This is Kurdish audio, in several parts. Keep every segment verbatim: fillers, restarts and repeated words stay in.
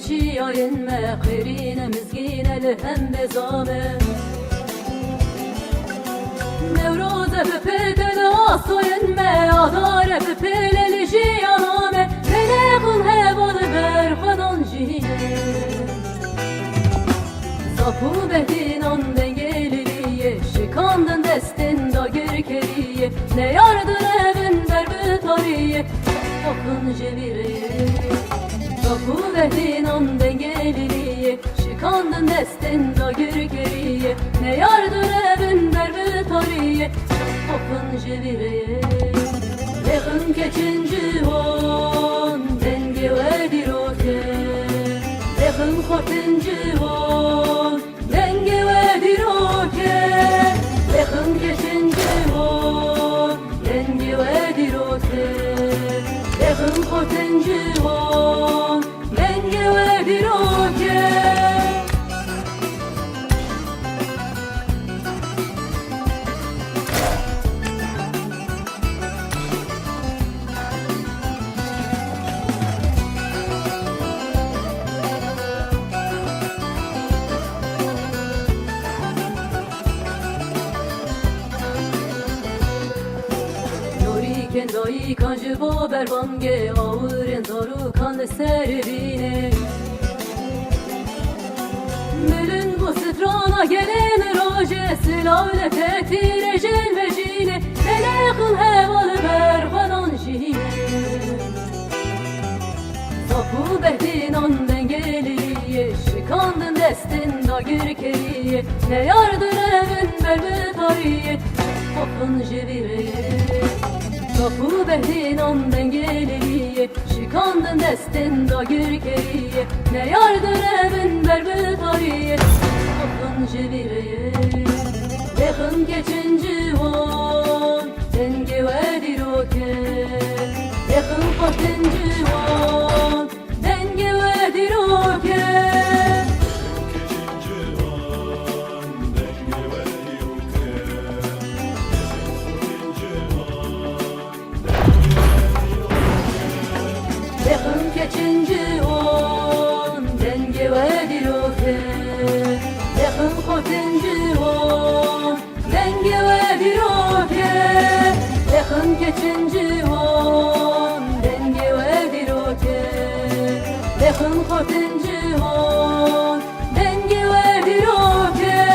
Şiyayên me xêrîne mizgîne li hembê zame. Newroze bi pête li asoyên me, adare bi pêle li jiyana me. Meleqin heval ber xwedan jîne. Zap û behdînan dengê liliyê, şikandin destên dagirkeriyê, neyar direvin ber bi tariyê, xafin ji vî rê. Zap û behdînan dengê liliyê, şikandin destên dagirkeriyê, neyar direvin ber bi tariyê, xafin ji vî rê. Lêxin keçin ciwan, dengê we dîrok e. Lêxin xortin ciwan, dengê we dîrok e. Lêxin keçin ciwan, dengê we dîrok e. Lêxin xortin ciwan, dengê we dîrok e. Norîkên dayikan ji bo berbangê, awirên zarokan li ser rînê. Milin bû strana gelên rojê, silav li te tîrêjên vejînê, meleqin heval ber xwedan jîne. Zap û behdînan dengê liliyê, şikandin destên dagirkeriyê, neyar direvin ber bi tariyê, xafin ji vî rê. Zap û behdînan dengê liliyê, şikandin destên dagirkeriyê, neyar direvin ber bi tariyê, xafin ji vî rê. Lêxin keçin ciwan, dengê we dîrok e. Lêxin xortin ciwan, dengê we dîrok e. Lêxin keçin ciwan, dengê we dîrok e. Lêxin xortin ciwan, dengê we dîrok e. Lêxin keçin ciwan, dengê we dîrok e. Lêxin xortin ciwan, dengê we dîrok e.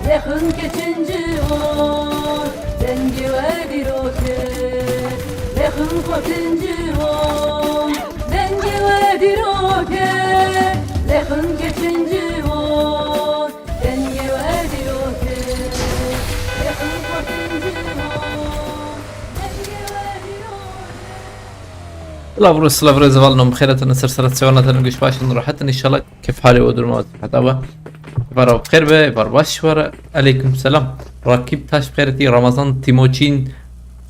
Lêxin keçin ciwan, dengê we dîrok e. Lêxin xortin ciwan, dengê we dîrok e. Lêxin keçin ciwan, dengê we dîrok e. Lêxin xortin ciwan, dengê we dîrok e. Silav û silav rêz hevalno, bi xêr hatin, ser sera sewana te, guş baş in, rahat in, inşallah kêf halê we duruma heta we. Vara bi xêr be, var baş were. Aleyküm selam. Rakip Taş bi xêr hatî, Ramazan Timoçin,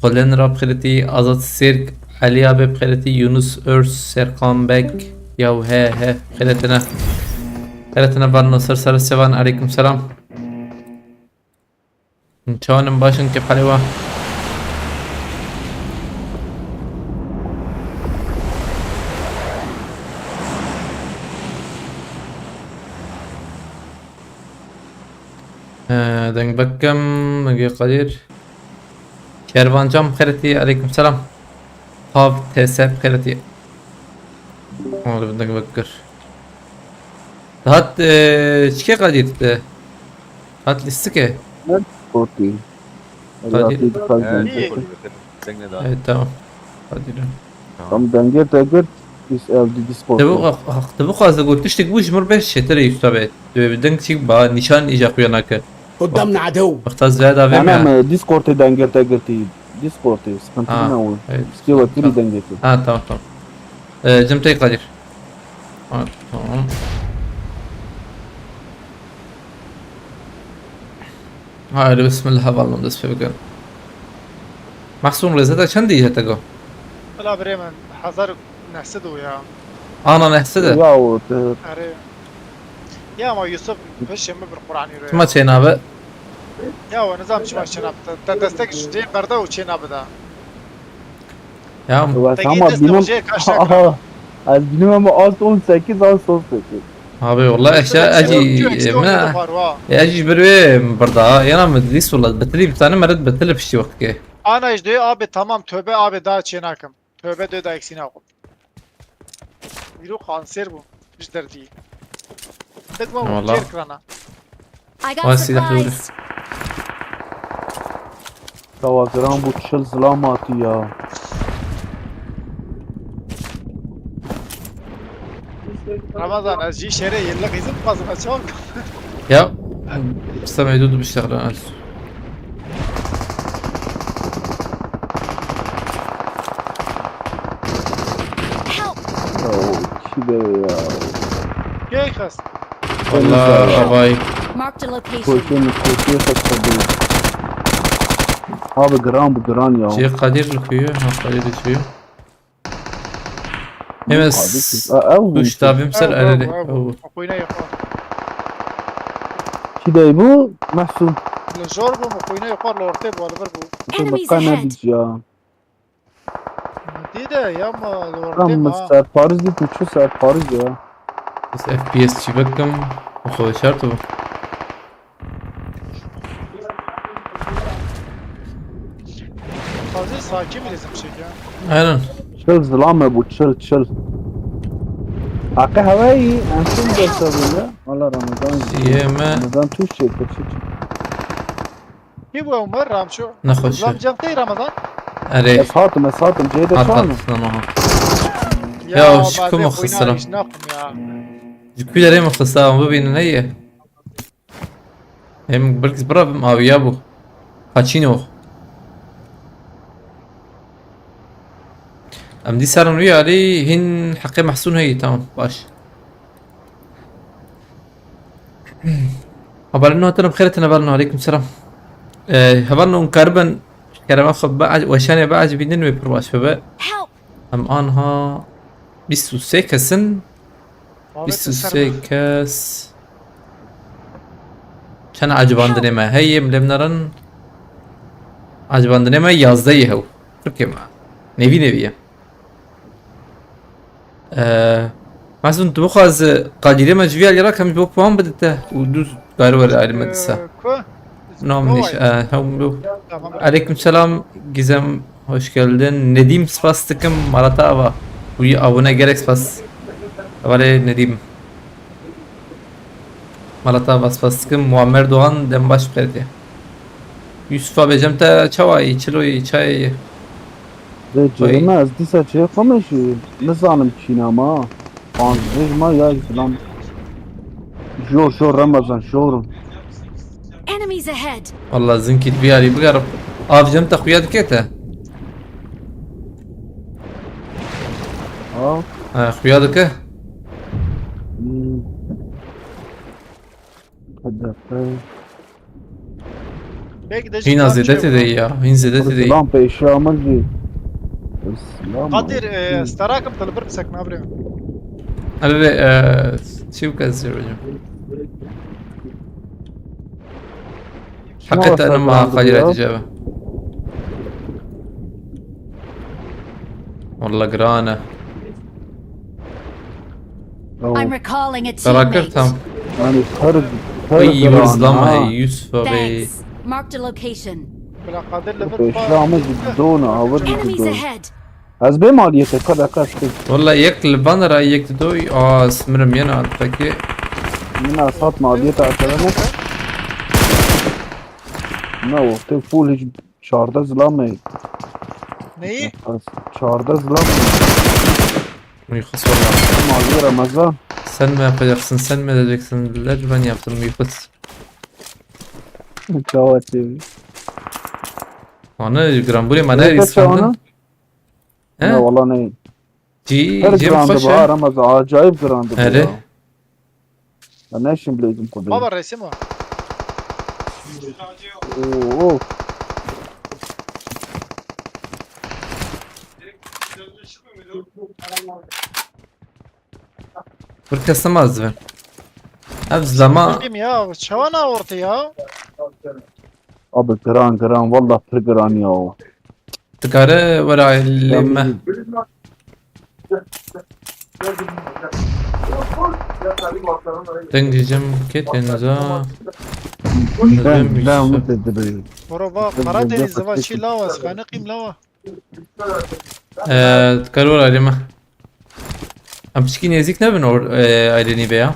Xolen ra bi xêr hatî, Azat Sêrk, Elî abi bi xêr hatî, Yunus Örs, Serkan Bek, yaw he he, bi xêr hatine. Bi xêr hatine, varno ser sera sevan, aleyküm selam. Çawan in, baş in, kêf halê we? Ee, deng bekim, dengê Kadir. Şervan Can bi xêr hatî, aleyküm selam. Pav T S bi xêr hatî. Oğlum, deng bekir. Hat, ee, çike Kadir de. Hat listike. Sportî. Hadi. Relativ He, kazandı. Şey koyuyor efendim. Sen ne daha? Evet, tamam. Hadi lan. Tamam. Tam dengê te girt, biz evde Discord. Te bu, ah, ah, te bu xwazde got, tiştek bû ji mir beş çêtir e, usta be. Tu bi deng çik ba, nîşan îja xuya nake. قدامنا عدو. Wexta zêde vê Tamam, me. e, Discordê dengê te girtî. Discordê, sıkıntı Ha, ne o? evet. Skewa kiri dengê te. Ha, tamam, tamam. Ee, cem tey Kadir. Ha, tamam. Haydi bismillah, hevalno dest pê bikin. Mahsun, rêze te çend dî hete go? Valla birê min, hezar û neh sed û ya. Ana neh sed e? Ya o te. Erê. Ya ama Yusuf, peşê min bir Qur'anî re. Çima çênabe? Ya o nizam çima çênabe. Te, te destek ji cê berde û çênabe da. Ya. Wa Te tamam, gidis bînim. Te ojê kaşe Aha. Ez bilmem, ast on sekiz, ast on sekiz. Abi, wallah, eşya, ecî, min, ecî ji ber wê birda, yana min dîs, wallah, betilî, bir tane meret betilî piştî wextke. Ana, işte, abi, tamam, tövbe, abi, daha çênakim. Tövbe de da eksîna xwe. Îro kanser bû. Ji derdî. Bedwa Eyvallah. Kêr kirana. I got Vay, silah supplies. Tawa giran bû, çil zilam hatî ya. Ramazan, ez jî şerê yıllık izin kazım, ez çok. Ya, sen mevdudu bir şey lan. Help! Ya, o kî de ya? Kê xist? Allah, havay. Marked a location. Koşun, koşun, koşun. Abi, giran bu, giran ya. Şey, Kadir li kuyu, ha, Kadir li kuyu. Hem Abi, ez siz, a, ev bu. Tuşta bim ser Ew, ereri. Ew, ew, ew. Ew. Xwîne yê xwe. Kî dey bu? Mehsûn. Li jor bû, xwîne yê xwe li ortê bû, li vir bû. Enemies ahead. Dî de ya ma li ortê Tam ma. Serpariz dî tu çi serpariz ya. Bes F P S çî bikim, xwe şert bû. Fazla sakin bir resim çekiyor. Aynen. Çil zilame bu, çil, çil. Aqe hevayî, em kim gösterdi ya? Valla Ramazan. Yeme. Ramazan Türkçe, Türkçe. Kî bû Ömer? Ramço? Nexweş e. Ramço tey Ramazan? Erê. Ez hatim, ez hatim. Ceyda Hat, çağırma. Hat, tamam, hat. Ya, Ya, ji ku bazen muxlisir e? Oynar, iş ne yapayım ya? Ji ku derê muxlisir e? Bibînin heye. Em belkî bira bim awiya bû. Kaçîno. Em dî serin wî alî hîn heqê Mehsûn heyî, tamam, baş. Hevalno hatine bi xêr, hatine hevalno, aleykum selam. Ee, hevalno hûn karibin, kerema xwe bi, weşanê biecibînin wê pir baş bibe. Help! Em anha bîst û sê kes in. Muhabbet Bîst û sê kes. Çend acibandinê me heye, em lê nerin. Acibandinê me yazdeh ye hew. Pir kêm e. Nêvî nêvî ye. Ee, Mehsûn, tu bixwaz Kadirê me ji vî alî re kem ji bo puan bidite û dû kar were alî me disa. Ee, ku? Nam nîş, e, hew, hew. Tamam. Aleyküm selam Gizem, hoş geldin. Nedîm, spas dikim, mala te ava. Wî abone, gelek spas. Hevalê Nedîm. Mala te ava, spas dikim. Muammer Doğan, dem baş bi xêr te. Yusuf abi, cem te çawa yî, çilo yî, çayê yî? Vê Oy. Cihê me, ez dîsa çêxime jî nizanim çîna ma. Panzdeh ma ya îslam. Jor, jor Ramazan, jor. Enemies ahead! Wallah zinkî dibiyarî bigerim. Av cem te xuya dike te? Ha? Ha, xuya dike? Hmm. Hedefe. Belki de Hîna zêde tê de ya. Hîn zêde tê de. Lan pêşe ama jî. Kadir, e, starakim te li vir bisekine birê. Erê, e, çi bike ez jê bêjim. Heqê te enim a xalî re dicebe. Wallah giran e. Oh. I'm recalling a Karakir teammate. Tam. Yani her, her Ay, yuvur zlama, ha. Ey, Yusuf abi. Thanks. Marked a location. Bila Kadir li vir Pêşe ama drone, awa Enemies drone. Ahead. Ez bê maliyete, ka dakika sıkı. Valla yek li van ra yek di doy, aa, smirim yena peki. Yine sat maliyete arkadaşlar. Ne o? Tek full hiç Çardeh zilam mı? Neyi? Çardeh zilam mı? Muyxus valla. Mavi Ramazan. Sen mi yapacaksın, sen mi edeceksin dediler, ben yaptım Muyxus. Çava çevi. Ana, gramburê me ne Neyse, sandın? Çavana? He? Ne, valla ne? Cî, Her cem girandı xweş bu e. Ha, Ramazan, acayip girandı bu Hele. Ya. Ya ne şimdi bileydim kudurayım. Baba resim o. Oo. Bir kes nemaz ben. Ev zlama. Kim ya? Çawana orta ya. Abi giran giran, valla pir giran ya. Dikare were lê me. Yanlış. Deng cem ket en za. Ben, ben Umut dedi. Bro, va Karadeniz va çi lawa, xanıqim lawa. Eee, kar were ayrı mı? Em piçkî nêzik nebin or, eee, ayrı nibe ya.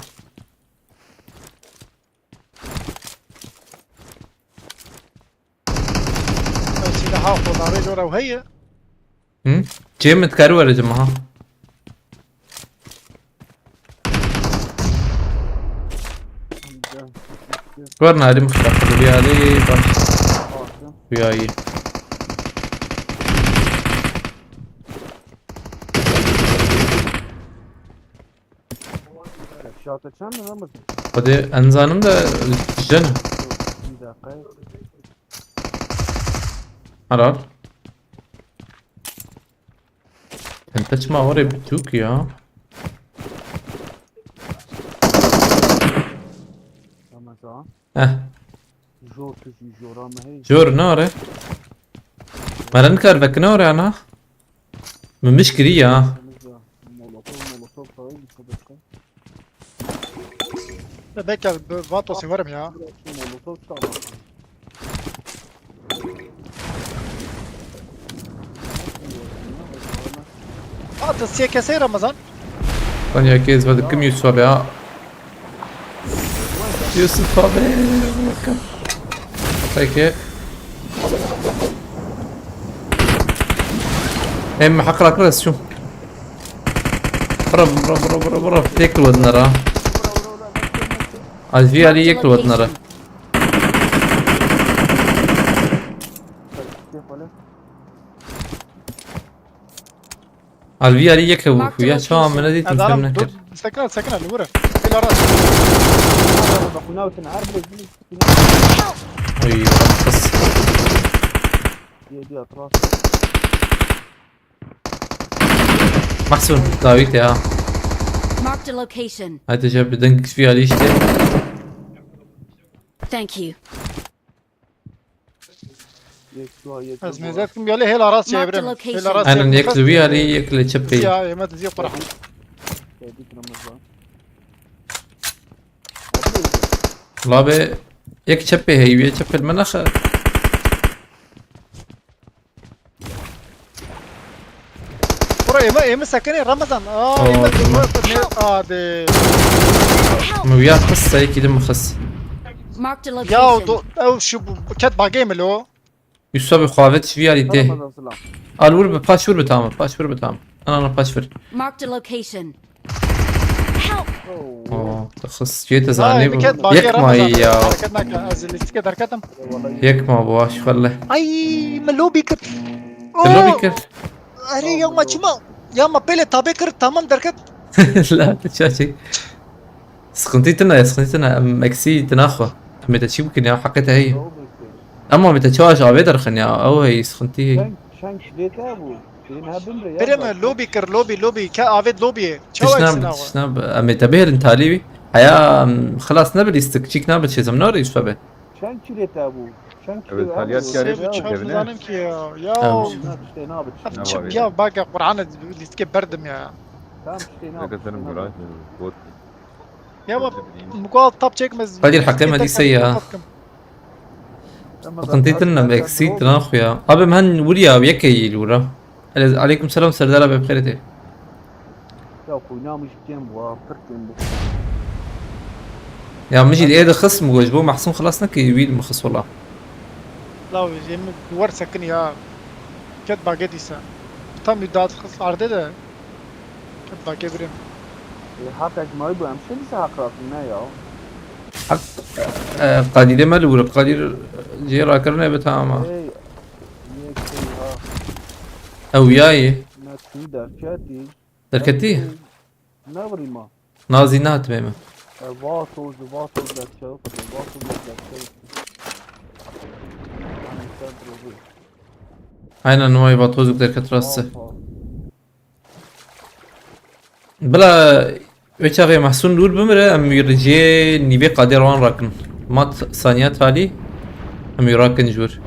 Ay, silahı xo darê jora heye. Hı? Cem, dikar were cem ha. Were nadim xwe bi alî baş. Rüyayı. Şata çend mi lan bu? Hadi enzanim de jene. Bir dakika. Helal. Sen taşma oraya bir Türk ya. Tamam tamam. Eh, Jor tu jora mı hey? Jor ne are? Meren kar vekine oraya ana. Mı mişkiri ya. Molotof molotof falan bir şey. Bekle, Vatos varım ya. Molotof tamam. Aa, tu siye kesey Ramazan. Lan ya kes verdim kim Yusuf abi ya. Yusuf abi. Peki. Em hak rakı şu. Bro, bro, bro, bro, bro. Tek lo dinara. Alvi Ali yek lo dinara. Alvi Ali yek lo. Ya çawa mene ditin Adam femne dur. kir. Sakın, sakın, vur. Gel ara. Bak, buna bakın, her bir Oy, kız. Yedi atlas. Mahsun, David ya. Marked a location. Hadi cevap bir denk bir Ali işte. Thank you. Yek dua yek. Ez mezet kim yali hel aras Marked çevirim. location. Hel aras Aynen yek bir Ali yek le çepe. Ya yemet dizi para. Geldik Ramazan. La be yek çepe hey, yek çepe menaxa. Bura eme eme sakın Ramazan. Aa Oo. eme dur. Hadi. Mu ya kız sayı kidim kız. Marked a Ya location. do ev şu bu ket bagay mı lo? Yusuf abi xavet şivi Ali te. Ramazan selam. Al vur bir paç vur bir tamam. Paç vur bir tamam. Ana ana paç vur. Marked a location. Help! Oo, kız şey de zani bu. Ket bagay Yek ma Ramazan. ya. Hareket nakla. Azil iske derketim. Yek ma bu aşk vallahi. Ay mı lobi kır. Lobi kir. Arê ya ma çima? Ya ma pêlê tabê kir tamam derket. La çaçi. Sıkıntı tına, sıkıntı tına. Em eksi tına xo. Em de çi bikin ya, hakkı te hey. Ama em de çawa avê derxin ya. Ew hey sıkıntı hey. Şen şen kidê te bu. Benim ha bin re ya. Pêlê me lobi kir lobi lobi. Ke avêt lobi. Çawa Tişna eksina tişna em de berin talî. Haya em, xelas ne bilîstik. Çik ne biçezim ne arayış tabi. Çend kilo te bû? Çend kilo Evet, te Taliyat bû? Kerem Sê buçuk evine. Nizanim ki ya. Ya. Tamam. Ne işte ne yapacak? Em Ne çim var ya ya? Bak ya Kur'an'ı listike berdim ya. Tamam işte ne Ne kadar yapacak? Murat? Bot. Ya bak Bileyim. Mugal tap çekmez. Kadir hakkı Medîse ya. Ama Sıkıntı zaten tına zaten eksi doğru. tına xo ya. Abi men vur ya yek yil vura. Aleyküm selam Serdar abi bixêr tê. Ya kuynamış kem bu ha, pır kem bu. Ya mijî ê de xist mi goj bo Mahsun xelas neke wî mi xist wala. La yemi duvar sakın ya. Ket baget ise. Tam bir dağıt kız arde de. Ket baget birim. E, hak ecmayı bu hemşe bize hak rakın ne ya? Hak e, Kadirê me li vura. Kadir cê rakirine be tamam. Ey, yek şey ha. Ew yayê. Ne tüy derketi. Derketî? Ne vurayım ha? Nazî nehatibê min. E, Vatoz, Vatoz derketi. Vatoz derketi. Yani sen duruyor. Aynen, wayê Vatozûk derket rast e. Vatoz. Bila wê çaxê Mehsûn dûr bimire, em wî riciyê nîvê qadê wan rakin. Mat saniya talî, em wî rakin ji wir.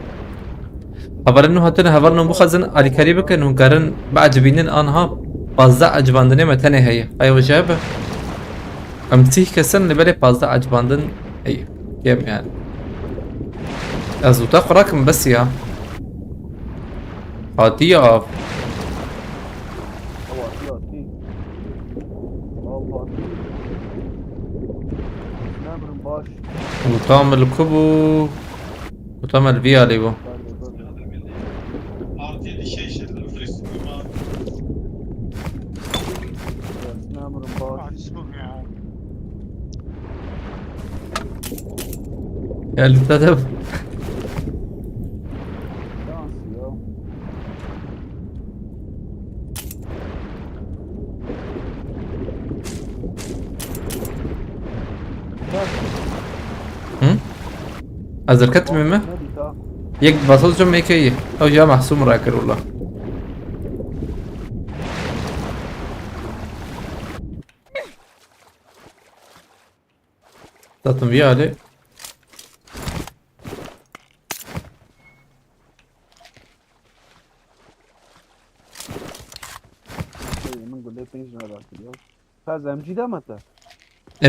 Hevalên nû hatine, hevalên nû bixwazin alîkarî bikin, hûn karin biecibînin anha. Pazdeh ecibandinê me tenê heye. Ay, wece be. Em sîh kesin li belê pazdeh ecibandin heye. Kêm yani. Ez û te xwe rakim bes ya. Hatî ya av. Ew hatî, hatî. Ew hatî. Nemirim baş. Û tam li ku bû? Û tam li vî alî bû. Nemirim baş. Ya li te de. Şans ya. Hı? Ez derketim mi? Yek basal cem yekeyî. Ew ya mahsûm rakir wala. Zaten vî alî. Ey, min gulê pênc ne rakiriyo. Ka ez M G de me te?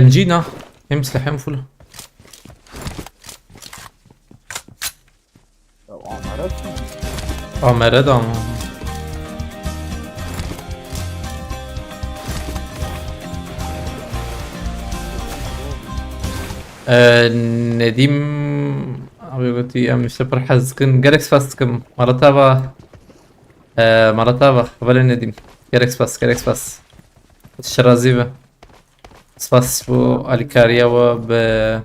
M G na. Hem silahım full. Ya, amere kim? Amere de ama. Ee, Nedîm abi gotî, em işte pir hez dikin. Gelek spas dikim. Mala te ava. Ee, mala te ava. Hevalê Nedîm. Gelek spas, gelek spas. Şirazî be. Spas bo alîkariya we bi.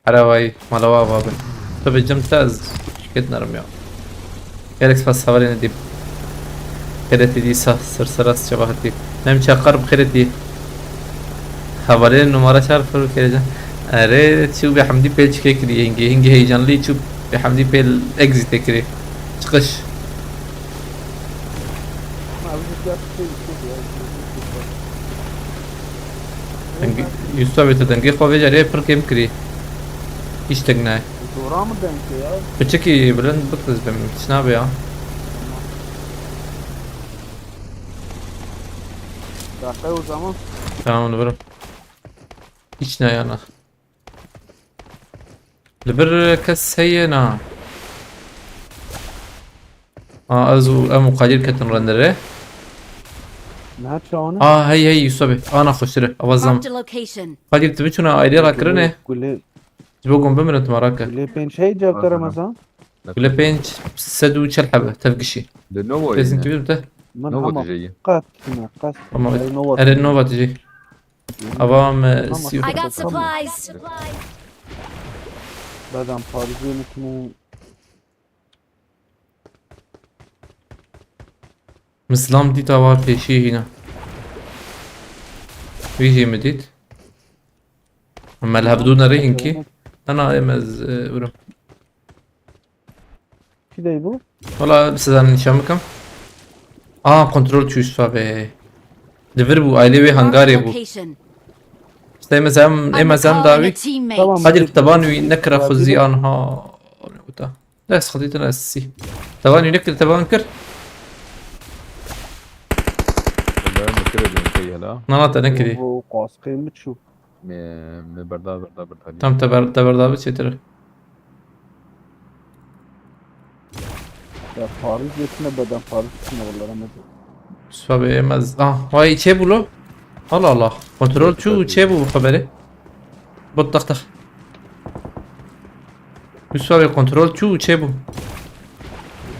Ereway, mala we ava be. Tu bi cem te ez şikêt nerim ya. Gelek spas hevalê Nedîm. Xêretî dîsa, ser sera çawa hatî. Em çaqar bi xêretî. Hevalê numara çar fir kêrece. Erê, çû bi Hemdî pêl çikê kirî, hingê, hingê heyecanlî çû bi Hemdî pêl exitê kirî. Çıkış. Dengê, Yusuf abi, te dengê xwe vê carê pir kêm kirî. Hiç tek ne. Zora mı dengê ya? Piçekî bilind bik ez bim, hiç nabe ya. Dakika o zaman. Tamam, onu bırak. Hiç ne yana. Li vir kes heye na. A, ez û em û Qadir ketin renderê. Niha çawa ne? A, hey, hey, Yusuf abi. Ana xweştir e. Awa zam. Marked a location. Qadir, tu biçûna ailê rakirine. Gulê, gulê. Ji bo gon bimirin tu marake. Gulê pênc hey cevte Aha. Remezan. Gulê pênc, sed û çel hebe, tev gişî. Li Novo Bezin yine. Kibir te? Min Novo hema tijeyî. Qet ne, qet. Ama Erê Nova erê tijeyî. Nova tijeyî. Avam, e, Tamam. Sî- I got supplies. Bedem parizê mitine. Min zilam dît awa pêşî hîna. Wî jî min dît. Me li hevdû nerê hinkî. Na, na, em ez, e, birim. Çi dey bû? Wala, size nîşan bikim. A, kontrol çû Yusuf abi. Li vir bû, ailê wê hangarê bû. Marked a location. İşte em ez em, em ez em dawî. Tamam. Qadir, tevan wî nekira xwe zî anha. Dest xwedî din ez sî. Tevan wî nekir, tevan kir. Wala, me kire dîn pey hela. Na, na, te nekirî. Bu kaskê mi çû? Me, me berda, berda, berda. Tam te ber-, te berda bi çêtir. Ya Paris yetine beden Paris yetine vallahi Ahmet. Sabe yemez. Ah, vay çê bû lo. Allah Allah. Kontrol çû çê bû bu haberi. Bot tak tak. Sabe kontrol çû çê bû.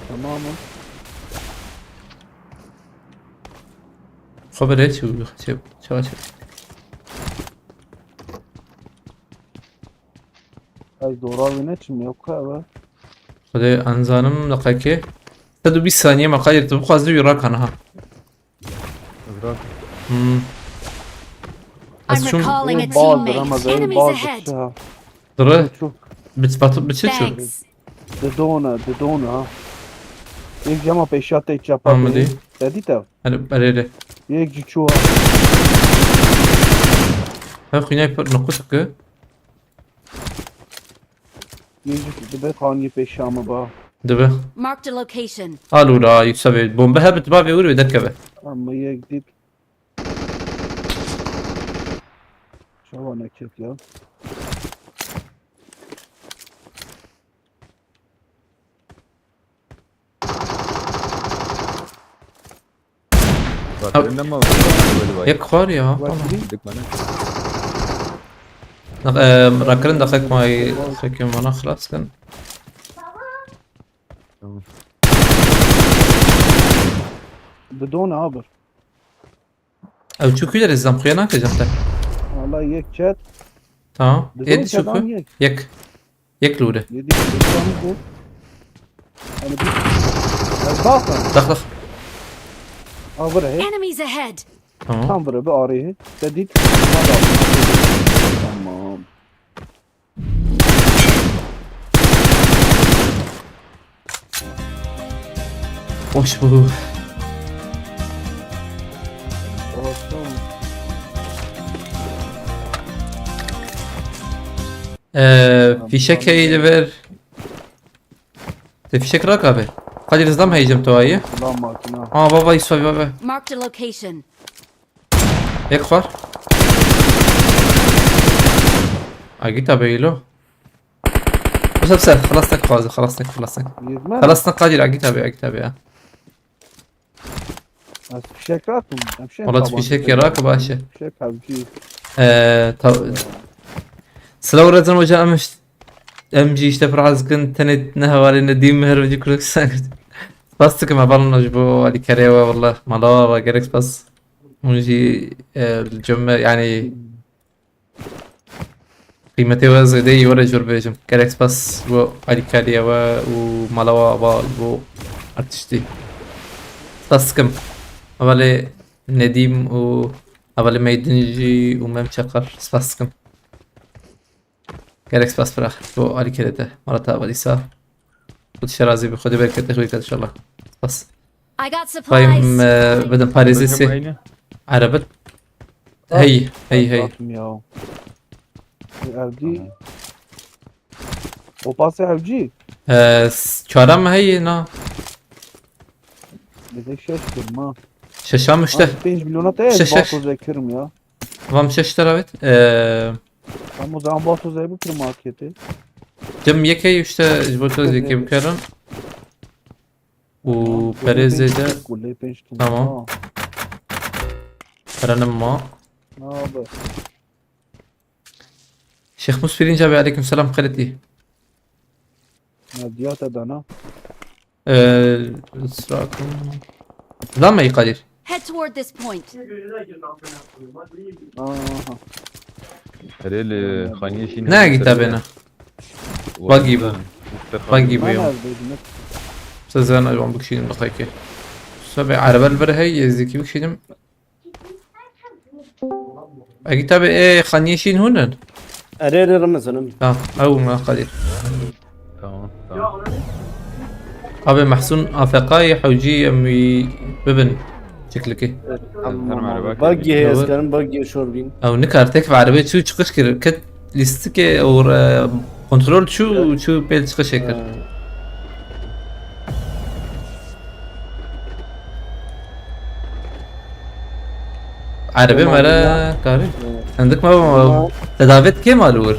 Tamam mı? Haberi çû çê bû. Çava çê. Ay, dora wî ne çim yok ha be. Xwedê enzanim deqekê. Sed û bîst saniye me Qadir, tu bixwazî wî rakana ha. Zira. Hmm. Ez I'm çûm recalling a Baz teammate. Ramazan, Enemies baz ahead. Çi ha. Dire. Çu. Bit batıp bit çi çû. Thanks. Didona, didona ha. Yek cama peşa te çapa. Amedi. Te dît ev? Hani berê. Yek cî çû. Ha, xwînay pir nuqus ki. Yek cî dibe xaniyê peşa me ba. Dibe. Marked a location. Alû la Yusuf abi. Bombe hebit bavê ûr wê derkeve. Ama yek dît. Çawa neket ya? Rakirin nema böyle var. Yek xwar ya. Dik bana. Naq, e, rakirin daxek may xekim bana xilas kin. Tamam. Bidon abi. Ew çû kuyê re zam xuya nake jexte. Vallahi yek çet. Tamam. Bidon Yedi çû çet ku? Yek. Yek. Yek lûre. Yedi çet bu. Hani bir. Bak. Dax dax. Abi he. Enemies ahead. Tamam. Tam böyle bir arayı. Dedit. Tamam. Hoş bu. Ee, fişek heyli ver. Te fişek rak abi. Kadir hızlam heycem to ayı. Ulan makina. Aa baba isoy baba. Marked a location. Yek xwar. Agî tabi îlo. Bu sefer xelastek xwazî, xelastek, xelastek. Yirmi. Xelastek Kadir, agî tabi, agî tabi ya. Ez fişek rakim. Em şey Wala tu tabancayı fişek yarak baş e. Fişek avcı. Ee, ta- Silav rezin hoca em iş- em jî işte pir hez dikin, tenê ne hevalê ne dîm her wecî Kurdistan. Spas dikim hevalno ji bo alîkarê we, wallah mala we gerek spas. Hûn jî, e, li cem me, yanî, qîmetê we zêde yî, were jor bêjim. Gerek spas bo alîkariya we û mala we ava bo her tiştî. Spas dikim. Hevalê Nedîm û hevalê Meydin jî û Mem Çakar. Spas dikim. Gerek spas bira. Bo alîkarê te. Mala te ava dîsa. Xwedî şerazî bi. Xwedî bereketê xwe biket inşallah. Spas. I got Bayım, supplies. E, bidim parêzê Bakın sê. Aynı. Arabet. Ah, Hey, hey, hey. Bakım ya. Evci. Tamam. O pası evci. E, s- çara mı hey na? Bir de şeş kırma. Şeşam işte. Abi, beş milyona te Şeş, şeş. Batoz ekirim ya. Vam şeş terawet. E, Tamam, o zaman Batu Zeybuk'tur marketi. Cem yekê işte ji bo tu zikê bikerin. Û perê zêde. Tamam. Perenim ma. Ne abi? Şêx Mus Pirinç abi, aleyküm selam, xêr dî. Ne diya te dana? Ee, ısrar. Lan mı Kadir? Head toward this point. Aha. Herê li Xaniyê Şîn Ne herê git abi serê ne? Buggy bu. Buggy bu ya. Ana, Size ben acaba bu kişinin dakika. Sabe araba ver hey, ezdeki bu kişinin. Agi tabi, e, Xaniyê Şîn hûn in? Erê, erê, Remiz in. Tamam, ew me Kadir. Tamam, tamam. Abi Mehsûn A F K yê hewcî em wî bibin çiklikê. Tamam, tamam. Buggy heye, ez karim buggy şor bîn. Ew nikar tek ve arabê çû çıkış kir. Ket lîstikê û, e, kontrol çû, çû pêl çıkışê kir. Ha. Erebê Tamam, mere ya. Karî. Evet. Hindik me Tamam. Te davet kê mal wir?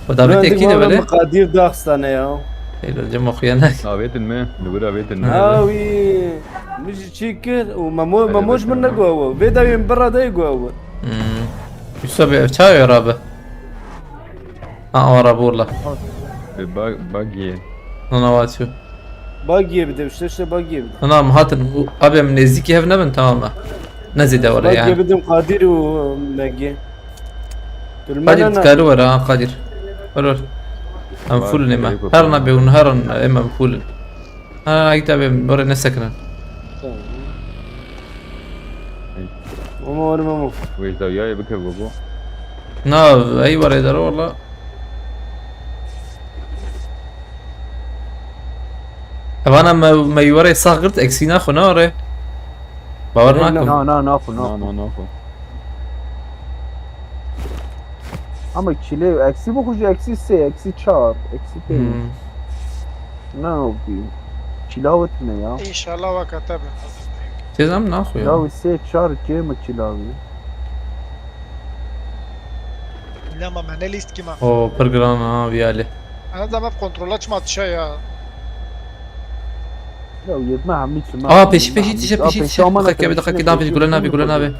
O davet Hindik ekî de me böyle. Qadir daxstane ya. Ey, cem oxuyanak. Avêtin me, li wir avêtin me. Ha, wî. Min jî çî kir û memo-, Hadi memoş min bakalım. Negowo. Vê dawiyên bira dayê gowo. Hmm. Yusuf abi, ev çawa ya rabe? Ha, awa rabe wala. Bi bag-, bagiyê. Nana wa çû. Bagiyê bide, işte, işte bagiyê bide. Nana, em hatin. Abi, em nêzîkî hev nebin, tamam e. Ne zêde were yani. Bagiyê bidim Qadir û Megî. Qadir, dikare were ha, Qadir. Were, were. Em full nême. Her ne bêwin, her an em, em full. Ha, ey tabi, were nesekinin. Tamam. Ey. Memo, were Memo. Wê dawiyayê bike gogo. Na, ey were dere wala. Evana me, me were sax girt, eksî naxwe, ne were? Bawer nakim. Na, na, naxwe, naxwe. Na, na, naxwe. Ama çile, eksî bu kucu eksî sê, eksî çar, eksî pênc. Hmm. Ne o bir çilavit ne ya? İnşallah vakata be. Siz em naxwe ya. Ya sê çar kê mi çilavî? Ya ma me ne lîstkî ma. O pir giran ha vî alî. Ana da me kontrola çima tişa ya. Ya yetme hemî çima. Aa, peşî, peşî tişe, peşî tişe. Daqeke, bir daqeke, daha peşî, gule nabî, gule nabî.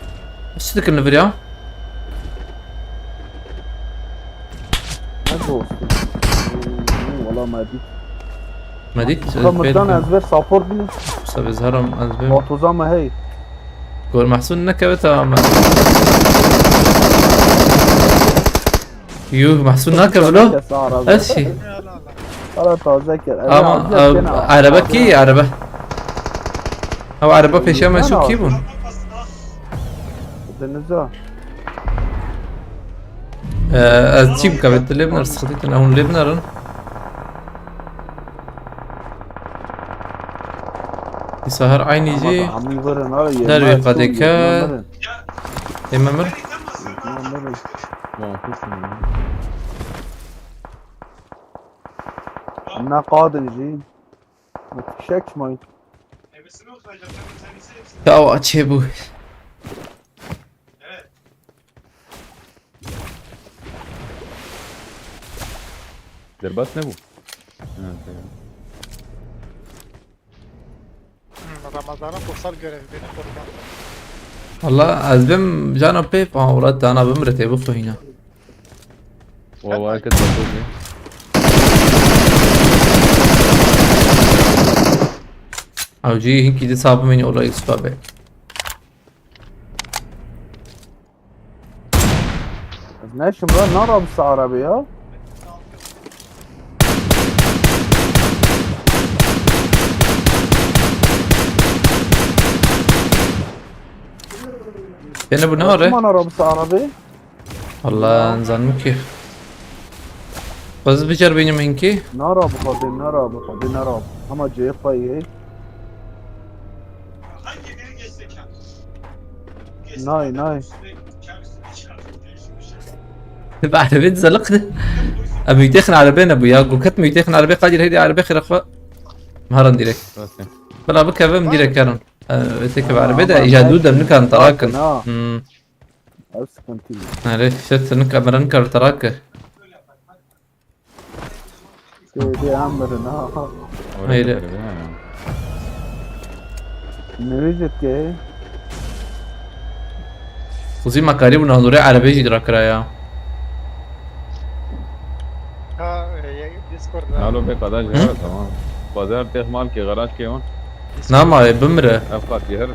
Çi dikin li vir ya? Ne dostum? Valla medît. Medît. Kamirdan ez ver support bînim. Sabê zaram ez ver. Motoza me hey. Gor Mahsun nekeve tamam. Yuh, Mahsun nakeve lo. Eşi. Ara taze ker. Ama araba kî araba? Ew araba pêşiya me çû kî bûn? Deniza. Ee, ez çî bikeve, tu lê binêr, sıxıntı tine, hûn lê binêrin. Dîsa her aynî jî. Dervî qedê ke. Ê me mir. Ne qadin jî. Fişek çi mayî? Ya o çê bû. Derbas nebû. Ha, tamam. Hmm, Ramazan'a kutsal görevi beni korumak. Valla ez bim cana pê pa wlat dana bimre tê bixwîna. Wa wa ket bakov ne. Ew jî hinkî di sabimên ola Yusuf abi. Ez neşim ra nara bi arabê ya. Beni bu ne var? Kuma nara bi arabê? Allah, nizanim ki. Xwez bicer bînim hinkî. Nara bi xwedê, nara bi xwedê, nara bi. Ama cêyê xwe yê. Nay, nay. Bi erebê dizeliq. Em mütexin erebê nebû ya. Guket mütexin erebê qadir heydi erebê xire xwe. Maran direk. Okey. Bela bikevim direk karin. Teke bi Aa, erebê de ama îca ben dû dem nikan tarakin. Ha. Hmm. Ev sıkıntı. Nerê şet nika miran kar tarake. Köyde emirin ha. Oraya Haydi. kadar, ha. Nereye gitti? Xuzî me karî bû nandorê erebê jî dira kiraya. Ha, e, Discord'da. Alo be kadar ya tamam. Pazar tehmal ke garaj ke on. Nama e bimire. Efkat yeher.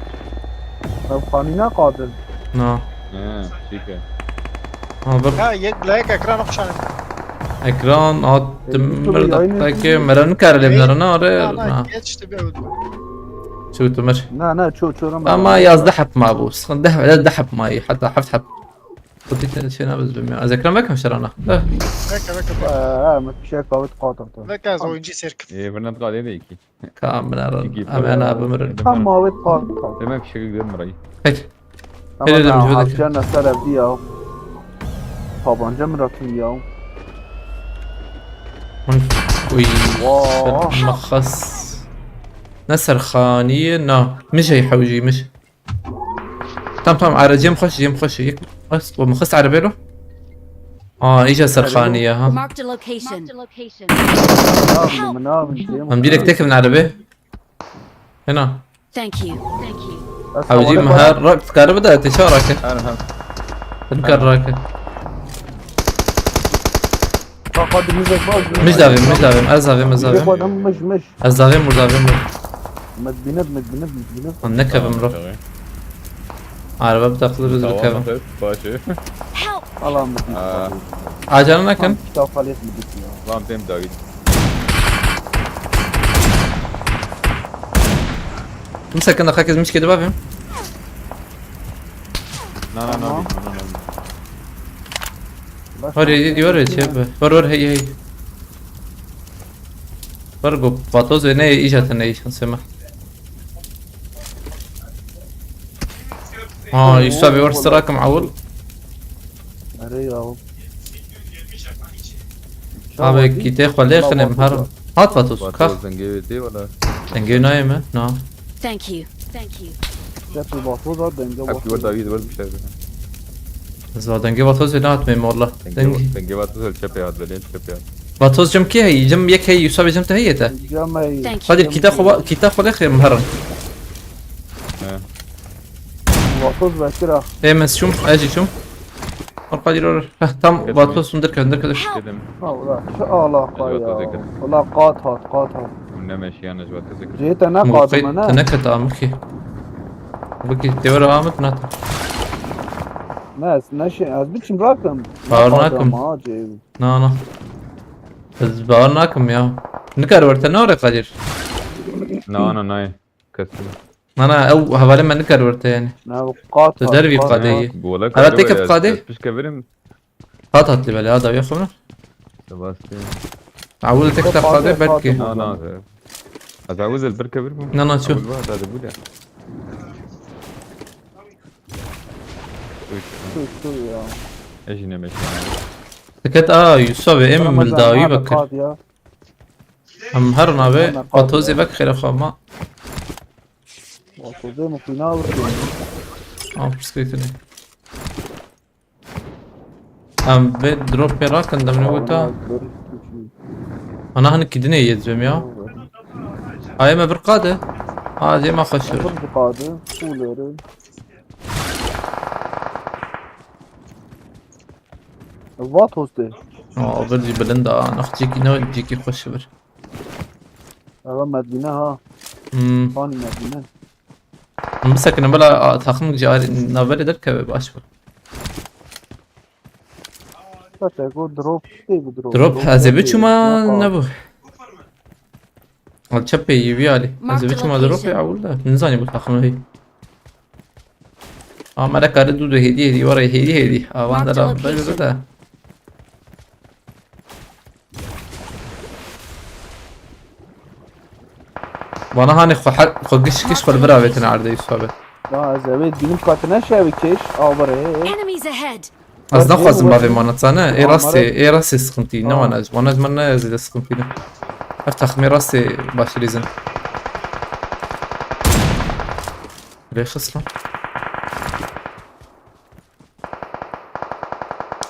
Ev kanîna qadin. Na. He, şike. Ha bir Ha, yek bilek ekran okşanın. ekran at E, YouTube mir yayın daqeke izliyorum. Mera nikare lê Yayın- binere na are Ha, na. geçti be ödüm. Çu tu mir. Na, na, ço, ço, Ama yazdeh heb ma bû. Sıkın deh ve deh heb ma yi. Hatta heft heb. Kutu şey ne biz bilmiyorum. Ez ekran bakım şerana. Eh. Beke, beke, beke. Ha, me fişek kavit qat attı. Beke, ez oyuncu serkip. E, vernat kadar değil ki. Kamera. Çünkü Ama böyle- ana bimirin. Tam mavit qat attı. Demek fişek gidelim burayı. Peki. Tamam, Hele ya, dedim, şöyle harcan nasıl ev diye. Tabanca mı rakın ya? Uy. Vaa. Maxas. Ne serxaniye na. Miş ey hewcîmiş. Tam tam ara cem xweş cem xweş. Yek bas o mixist erebê lo. Aa, îca serxaniye ha. Marked a location. Abi, ne yapayım? Em direkt tekim erebê. Hena. Thank you. Thank you. Hewcî me her rak kare bide te çara ke. Her hem. Din kar rake. Bak hadi müzik bak. Mij davim, mij davim, ez davim, ez davim. Bak adam müzik müzik. Ez davim, bur davim, bur. Medbinet, medbinet, medbinet. Lan ne kevim ro. Araba bir takılı biz bir kevim. Başı. Help! Allah'ım medbinet. Aa. Acanı ne kem? Kitap haliyet medbinet ya. Lan tem David. Mesela kenda herkes miş kedi bavim. Na na na. Tamam. Na na na. Bak, Var ya diyor ya şey. Var var hey hey. Var go patos ve ne iş atın ne iş sema. Ha, Yusuf abi var sıra kam avul. Nereye ya? Abi kitê xwe lê xinem her. Hat vatos ka. Dengê wê tê wala. Dengê nayê me? Na. Thank you. Thank you. Şef bir bakıyor da denge Hep ki bakıyor. wada wî wada bir şey. Ez va dengê Vatozê nehatime, wallah. Dengê, dengê Vatozê çepê hat, belê çepê hat. Vatoz cem kê heyî? Cem yek heyî, Yusavê cem te heyê te. Cem heyî. Thank you. Kadir, kîta xwe, kîta xwe lê xêr miherin. He. Vatoz vekira. Ê, ez çûm, ez jî çûm. Al Kadir, or. Heh, tam Vatoz hûn derkevin, derkevin. Dedim. Ha, ula, şu alaka ya. Vatoz vekira. Ula qat hat, qat hat. Hûn nemeşiyan ez Vatozê kir. Cê te ne qat me ne. Te neket amik ki. Bikî, te were amik nata. Ne, ez neşe, ez biçim rakim. Bawer nakim. Na, na. Ez bawer nakim ya. Nikar werte nare Kadir. Na, na, nayê. Kes. Na, na, ew hevalê me nikar werte yani. Na, bu qat. Tu dervî qadê yî. Wala Hala têkef qadê. Pişke birim. Qat hat li belê, ha, dawiya xwe bine. Sebastian. Ewil tek te qadê belkî. Na, na. Ez ewil pişke birim. Na, na, çu. Ewil va, da de bu de. Şu, şu ya. Ejî nemeşe. Tiket a Yusuf ve em mildawî bakir. Em her nave Vatozê vek xêre xwe ma. Vatozê mi xwîna vurdu. Am pirsgirêk tune. Em vê drop pê rakin demine wita. Ana hinik kidinê yê dibêm ya. Ayê me vir qade. Ha, dê me xweş. Vir qade. Kulere. Vatos de. Aa, vir jî bilind a. Nax cîkî ne cîkî xweş vir. Eva Medîne ha. Hmm. Fanî Medîne. Hûn bisekinin bila, a, taxim ji arê navberê derkeve baş bû. Zaten go drop, tê go drop. Drop, drop ez ê biçûma nebû. Al çepê yî vî alî. Ez ê biçûma drop ê ewil de. Nizanî bû taxim heyî. A, me re kare dû dû hêdî hêdî, were hêdî hêdî. A, van de ra berde de. Vana hanê xwe her, xwe giş giş xwe li vir avêtine erdê Yusuf abi. Ya, ez ê bînim katine şevê keş, avre. Enemies ahead! Ez naxwazim bavê mana, zane? Ê rastê, ê rastê sıkıntı, ne wana ez, wana ez, mana ez de sıkıntı ne. Ev takımê rastê başrêzin. Rêxis lan.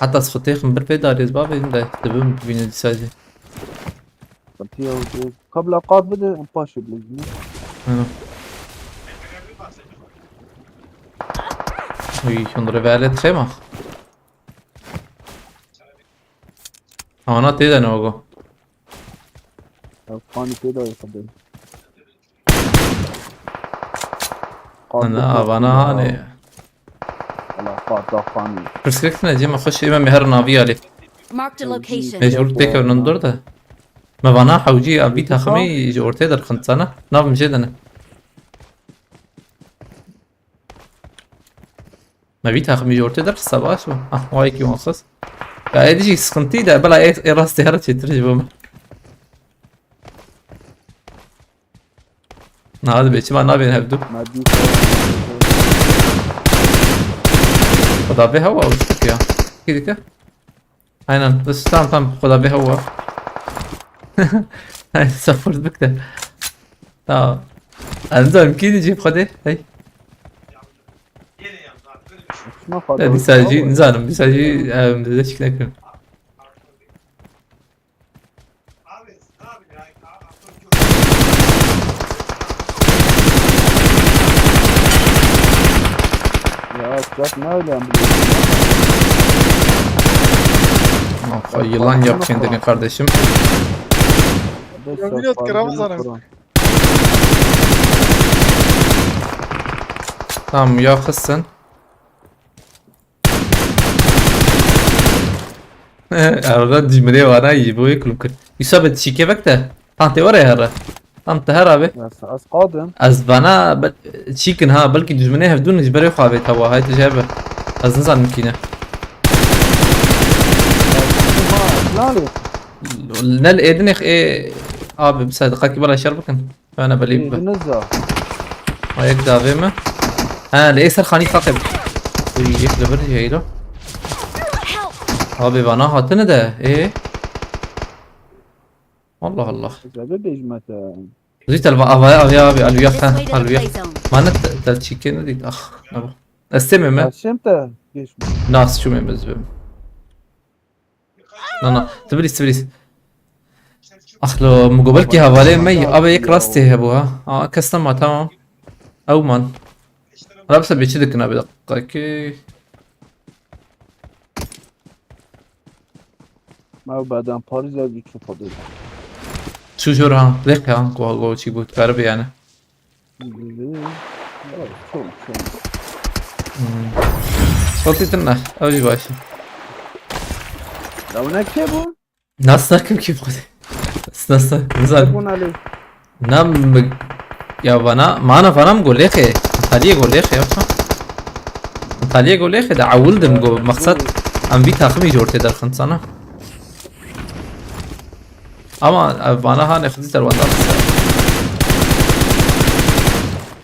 Heta sixitê xim bir pê darêz bavê de dibim bîne dîsa jî. Qatiya û kabla qat bide, em paşê bilejîne. Hı. Uy, hûn rêvele dixê ma. Ana tê de ne ogo. Ya, fanî tê de xebe. Ana, avana hanê. Ala, qat da fanî. Pirsgirêk tune, cê me xweş ê me meher navî alê. Marked a location. Mecbur têkevin dor de. Me vana hewcî, ev vî taximî ji ortê derxin sana. Nav min jê dene. Me vî taximî ji ortê derxista baş bû. Ah, wayekî wan xist. Ya ê dijî sıkıntı de, bela ê, ê rastê here çêtir ji bo me. Na, hadi be, çima nabên hevdu? Madî. Xweda bê hewa, uçtuk ya. Kî dike? Aynen. Bes, tamam, tamam. Xweda bê hewa. Ay, support bik de. Tamam. Ez nizanim kî diyecek Xwedê. Hey. Şuna Ne, fazla dîsa jî nizanim. Dîsa jî, em, dide çik nekirim. Ya, Cihat, ne öyle ambulans? Kafa yılan yap kendini kardeşim. Yemin et ki Ramazan abi. Tamam, ya kızsın. Arada dijminê wana yî, bo yê kulum kir. Îsa be çîkê vek te. Tan tê were here. Tam te her abi. Ez, ez qadim. Ez vana be-, çîkin ha, belkî dijminê hevdûn ji berê xwe avêt hewa, hay tu ji heve. Ez nizanim kî ne. Ne li êdinê ê abi, bi sediqakî bela şer bikin. Ana belî bi. Niza. Ayek davê mi? Ha, li ê ser xanî faqe. Uy, yek li vir heylo. Abi vana hatine de. Ê. Allah Allah. Zebe bejmete. Zî telva avaya avaya abi alviya ha alviya. Mana tel çîkê ne dît ah. Ne bu. Esteme mi? Şem te. Geç. Nas çûmê min zibim. Na na. Tibirîs, tibirîs. Axlo, min got belkî hevalê me yî, abe yek rastê hebû ha. Aa, kes nema, tamam. Ew man. Rabse bê çi dikin abi, dakikakê. Ma baden Paris ev çi xwedê. Çû jor ha, lêq ha, go go çî bû, dikaribe yani. Çok çok. Hmm. Sotî tine, ew jî baş e. Ya bu ne ki bu? Nas nakim kî xwedê. Nas nas, nizanim. Bu ne li? Na mi-, ya vana, mana vana min got lêxê. Taliyê got lêxê, yoksa? Taliyê got lêxê de ewil dim got, maqsad em vî taximî jor tê derxin sana. Ama ev vana hanê xwedî serwanda xise.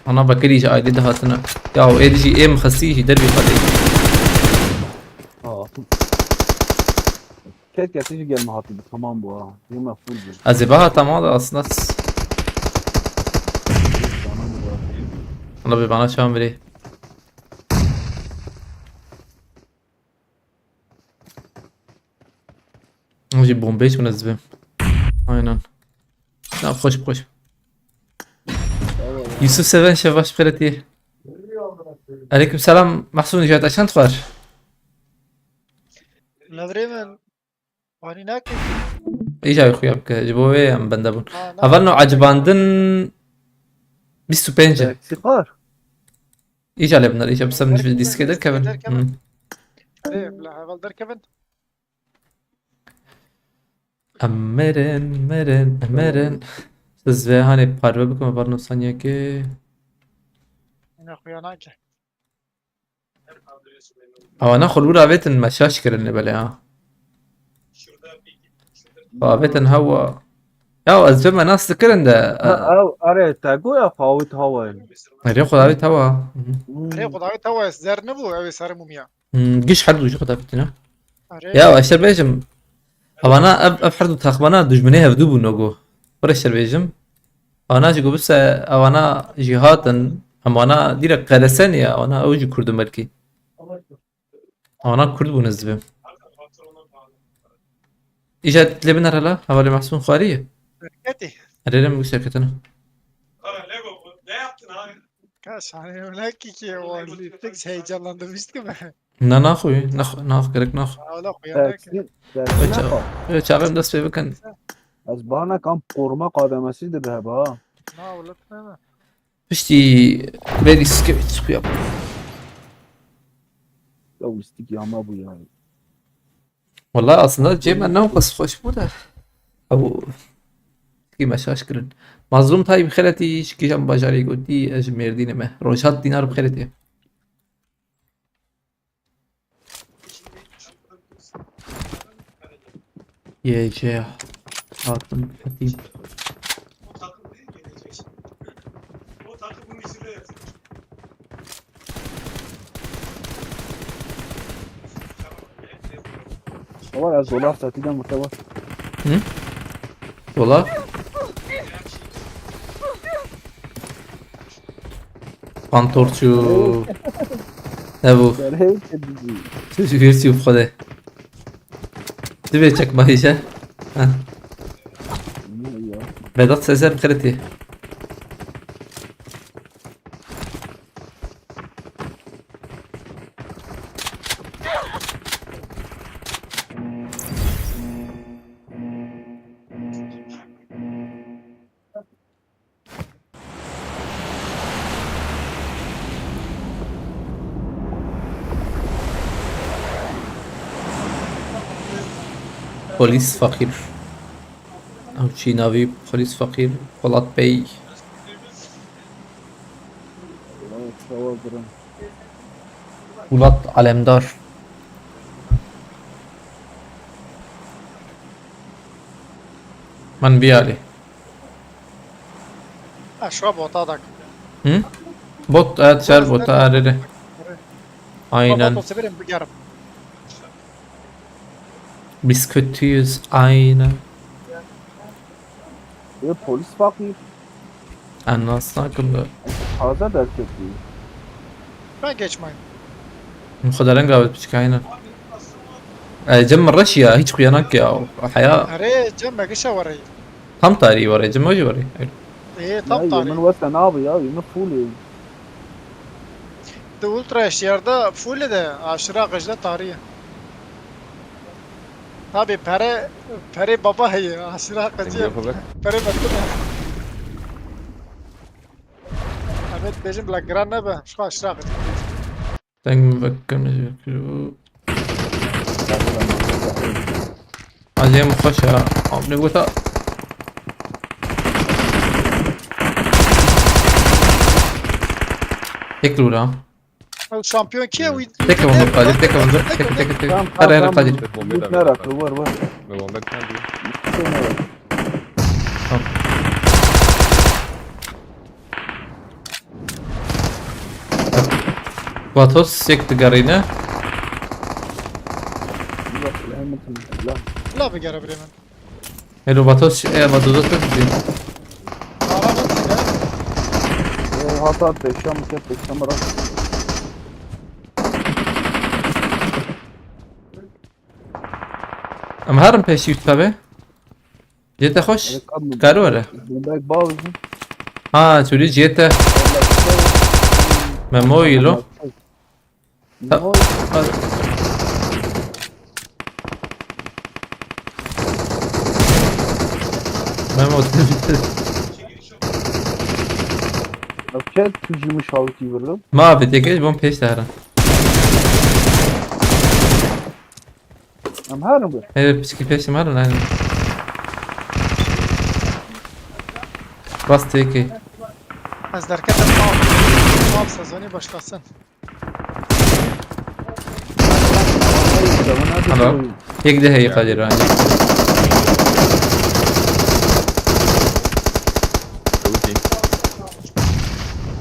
Ana bekirî ji ailî de hatine. Ya ê dijî ê min xistî jî dervî xwedê. Aa. Keşke siz gelme hatı tamam bu ha. Yeme full bu. Ez ê bihatam da aslında s-, Tamam bu ha. Ana bir bana çan biri. Jî bombê çûne zibê. Aynen. Ya xweş xweş. Yusuf Seven şevaş xeretî. Aleyküm selam. Mahsun Necat çend xwar? Nevrê min. Wanî nake. Îca xuya bike. Ji bo wê em bende bûn. Ha, Heval no ecibandin bîst û pênc e. Sixar. Îca lê binir. Îca bisem dîskê derkevin. Derkevin. Hmm. Ê, bila heval derkevin. Em mêrin, mêrin, em mêrin. Siz vê hanê parve bikim, var no saniyekê. Yine xuya nake. Awana xwe li wir avêtin me şaş kirin lê belê ha. Avêtin hewa. Ya ez pê me nas dikirin de. Ha, ew, are, te goya fawit hawa. Erê xwe avêt hewa. Erê xwe davêt hewa ez zer nebû ew ê serê mûmiya. Hmm, giş her du jî xwe avêtine. Erê. Ya ez şer bêjim. Awana ev, ev her du taxmana dijminê hevdu bûn ogo. Were şer bêjim. Awana jî gobise awana jî hatin. Em wana dîrek qeresen ya, awana ew jî kurdin belkî. Awana kurd bûn ez dibêm. Îca lê binere la, hevalê Mahsûn xwarî ye. Bereketî. Erê lê min wisa ketine. Kaş hani öyle ki ki o liftik heyecanlandırmıştı mı? Na naxwe, nax, nax gerek nax. Öyle xuya nake. Dersin, dersin ne fa? Öyle çağırın dest pê bikin. Ez bana kam koruma kademesi de be ha. Na öyle mi? Piştî vê dîskê çi xuya. Ya wistik ya ma bu ya. Wala aslında cê me ne qas xweş bû de. Ew kî me şaş kirin. Mazlûm Tayyip xeletî ji kîjan bajarê gotî ez ji Mêrdînê me. Rojhat Dînar bi xeletî. Yê jê hatim hetî. Şewa ez dolar satî de muteba. Hı? Dolar? Pantorçu. Ne bu? Derhey kedidi. Siz yürüyüş yok hadi. Dibê çekma hêşe. Heh. Ne ya? Vedat Sezer xeletî. Polîs feqîr. Ew çî navî polîs feqîr, Polat Bey. Şewa girin. Polat Alemdar. Min biyalî. Ha şu bota dak. Hı? Bot, evet, ser bota, erere. Aynen. Bota severim bigerim. Biskütüyüz, aynen. Ya polis feqîr. Anlasın hakkında. Taze derketti. Ben geçmeyin. Xwe de renga wê piçka hîna. E, cem min reş ya, hiç xuya nake ya. Heya. Erê, cem me gişe were. Tam tarî were, cem wê jî were. Ê, tam tarî. Min weste nabe ya, min full ê. Di ultra H D R de full de, aşırı ağaçta tarî. Tabi pere, pere baba heye, aşırı ağaçta. Pere betim. Evet, bejim la giran nebe, şu aşırı ağaçta. Deng min vekirmê jî kir û. Hadi em xweş e. Amne gota. Tek lura. Ew şampiyon kî ye? Wî Tek wî vurdu, Kadir, tek vurdu. Tek, tek, tek. Tamam, tamam, Hadi, hadi, tamam. Kadir. Lütfen, Rabbim, var, var. Ve bombe nerede? Şey ne var? Tamam. Vatos yek digerîne. Yok, silahım atın. Silah. Silah bir kere biremen. Hello, Vatos, e, Vatos, Vatos. Ara bak ya. E, hata peşam, peşam bırak. Em herin pêşî tabi. Cê te xweş? Kar were. Bombek bavizin. Ha, çûrî cê te. Memo îlo. Memo. Çend tijî min şawitî virdim. Ma abi, teke ji bon pêş de herin. Em herin bi. Evet, piçkî pêşim herin, aynen. Rast teke. Ez derketim mal. Mal sezonî başlasın. Alo. Yek de heye Kadir, aynen.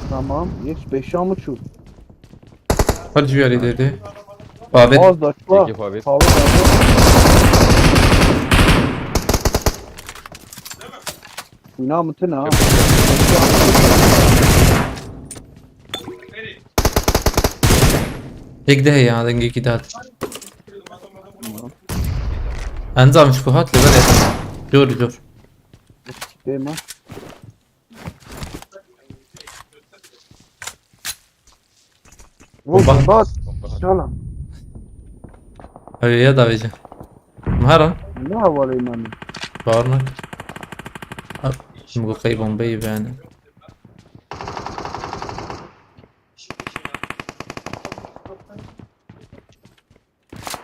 Tamam. Yek beşa mı çû? Hadi bir yere dedi. Babet. Az da çuha. Peki, Fabet. Fabet abi. Fîna mitin ha. Yek de heye, dengekî dihat. Tamam. Enzam ji ku hat li vere. Dur, dur. Dema. Bomba. Bomba. Bomba. Şala. Ew ya davêje. Mihara. Ne havalı imanı? Bağırma. Ha, şimdi bu kayı bombayı yani.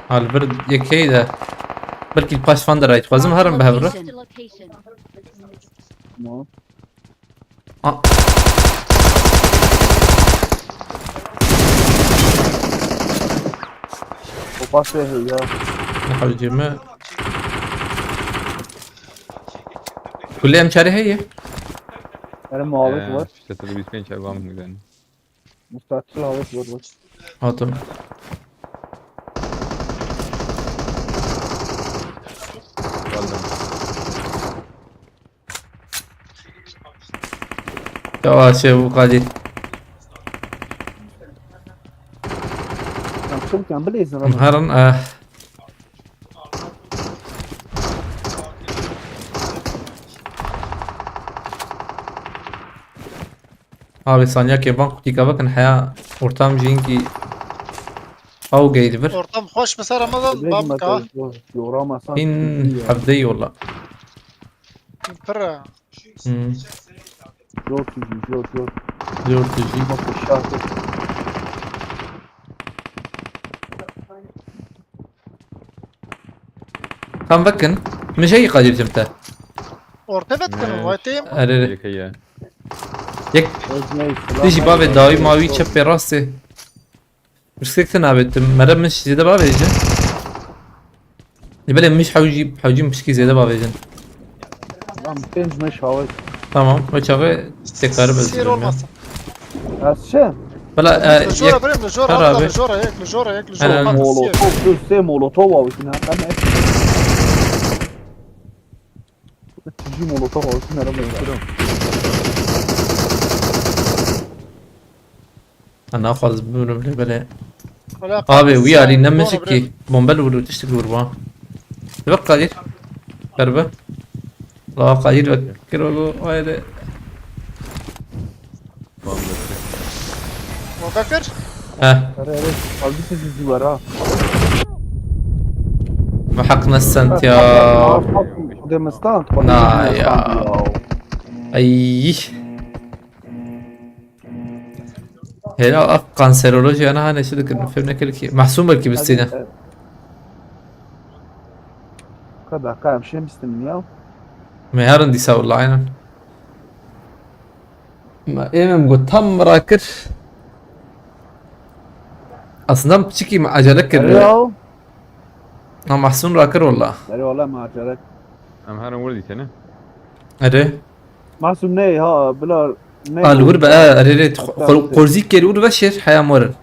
Ha, li vir yekê de. Belkî li paş van de rayt. Xwazim herim bi hev re. Marked a location. Tamam. A. O pas heye ya. Ne hewcê me? Kulê em çare heye? Benim muhabbet Ee, var. İşte tabii biz genç abi, var mı yani? Mustafa abi, vur, vur. Hatim. Geldim. Ya şey bu Kadir. Tamam, çabuk yan, bileyim sana. Heran, eh. Abi, sanyakê van qutîka bikin, heya ortam jî hinkî ew gey dibir. Ortam xweş bi ser Ramazan, babka. Hîn hevdeyî wala. Pir e. Hmm. Zor tijî, zor, zor. Zor tijî. Bak, şahı. Tam vekin. Min jeyî qadî bidim te. Orte vetkino, Ee, vay têm. Erê, erê. Yek heye. Yek. Tijî bavê dawî mawî çepê rastê. Pirsgirêk te nabêtim. Mere min zêde bavêjin. Belê min hewcî, hewcî min pişkî zêde bavêjin. Lan pênc meş hawet. Tamam, o çaxê tekrar bezdim ya. Olmasın. Ez çi? Bela, e, li jora yek, birê, li jora, her abi. Li jora, yek, li jora, yek, li jora. Aynen. Olmasın. Molotov, dur, sê molotov avêtin ha, em ek. Tijî molotov avêtin, herhalde. Ha, naxwaz bimirim lê belê. Abi wî alî ne mijikî. Bombe li wir û tiştik li wir bû. Li vir Kadir. Berbe. La Kadir vekir û haydi. Wekir? He. Erê, erê. Aldı sizi zîwara. Mehaq nesent ya. Demestan. Na ya. Ay. Hela af kanseroloji ana hane çi dikir, min fêm nekir ki. Mahsûm belkî bistîne. Ka dakika em şêm bistin ya. Me herin dîsa willa aynen. Ma ê min got tam min rakir. Aslında piçikî min acele kir. Alo. Ha Mahsûn rakir willa. Alo walla min acele. Em herin wir dîtene. Erê. Masum ne ha bila ne. Al wir be erê rê qorzî kêr wir veşêr heya morin.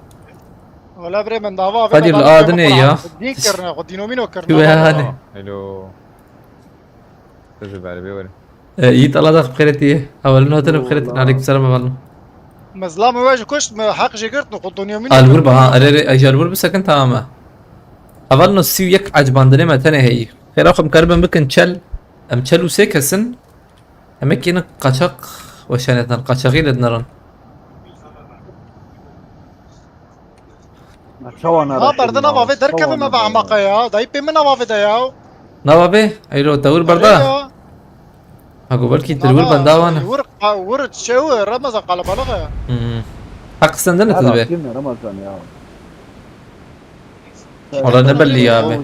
Wala bre min dava. Kadir li adine ya. Dîn kirine xwe dînomîno kirine. Hello. Sizi beri bir verin. Yiğit Allah da xeyreti. Awalin hatırı xeyreti. Aleyküm selam awalin. Mezlam ve kuşt me hak jigirtno xwe dînomîno. Al wir be ha erê rê ejal wir bisekin tamam. Awalin o sî û yek acbandine me tenê heyî. Xêra xwe em karibin bikin çel. Em çel û sê kesin. Em ê kênin qaçaq weşanêtin, qaçaxî lê dinerin. Ma çawa naraştin? Ha, berdin nava vê derkeve me be emaqe ya. Dayî pê min nava vê de ya. Nava vê? Eyro, te wir berda? Ha, go belkî te wir benda wan. Wir, wir çew, Ramazan kalabalık ya. Heq sende ne dibe? Ramazan ya. Wala ne belli ya abi.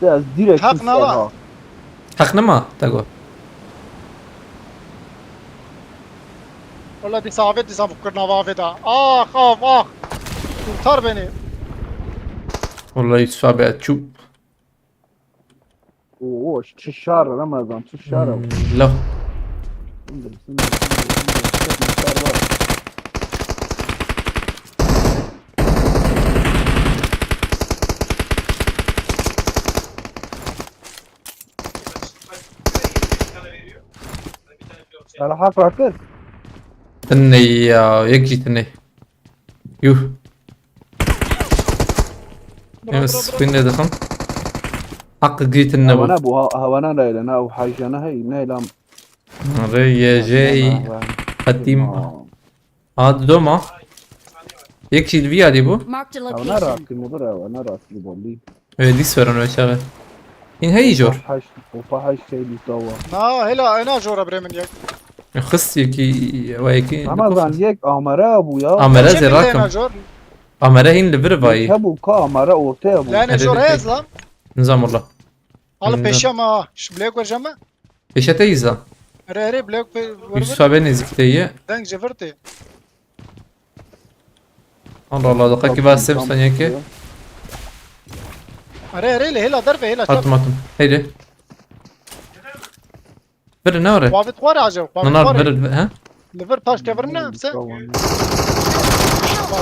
Ya direkt Heq nava. Heq nema, te got. Wala dîsa avê dîsa bikir nava avê da. Ax, av, ax. Kurtar beni. Wala Yusuf abi çû. Oo, çi şar Ramazan, çi şar. Hmm, la. Sala hak rakir. Tinê ya, yek jî tinê. Yuh. Em screen lê dixin. Haq girîtin nebû. Hewana bû, ha, hewana neyle, na ew hajana hey, neyle. Rê ye jey. Hewana. Qetîm. Ha. Ha, doma. Yek jî li vî alî bû. Marked a location. Hewana rakî, mudura, hewana rakî bolî. Wê dîs verin wê çaxê. Hîn heyî jor. Opa heş, opa heş şey dîsa wa. Na, hela, ena jora birê min yek. Xist yekî, we yekî. Ramazan yek amere bû ya. Amere zê rakim. Amere hîn li vir vayî. Hebû ka amere ortaya bû. Yani jor ez lan. Nizam wala. Al peşe ma, şu bilek vereceğim mi? Peşe te izan. Ere, ere, bilek ver. Yusuf abi nêzîk te ye. Deng ji vir tê. Allah Allah, daqekî va sê saniye ke. Erê, erê, lê hêla derve, hêla çap. Hatim, hatim. Heydi. Vir ne ore? Xwavit xwar acem, xwavit xwar. Nanar vir, he? Li vir paş kevir ne, se?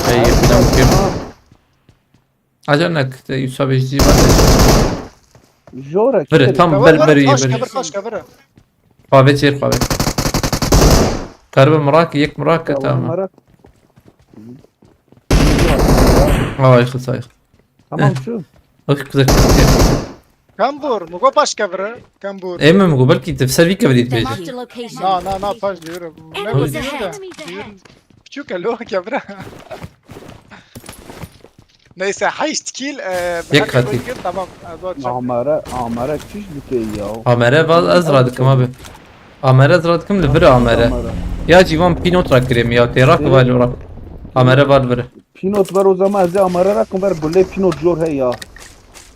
Hey, bir dakika. Acele nek, te Yusuf abi jî var. Jora. Vir, tam ber, ber, paş kevir, paş kevir. Xwavê çêr xwavê. Qeribê mirak, yek mirak, tamam. Ay, xisay. Tamam şu. Bak, güzel. Kambur, mugo paş kevre, kambur. Em mugo belkî te ser vî kevirî dibêje. Na, na, na, paş diyorum. Enemies ahead. Küçük alo kevre. Neyse, heşt kill, e, yek hatî. Tamam. Amere, amere çiş dike ya. Amere val ez radikim abi. Amere ez radikim li vir amere. Ya civan pinot rakirê mi ya, tê rak val rak. Amere val vir. Pinot ver o zaman ez amere rakim ver gule pinot jor hey ya.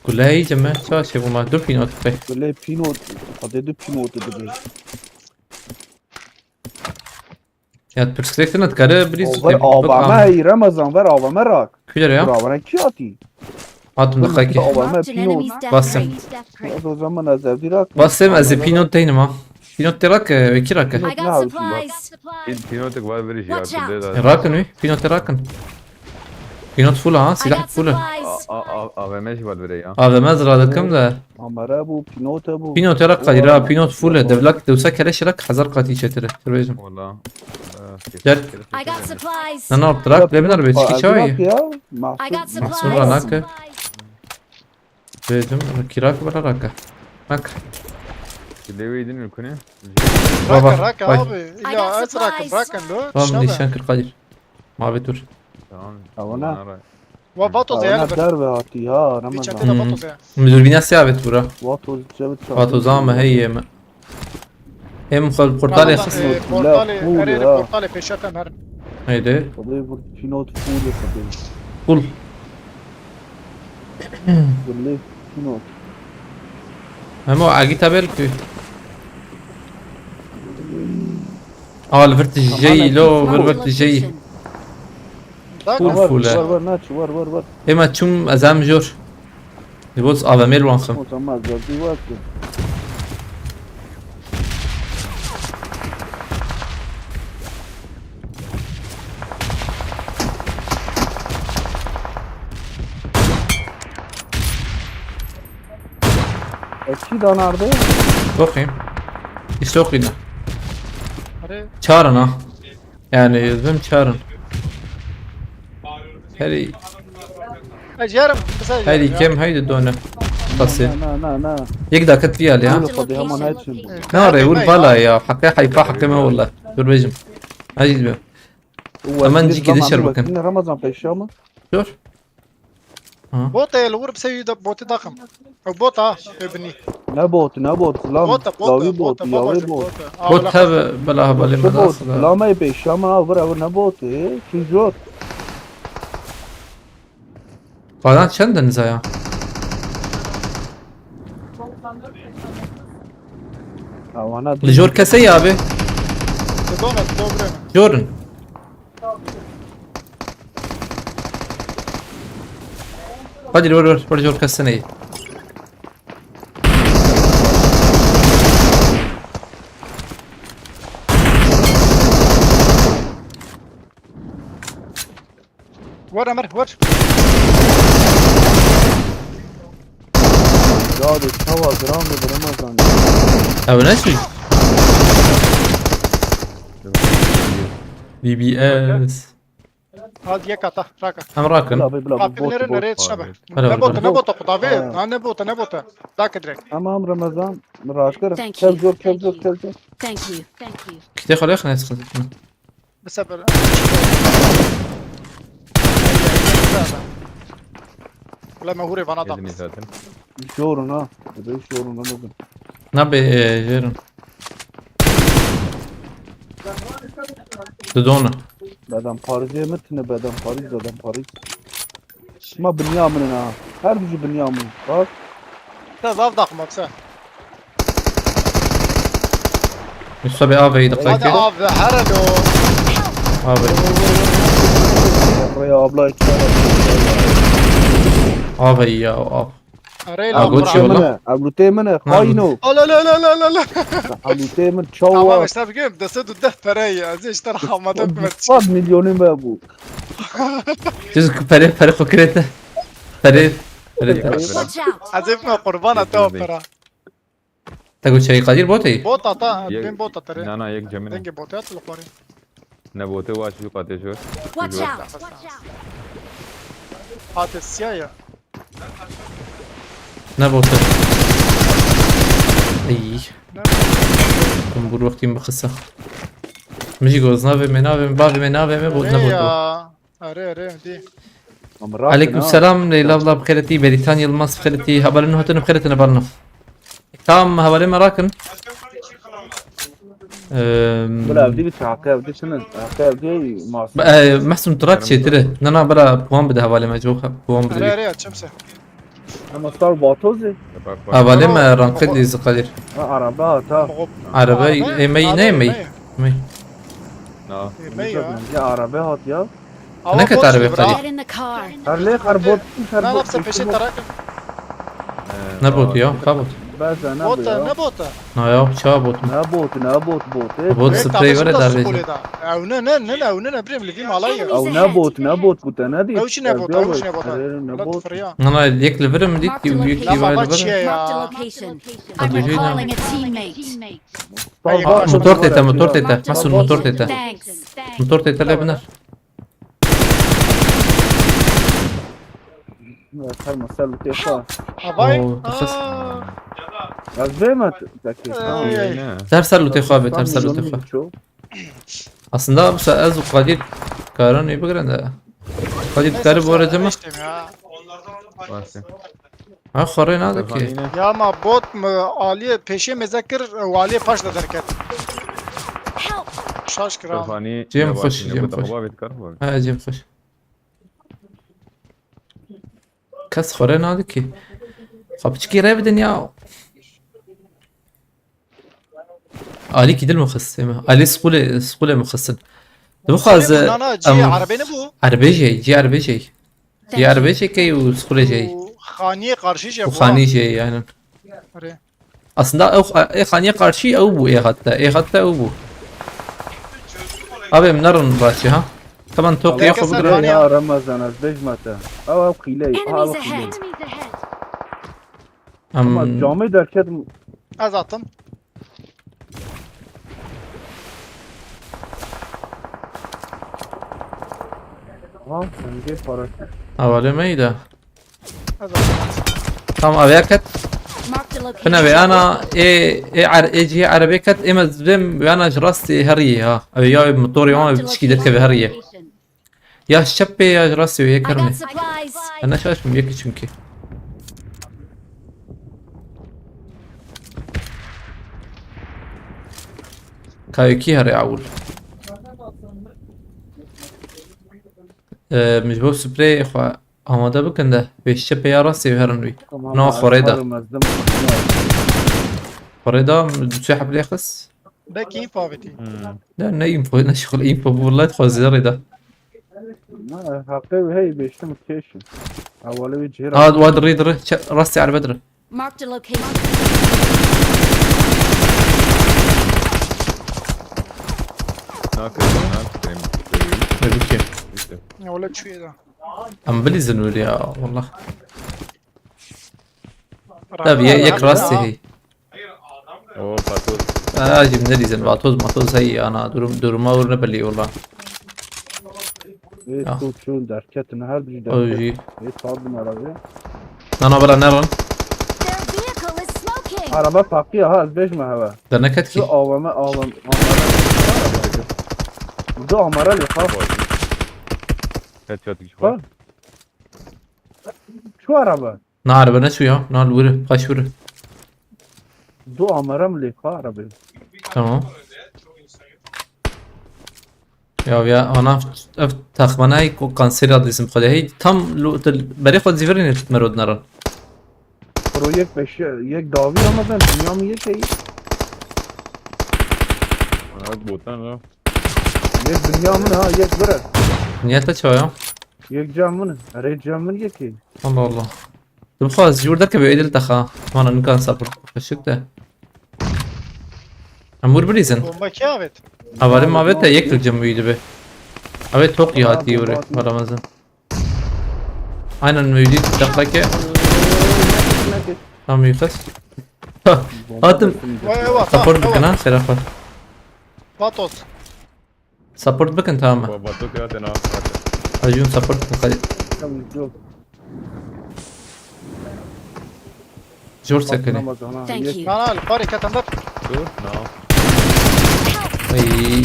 Gule hey ceme, ça şey buma, du pinot be. Gule pinot, hadi du pinot dibe. Ya pirsgirêk tune dikare birî zû tê. Ver avame hey Ramazan, ver avame rak. Kî lere ya? Ver avame kî hatî? Hatim diqekî. Avame pînot. Basem. Ez o zaman ez evdî rak. Basem ez ê pînot deynim ha. Pînot tê rak, e, wekî rak e. Pînot ne hatî bak. Pîn-, pînotek var bir iş ya. Rakin wî, pînot tê rakin. Pînot full ha, silah full. A, a, a, A V M jî var bire ya. A V M ez radikim de. Amere bû, pînote bû. Pînot tê rak qadî ra, pînot full e. Devlak, dewsa keleş rak hezar qatî çetir e. Tir bêjim. Wala. Gel. I got supplies. Nana, bırak, ne bileyim, beş kişi var ya. I got supplies. Mahsun ranaka. Dedim, kirak bana raka. Bak. Lewê din ülküne. Baba, raka, raka abi. İlla ez raka, bırakın lo. Tamam, nişan kır Kadir. Mavi dur. Tamam. Tamam. Wa Vato de yani. Derve hati ya, Ramazan. Çete de Vato de. Müdür binası ya, evet, bura. Vato, evet. Vato zaman heye mi? Hem portalê xist. Portalê, erê, portalê pêşetem herin. Heydi. Xwedê vur pînot full xwedê. Full. Wille pînot. Hemo agî tabel ku. Al vir tijey lo, vir vir tijey. Full full e. Ver ver naç, ver ver ver. Ema çum ezem jor. Di bots A V M li wan xim. O zaman geldi vakti. Eski danardı. Bakayım. İşte okuyun. Çağırın ha. Yani yüzüm çağırın. Heri Ej yarım kısa. Heri kem haydi done. Tası. Na na na. Yek dakika trial ya. Hadi hemen açın. Ne arıyor? Vur bala ya. Hakkı hayfa hakkı me valla. Dur bejim. Hadi be. Hemen ciki dışarı bakın. Ramazan peşa mı? Dur. Bota ye li wir bi seyî botê daxim. Ew bota, ew binî. Ne bot, ne bot, gulam. Bota, bota, bot, bot, bot. Bot hev bela hevalê me bot, gulam, ey pêşiya min a vir, ew ne bot, e, tu jor. Qadan çend deniz aya? Li jor kesê ya abi. Dona, dobre. Jorun. Hadi vur vur vur, jor kesine. Vur Emir, vur. Ya de çawa gram de Ramazan. Ew ne şey? B B S. Hadi yek ata, raka. Em rakin. Bila, bila, bila, bot, bot. Nereye, nereye, şabe? Hele, ne bota, hele. Ne bota, kudavi? Ha. Ha, ne bota, ne bota. Dakika direkt. Tamam Ramazan, rakir. Thank you. Kev zor, kev zor, kev zor. Thank you. Thank you. Kite xale xne sıkıntı. Mesela böyle. Ulan mahurê vana da. Şorun ha. Ebe şorun anladım. Na be, e, yerim. Didona. Bedem Paris'e mi tine bedem Paris, bedem Paris. Ma Binyamin ha. Her bizi Binyamin. Bak. Te zaf daxma kısa. Mustafa abi, iyi dakika. Hadi abi, her alo. Abi. Buraya abla iki tane. Abi ya, abi. Arayla abi, abi. Agutê min e, agutê min e, xayno. Al, al, al. Agutê min, çawa. Tamam, işte bugün deste dudeh pere ya. Ez işte rahmadım. Sed milyonum be bu. Siz pere, pere konkrete. Pere, pere. Watch out. Azif mi qurbana te o pera. Te got çayî Kadir botê? Bot ata, bin bot ata re. Na, na, yek cemine. Denge botê at li xwarê. Ne botê wa şu qatê şu. Watch out. Hate siya ya. Ne botê? Ey. Ne botê? Kum bur wextî min bixisa. Min jî got navê me, navê me, bavê me, navê me, bot ne botê. Are, are, dî. Aleyküm selam, Leyla abla, bi xêr hatî, Beritan Yilmaz, bi xêr hatî, hevalên hatin, bi xêr hatine, barno. Tam hevalê me rakin. Ehm, Bila, evdî bir haqe, evdî şunu, haqe, evdî masum. Be-, e, Mehsun Turak çêtir e. Na, na, bila, puan bide hevalê me, cevap puan bide. Are, are, açım se. Ama sar batozê. Hevalê me ranked lî ziqadir. Ha, araba, ta. Araba, e, me, ne, me? Me. Na. E, me ya. Ya araba hat ya. Ne ke tarif ettiği? Get in the car. Her lê her bot, her bot. Nafsa peşê tarak. Ne bot ya? Ka bot. Beza ne bot ya? Ne bot? Na ya, ça bot. Ne bot, ne bot, bot. Bot sprey vere da vece. Ew ne, ne, ne, ne, ew ne, ne, birêm li vî malay ya. Ew ne bot, ne bot, bu te ne dî? Ew çi ne bot, ew çi ne bot? Ne bot. Na, na, yek li virim dît, yek li virim. Marked a location. I've been calling a teammate. Motor tête, motor tête. Mehsun, motor tête. Thanks. Motor tê te lê biner. Her mesel tê xwe. Havay. Oo, dixist. Aa, Ez vê me tekê. Ay, ay. Her ser lûtê xwe bê, her ser lûtê xwe. Aslında bu se-, ez û Kadir karan wî bigirin de. Kadir, dikare bu arada mı? Geçtim ya. Bas. Ha, xorê nade ki. Stefani ne? Ya ma bot mu aliyê pêşê mêze kir û aliyê paş de derket. Şaş kiram. Stefani. Cem Yavaş hoş, yine, Cem bu da hoş. hava vetkar var. Ha, Cem hoş. Kes xorê nade ki. Xapçikî rê bidin ya. Alî kî dil mixist, ême. Alî sqûlê, sqûlê mixistin. Dixwaz, Nana, cî em, erebê ne bu? Erebê jê, cî erebê jê. Cî erebê jê key û sqûlê jê. Bu xaniyê karşı jê Bu bu. Xanî jê yani. Arê. Aslında ew, ê xaniyê karşî ew bû, ê hatta. Ê hatta ew bû. Abi em nerin raşî ha. Tamam, toqê Herkes xwe Stefani bigire. ya. Ya Ramazan, ez bêjme te. Ew ew xîley. Ew Enemies xîley. ahead! Em, Ama camê derket Ez attım. Ha, rengê paraşüt. Hevalê me yî de. Ez attım. Tamam, avya ket. Marked a location. Bine ve ana ê, ê, er, ê cihê erebê ket, ê me zibêm ve ana ji rastê heriyê ha. Ev ya motorê wan bi tişkî derkeve heriyê. Ya ji çepê ya ji rastê wê yê I got kermê. Supplies! Ben ne şaşım yekî çünkü. Kayokî herê awul. Ee, min ji bo spreyê xwe amade bikin de. Vê ji çepê ya rastê wê herin wî. Na xorê da. Xorê da, tu çê heblê xist? Belki info avêtî. Ne, ne info, ne şixul info, bu welaît xwe zêrê da. Na, haqê wê hey beştim keşim. Awale wê cihê Ha, wa dirî dirî, rastê erbe dirî. Marked a location. Nakırım, nakırım. Tabii ki. İşte. Ya wala çuye da. Em bilîzin wî ya, wallah. Tabii, ye-, yek rastê hey. O patos. Aa, jim ne dîzin, vatoz matoz hey ana, durum, duruma ur ne belî wallah. Ê Ya. tu çûn derketin her dijî O derket. jî. Ê sardin arabaya. Nana bela nerin. Their vehicle is smoking! Araba paqiya ha, ez bêjme heve. Derneket Tu ki. awame awam. Tu amara lê xaf. Headshot iki Ha? var. Şu araba. Na araba ne şu ya? Na vurur, kaç vurur. Du amara mı lê xaf araba? Tamam. Ya, ya ana ev taxmanayê ku kansêra dîsim xwe de hey tam lu-, til-, berê xwe zîvirîne merod nerin. Pro yek beş yek davi ama ben dünya mı yek hey? Ana botan la. Yek dünya mı ha yek bırak. Niyete çawa ya? Yek cam mı? Red cam mı yek hey? Allah Allah. Tu bixwaz jûr derkeve êdil texa. Mana nikan sabir. Kaşık de. Em vur bilîzin. Bomba ki avêt? Avalim avête yek li cem wî dibe. Avê tok ya hatî wure. Baramazın. Aynen müydü. Dakika. Tam müyfes. Hatim. Vay vay. Support bikin ha, Serafat. Vatos. Support bikin, tamam mı? Baba tu kira tena. Acun support bikin, hadi. Zor sekini. Thank you. Na na, li parê ketin der. Dur. No. Ay,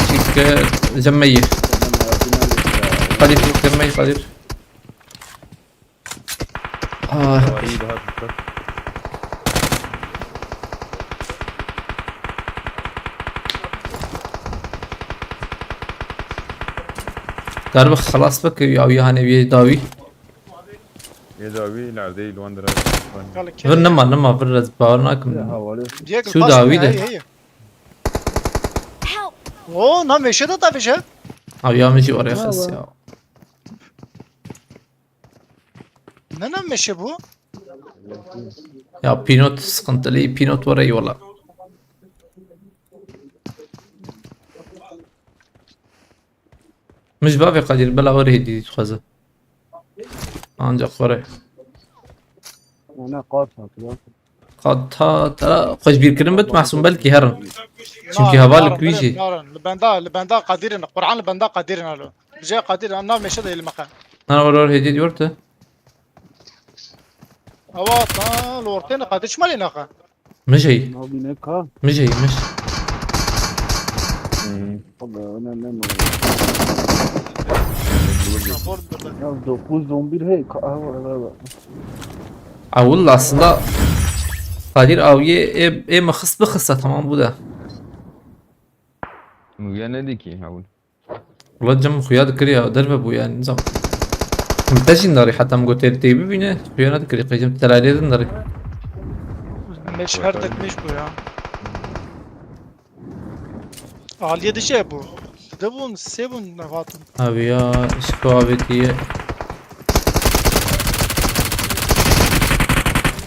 çık, e, cemmeyi. Kadir, cemmeyi, Kadir. Aa, Daha iyi, daha dikkat. Galiba xelas bike ya, yani bir davi. Yê dawî neredeyî li wan dira. Galik. Vir nema, nema, vir ez bawer nakim. Diye Şu dawî de. Help! O, na meşe de tabii şey. Abi ya, min jî oraya xes ya. Ne ne meşe bu? Ya, Pinot sıkıntılı, Pinot var eyvallah. Min ji bavê Qedîr bela were hêdî dixwaze. Ancak were. Ona qat hat ya. Qata tera xweş bîrkirin bit, Mehsûn belkî herin. Çimkî heval li ku jî. Narin, narin. Li benda, li benda Qedîr in. Quran li benda Qedîr in alo. Bi cihê Qedîr in, nav mêşe de li meqe. Nana were were hêdî diyor te. Awa, ta li ortê ne Qedîr çima lê naxe? Mijey. Nabîne ka. Mijey, mij. Xweda, ne, ne, ne. Rapor burada. Ya dokuz on bir hey. Ka, ha, ha, ha. Ewil aslında Kadir awiye ê, ê mi xist bixista tamam bu da. Muya ne dikî hewil? Wala cem xuya dikir ya derve bu yani nizam. Min te jî narî heta min got tê bibîne xuya nadikirî qey cem telalê din darî. Meş her detmiş bu ya. Aliye dice bu. De bun, se bun ne hatun. Abi ya işte o abi diye.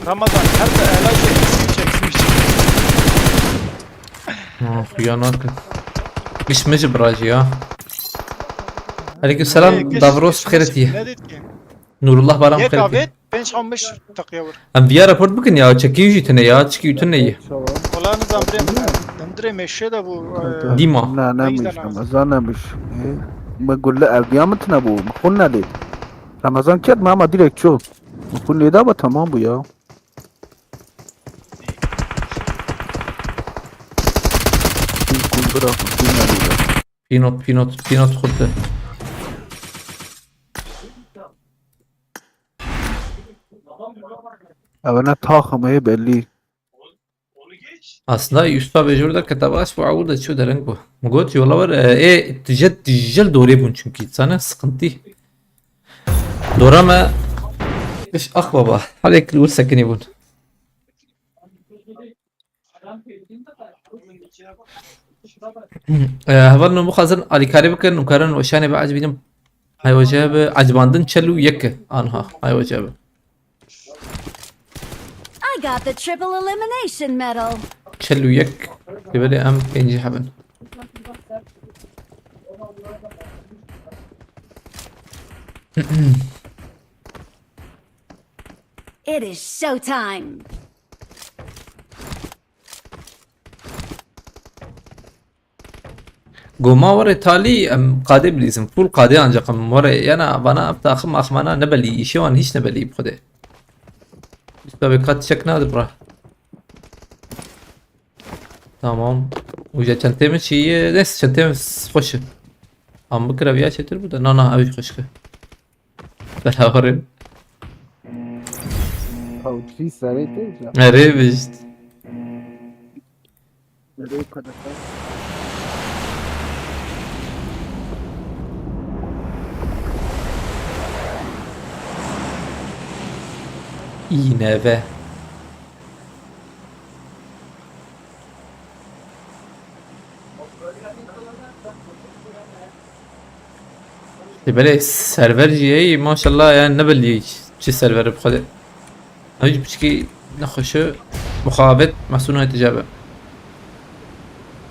Ramazan her de ela çek, çek, çek. Ha, xuya nakir. Biş mi ji birajî ya. Aleyküm selam Davros bi xêr hatiye. Ne dedi ki? Nurullah Baran bi Yek xêr hatiye. Avêt, pênc xwe miş teqiye wir. Em viya report bikin ya, çekî jî tune ya, çikî tune ye. Wala nizam birê min. Dem dirê mêşe de bû. Dîma. Ne, ne miş, Ramazan ne miş. E, me gulle evdiya min tune bû, min xun nedê. Ramazan ket me ama direkt ço. Min xun nêda be tamam bû ya. Min xun bira, min xun nedê. Pinot, pinot, pinot xurte. Ew ne taxim ê belî. Aslında Yusuf abi jor derkete baş bu awur da çu dereng bu. Mugot yola var e, e tije tijel dore bun çünkü sana sıkıntı. Dora me iş ah baba. Halek ur sekini bun. E, heval no bu hazır alîkarî bikin û karin weşanê bi ecibînin. Haywaje bi ecibandin çel û yek anha. Haywaje bi. I got the triple elimination medal. Çel û yek. Develê em pêncî hebin. It is showtime. Goma were talî em qadê bilîzim. Full qadê ancak em were yana bana taxim axmana ne belî. İşi wan hiç ne belî bu kadar. Üstüne bir kat çek nadir bura. Tamam. Uca çantê mi çi ye? Neyse çantê mi xweş e. Am bikira viya çetir bu da. Na na ev xweş ki. Beraber. Kavçî serê tê. Erê bişt. Nereye kadar? İğne ve. Ê belê server jî heyî maşallah yani ne belî çi server bi xwedê. Ew jî piçkî nexweş e. Muxabet Mehsûn hate cabe.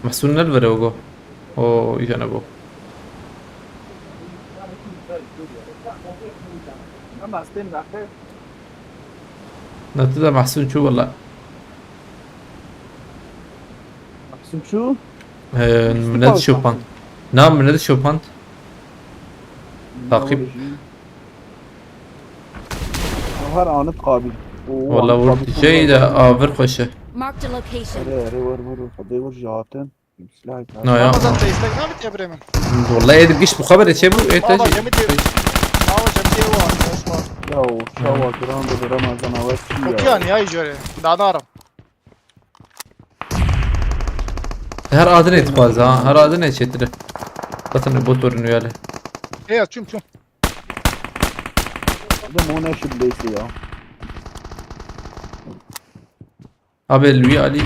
Mehsûn ne li vir e go. O îja ne bo. Ama stên daxil. Ne tu de Mehsûn çû wela. Mehsûn çû? Ee, min ne dişopand. Na min ne dişopand. Takip. Her anı kabil. Oo, Wala anı vur kabil şey de avir xweşe. Marked a location. Ere ere vur vur vur. Hadi vur zaten. Silah. No ya. Ramazan te istek ne bitiye birê min? Wala edim giş bu xebere çe bu. E te Ama cemi diye. Ama cemi diye var. Osman. Ya o şava duran da Ramazan avat ya. Okuyan ya ijore. Daha da aram. Her adine dixwaze ha. Her adine çetire. Zaten bu torun üyeli. Hey ya çum çum. Adam o ne şu bileysi ya. Abi Louis Ali.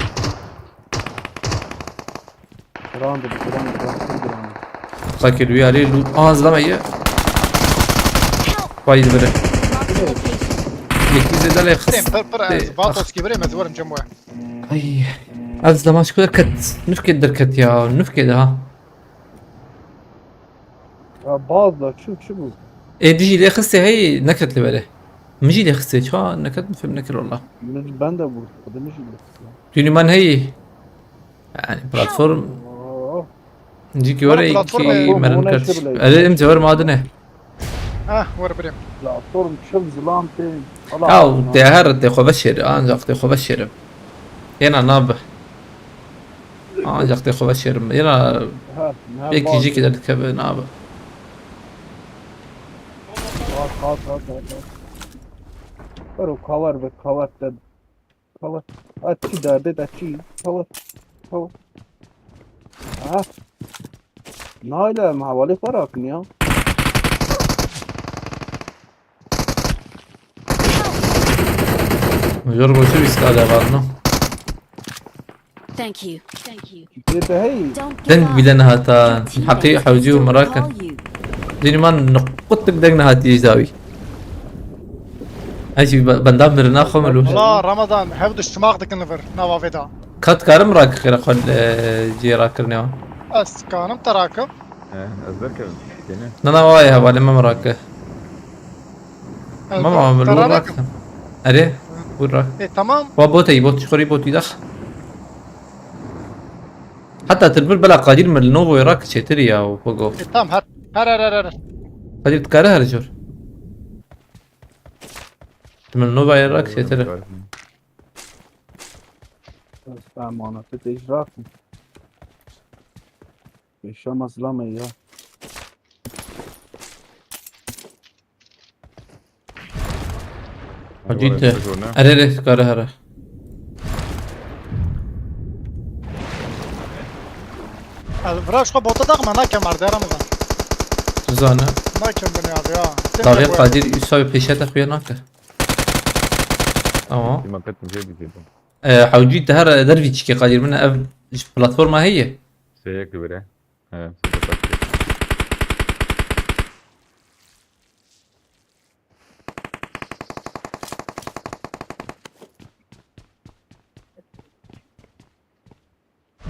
Duran da duran da duran. Sanki Louis Ali lu. Aa zlama ye. Vay de böyle. Marked a location. Yekî zêde lê Tem xist. per per ez vatos ki birê me ziwarim cem we. Ay. Ez zaman şu kadar ket. Nufke derket ya. Nufke daha. Ya bazı da çu çu bu. E dijî lê xistê hey neket li belê. Min jî lê xistê, çawa neket, min fêm nekir wala. Min ji benda bû, xwedê min jî lê xistê. Dûnî man heyî. Yani platform Oh. Cîkî were platform ki merin kert. Ere em cewher madine. Ah, were birêm. Platform çil zilam tê. Ya te her te xwe veşêr, ancak te xwe veşêrim. Yena nabe. Ancak te xwe veşêrim. Yena yekî jîkî derdikeve nabe. Hat hat hat hat. Bero kavar be kavar te. Kavar. Ha çi derdê de çi? Kavar. Kavar. Ha. Nayle em hevalê xwe rakin ya. Jor boşu iskale var no. Thank you. Thank you. Tê te hey. Don't give Den up. bile nehata. Your Haqî teammates hewcî û will merakin. Call you. Dînî man nuqutlik deng nehatiye ji dawî. Ez jî be- benda mirina xwe min wilo. Wala Ramadan, hev diştimaq dikin li vir, nava vê da. Kat karim rakixire xwe e, cê rakirinê wa. Ez kanim te rakim. He, ez derkevim. Têne. Nana wa ye hevalê me mirake. Ez Mama te min wilo rakim. rakirin. Erê, wilo rak. E, tamam. Wa boteyî, bot ji xwe rî botî dax. Heta tu li vir bela Qadîr min li Novoyê rak çêtir ya û xwe got. E, tamam, her, her, her, her, her. Qadîr dikare her jor. Tu min li Novoyê rak çêtir. Ez emanetê te ji rakin. Pêşema zilamê ya. Hacî te. Erê rê dikare here. Ez vira ji xwe bota daxma nakem erdê Ramazan. Tu zane. Nakem binê abi ya. Dawê Qadîr Üsavi pêşete xuya nake. Tamam. Dîma qet jê bidî. E, hewcî te her dervî çikê Qadîr min ev ji platforma heye. Seyek bire. He, seyek.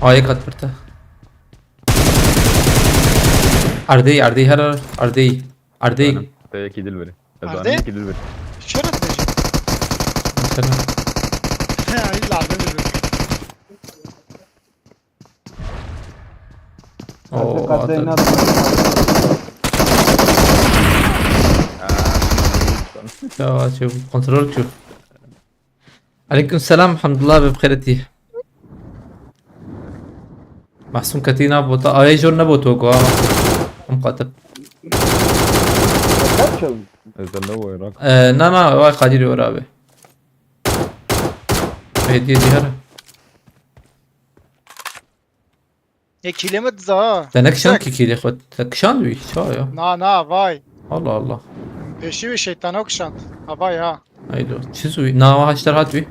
Ayê kat pirte. Erdê, erdê her erdê. Erdê. Te yekî dil bire. Ez Erdê? anî yekî dil bire. Şeref bêjî. Mesela. He, illa dil bire. Oo, Qadey atın. ne? Ya, çu, kontrol çu. Aleyküm selam, hamdulillah ve bxêretî. Mahsum ketî nav bota. Ayê jor ne boto go ama. Em qatip. Kaçın. Ez de ne woy rak. E, na na, vay Kadir yor abi. Hediye diyor. E, kîlê me diza ha. Te nekişand ki kîlê xwe. Te kişand wî. Ça ya. Na na vay. Allah Allah. Pêşî wî şeytana kişand. Ha vay ha. Haydi. Çiz wî. Na wa haşter hat wî.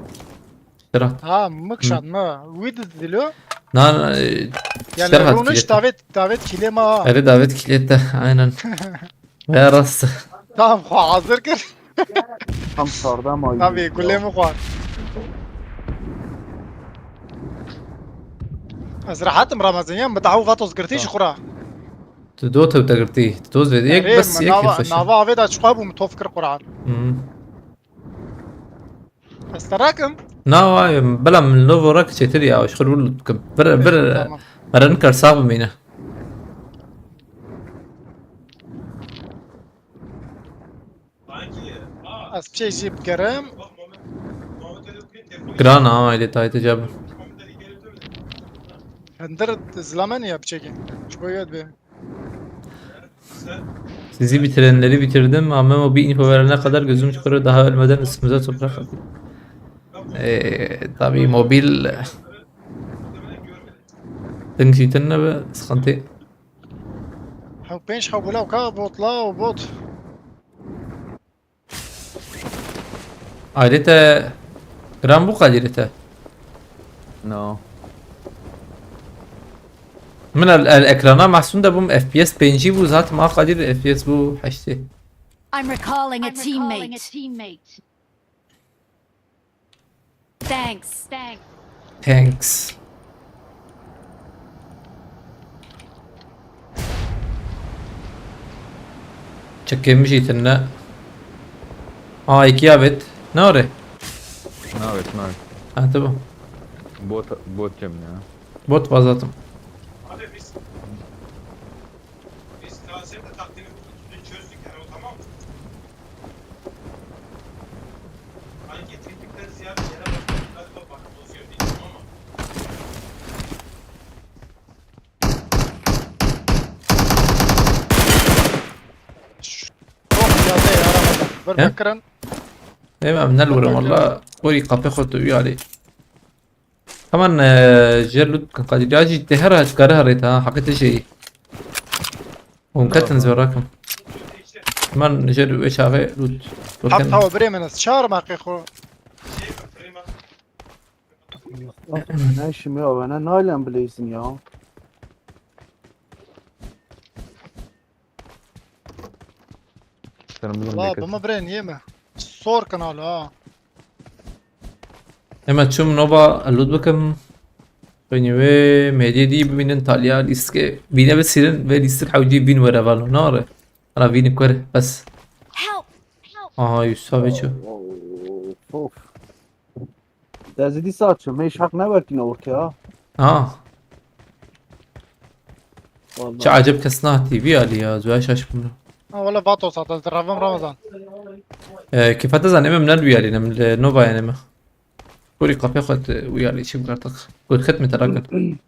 Haşter hat. Ha mi kişand mi? Wî diz dilo. Na na. E, Yani haşter hat rûniş kîlê. davet davet kîlê me ha. Erê davet kîlê te. Aynen. Veya rast. Tamam xwe hazir kir. Tam sarda ma. Tabii gulê min xwar. Ez rehetim Ramazan ya, min daha vatoz girtî ji xwe ra. Tu do tev te girtî. Tu doz vê. Yek Erê, bes min yek nava, xweş. nava avê da çiqa bû min tof kir Quran. Hmm. Ez te rakim. Na wa bela min novo rak çêtir ya. Ji xwe rûl dikim. Bir bir Tamam. merin kar sax bimîne. Ez piçê jî bigerim. Giran ama ile tayte cevap. Hindir zilame niye piçekê. Ji bo yê dibe. Sizi bitirenleri bitirdim ama o bir info verene kadar gözüm çıkıyor daha ölmeden üstümüze toprak atıyor. Ee, tabii mobil Ding jî tune be, sıkıntı. Hew pênc hew bila ka botla û bot. Ayrıca gram bu kadar ite. No. Min el, el ekrana mahsûn de bûm F P S pêncî bû, zaten ma qadir F P S bû heştê. I'm recalling a teammate. Thanks. Thanks. Thanks. Çekê min jî tune. Aa, iki ya bet. Ne ore? Navet, navet. Ha, tamam. Bot, bot cem ya. Bot vazadım. Çok ziyade yaramadı. Bir He? Bekirin. Em, em nelwurim valla. Orî qapê xwe tu wî alî. Hemen e, jê loot bikin Kadir. Ya jî te her hat kare herêt ha. Heqê te jê yî. Hûn ketin zora kim. Hemen jê wê çaxê loot. Hap tawa birê min ez çar maqê xo. Ne işim ya, ben ne naylem bileysin ya. Sen bunu La bekle. bima birê niye mi? Sor kanal ha. Hemen çum nova loot bikim. Beni ve medya diye bibînin talya lîstikê. Bîne ve sirin ve lîstik hewcî bîn were valo. Nare. Ana bîni kore. Bes. Help! Aha Yusuf abi çu. Of. Dezidî saçım, hiç hak ne verkin ortaya. Ha. Vallahi. Çi acep kes nahatî vî alî ya. Zuya şaş bûm. Ha valla Vatos hatta zırhavım Ramazan. E, kifete zanim em nel wî alî nem li nova yani me. Kurî kapê xwe te wî alî çi bikartak. Got xet mi terakin.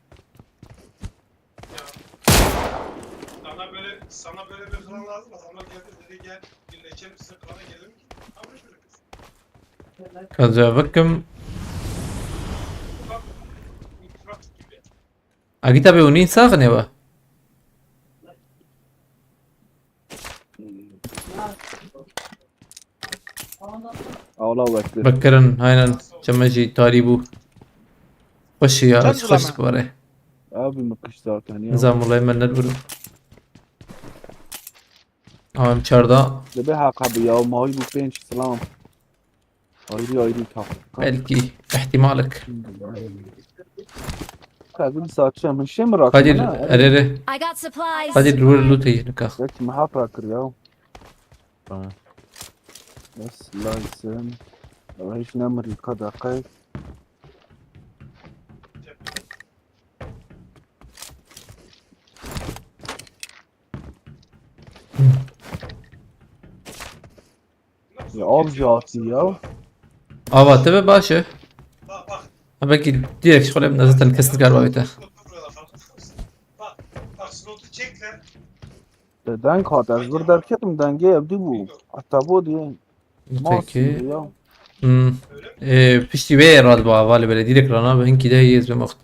Sana böyle sana böyle bir klan lazım. Adamlar geldi dedi gel birleşelim sizin klana gelelim. Ama şöyle Kaza bikim. itiraf gibi. Agita be unin saxne ba. Allahu Ekber. Bikirin aynen. Çeme jî tarî bû. Xweş ya, Çend xweş zilame? Spare. Abi mi kış zaten ya. Nizam wulay me nedbû. Am çarda. Debe haka bi ya, mavi bu penç selam. Ayrı ayrı tak. Belkî. Ihtimalek. Kadir saçı mı şey mi rakı? Kadir, erere. I got supplies. Kadir, vur loot iyi nika. Belki mi hap rakır ya. Tamam. Bes, lazım. Ama hiç ne mırı kadakay. Ya avcı atı ya. Ava te be baş e. Ha, belkî direkt şöyle bir zaten kesin galiba biter. Bak, bak slotu çekler. Deng hat, ez bir derketim, dengê evdî bû. Heta bo diye. Peki. Ya. Hmm. E, piştî wê rad ba avali böyle direkt rana be hinkî de yez be muxt.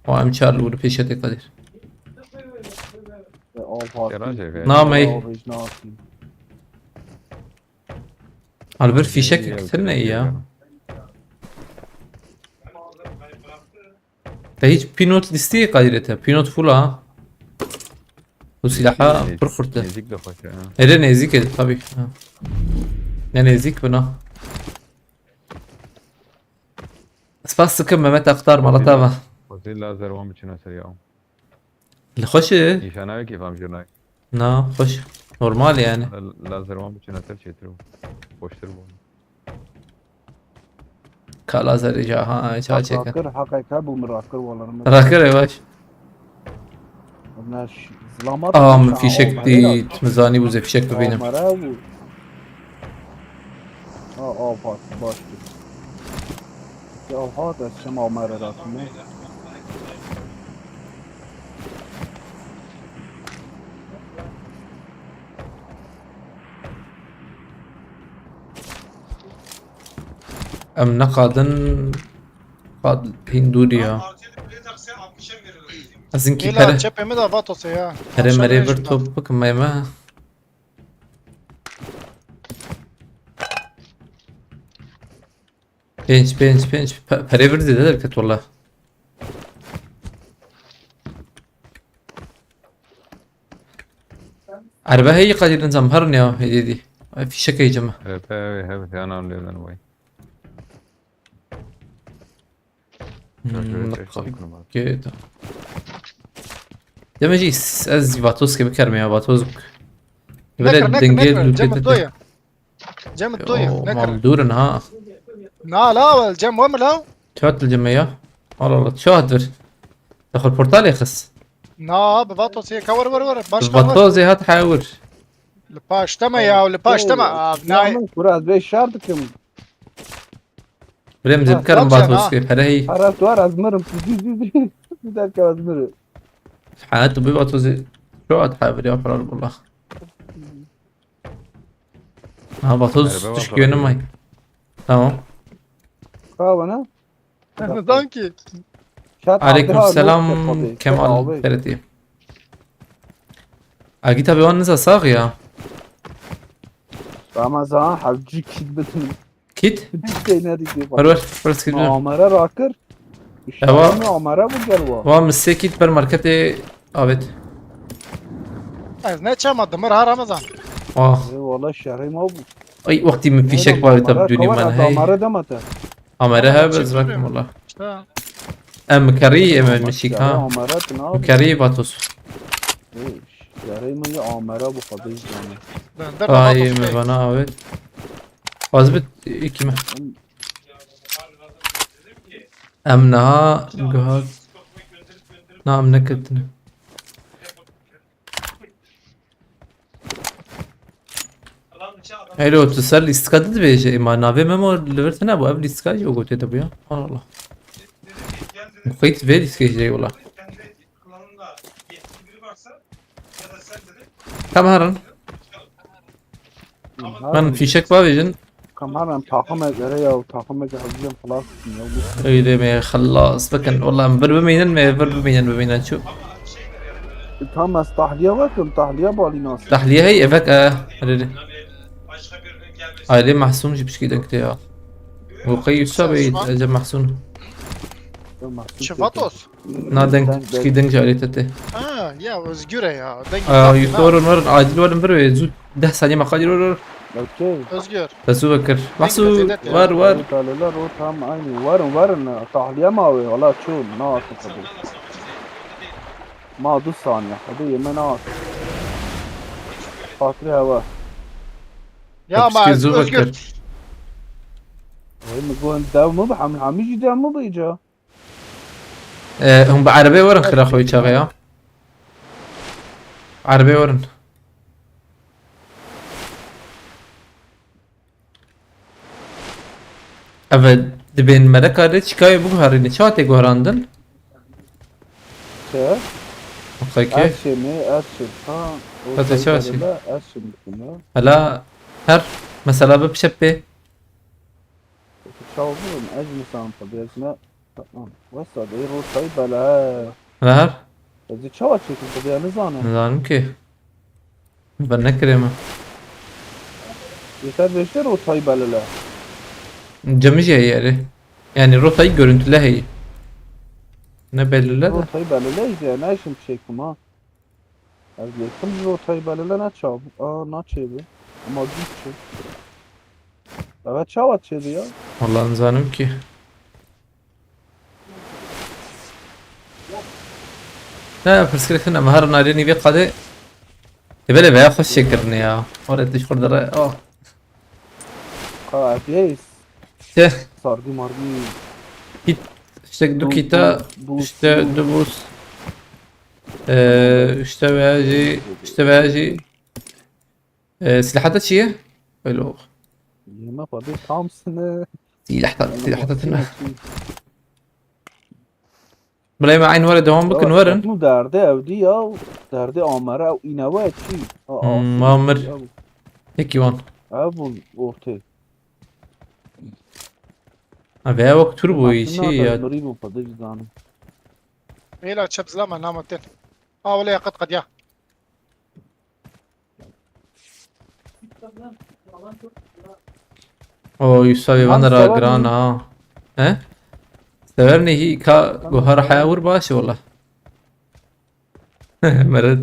O em çar li pêşetê Kadir. E, av hat. Yaran şey be. Namey. Av hiç ne atayım. Al bir fişek kitin ne ya? Te hiç pinot listî Kadir te. Pinot full ha. Bu silaha pir xurt e. Nezik de hoş ya. Ere nezik e tabii. Ha. Ne nezik buna. Spas dikim Mehmet Aktar, mala te ava. Xwezî lazer wan biçine ser ya. Li xweş e. Nîşana wekî fam jir nayê. Na, xweş. Normal yani. Lazer wan biçine ser çêtir bû. Xweştir bû. Ka lazerê ja ha, ça çêkin. Rakir, heqek hebû min rakir walanı min. Rakir e baş. Ne ş-, zilamat Aa, mı min ça-, fîşek Omara. dît, min zanî bû zê fîşek bibînim. Omara bû. Ha, av hat, baş kir. Ya hat, ez çem Omara rakime. Em neqadin qad hîn dûrî ya. Ez hinkî Mila pere, çepê min de Vatosê ya. pere Aşağı merê inmiş vir bak. top bikim me me. Pênc, pênc, pênc. Pe-, perê vir zêde derket wala. Erbe heyî Kadir nizam herin ya hêdî dî. Ay fîşek heyî cime. Evet, evet, evet, ya nam lêdan vay. Hmm, Şöyle bak, çeksin bunu bak. gêda. Deme jî s-, ez Vatoskê bikerme ya, Vatosk. Nekir, Böyle nekir, dengê nekir. lûpê Cem te. doya. Cem tu yî, Oo, ne mal kirin. Dûr in ha. Na la wel, Cem we mi la? Çi hat li cem me ya? Allah Allah, çi hat vir? Te xwe portalê xist. Na, bi Vatos yê ka wir wir wir. Başka var. Vatozê hat hewir. Li paş te me ya, li paş te me. Av, nay. Yalnız kura ez bê şer dikim. Birê min zê Ha, bikarim tamam, Cem, Vatos ha. kê pere heyî. Her ez var ez mirim. Dü dü dü. Dü derken ez mirim. Hayat bi Vatozê. Çi hat hewir ya, pera Allah. Ha, Vatos Merhaba, tişkî Vatos. yönü may. Tamam. Ka bana. Nizanim ki. Şat Aleyküm Abdullah selam Lutfi tabii. Kemal Abi. Feritî. Agî tabi wan niza sax ya. Ramazan hevcî kit bitin. Kit? Hiç şey ne diyecek. Ver ver. Ver skit Ma ver. Amere rakir. Ewa. Şahane Amere bu gel wa. Wa min sê kit ber marketê avêt. Ez ne çema dimir ha Ramazan. Ah. Eyvallah şerê ma bu. Ay wextî min fîşek bavê te bi dûnî Kawar man ez hey. Amere deme te. Amere he Çi ez rakim bileyim. Wala. İşte. Em mikerî em mişîk ha. Amere tına abi. Mikerî Vatos. Şerê ma ya Amere bu kadar yani. Ben de Ay Vatos me Bey. bana avêt. Az bit iki me. Em niha guhar. Na em neketine. Helo, tu ser lîstika dibêje, ema navê Memo li vir tune bû, ev lîstika jî gotê te bû ya. Allah Allah. Qeyt vê lîstikê jî wala. Tam herin. Ben fîşek bavêjin. Kameran takım egere ya, takım egere hazırım falan. Ya bu Öyle mi? Xelas bikin. Wala em vir bimînin me, vir bimînin bimînin çu. Tam ez tahliye bakın, tahliye bali nasıl? Tahliye hey, evek e. Hadi. Aile Mahsun jî pişkî deng te ya. Bu qey Yusuf Bey, Ece Mahsun. Çi Vatos? Na deng, pişkî deng ji aile te tê. Ha, ya Özgür e ya. Deng Aa, Yusuf, orun, orun, acil verin bir ve zû deh saniye maqal orun. Okey. Özgür. Tesu bekir. Mahsun, var, var. Taleler o tam aynı. Varın, varın. Tahliye mi abi? Valla çoğun. Ne artık tabii. Ma du saniye. Hadi yeme ne artık. Fatri hava. Ya ma Pişkî zû Özgür. bekir. Oy mi gon dev mi bu? Hamil hamil dev mi bu ica? Ee, hûn bi erebê werin xira xwe çaxê ya. Erebê werin. Ev dibên mereka lê çikayê biguherîne. Çawa tê guherandin? Çe? Qekê. Erşe mi? Erşe. Ha. Hadi çawa çi? Erşe mi? Hela her mesela bi pişepê. Çawa bûn? Ez nizanim tabi, ez ne... Tamam. Wesa de rotayî bela. Ve her? Ez ê çawa çêkim tabi, ez nizanim. Nizanim ki. Ben nekirê me. Yeter beşte rotayî belele. Cemî jî heye erê. Yani rotayî görüntüle heye. Ne belli de. Rotayî belele iyiydi yani, ne işim çêkim ha. Ez yetim rotayî belele ne çab. Aa, ne çêbi. Ama güç çê. Evet, çawa çêbi ya. Vallahi nizanim ki. Ne pirsgirêk tune, me her narê nîvê qadê. Ê belê veya xweş çêkirine ya. Ore tu ji xwe dere. Oh. Ha, F P S. Teh. Sargı margı. Kit. İşte du kita. İşte du buz. Ee, işte veya jî. İşte veya jî. Ee, silahata çi ye? Öyle o. Yeme tabi tam sene. Silahata, silahata tune. Bilay me aynı were devam bikin werin. Bu derdi evdi ya. Derdi amere ew inewe çi? Ha, Hmm, asıl amir. Ya bu. Peki wan. Ev bu ortê. Ha veya wek tur bu işi ya. Mirî bu pedi zanim. Êla çep zilama nama tên. A wele ya qet qediya. O Yusuf abi Lan bana ra sever gran mi? Ha. He? Sever ne hi ka guhar haya vur baş wala. Meret.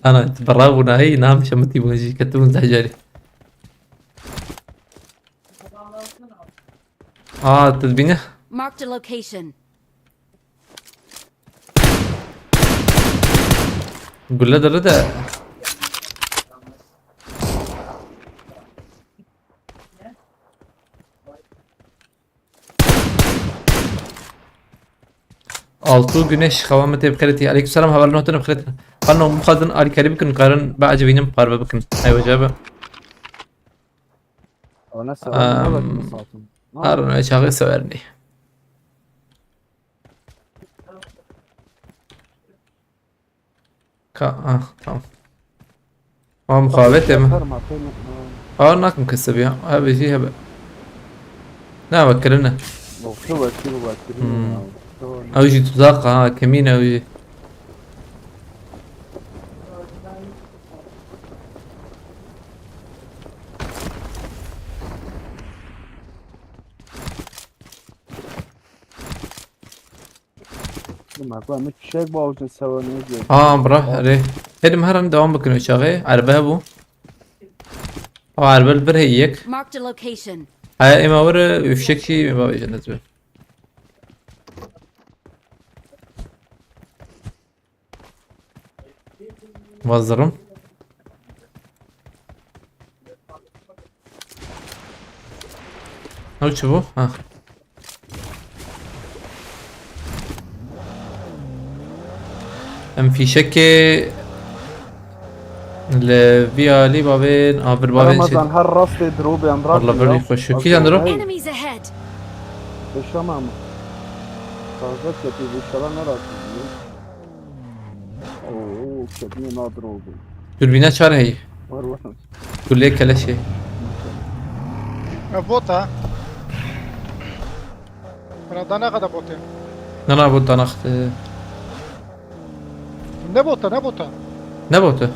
Ana bravo na hey nam şamati bu jî ketum zahcari. Aa, tu dibîne? Marked a location. Gule dere de. Altu Güneş, xewa min tê bi xêrê tî. Aleykümselam, hevalno hatine bi xêrê tî. Xanno, bixwazin alîkarî bikin, karin biecibînin, parve bikin. Ew ecebe. Ana sever ne Em, bakın satın. Harun ve çağı severnî. Ka, ah, tamam. Ama muxabete mi? Atar ma pê ne? Ağır nakim kese bir ya. Abi şey abi. Ne bak kirine. Yoksa vakir vakir Hmm. Ew jî tuzak ha, kemîn ew jî. Bak, ben bir fişek bağlayacağım, sever ne diyor? Aa, bırak, erê. Hedim her an devam bikin o çağı. Erbe bu. O erbe bir hey yek. Marked a location. Haya ema vere fişek şey ema vere cennet be. Vazdarım. Ew çi bû? Ha. Em fîşekê li vî alî bavên avir bavên çi? Ramazan her rastê dirobê em Valla rakî berî ya. Xweş. Kîjan diro? Enemies ahead! Beşama mı? Taze kepî bu şala ne rakî? Oo, kepî ne dirobê. Dürbîne çar heyî. Var var. Kulê keleşê. E, bota. Bana dana kadar bote. Nana bu danaxte. Ne bota, ne bota? Ne bota?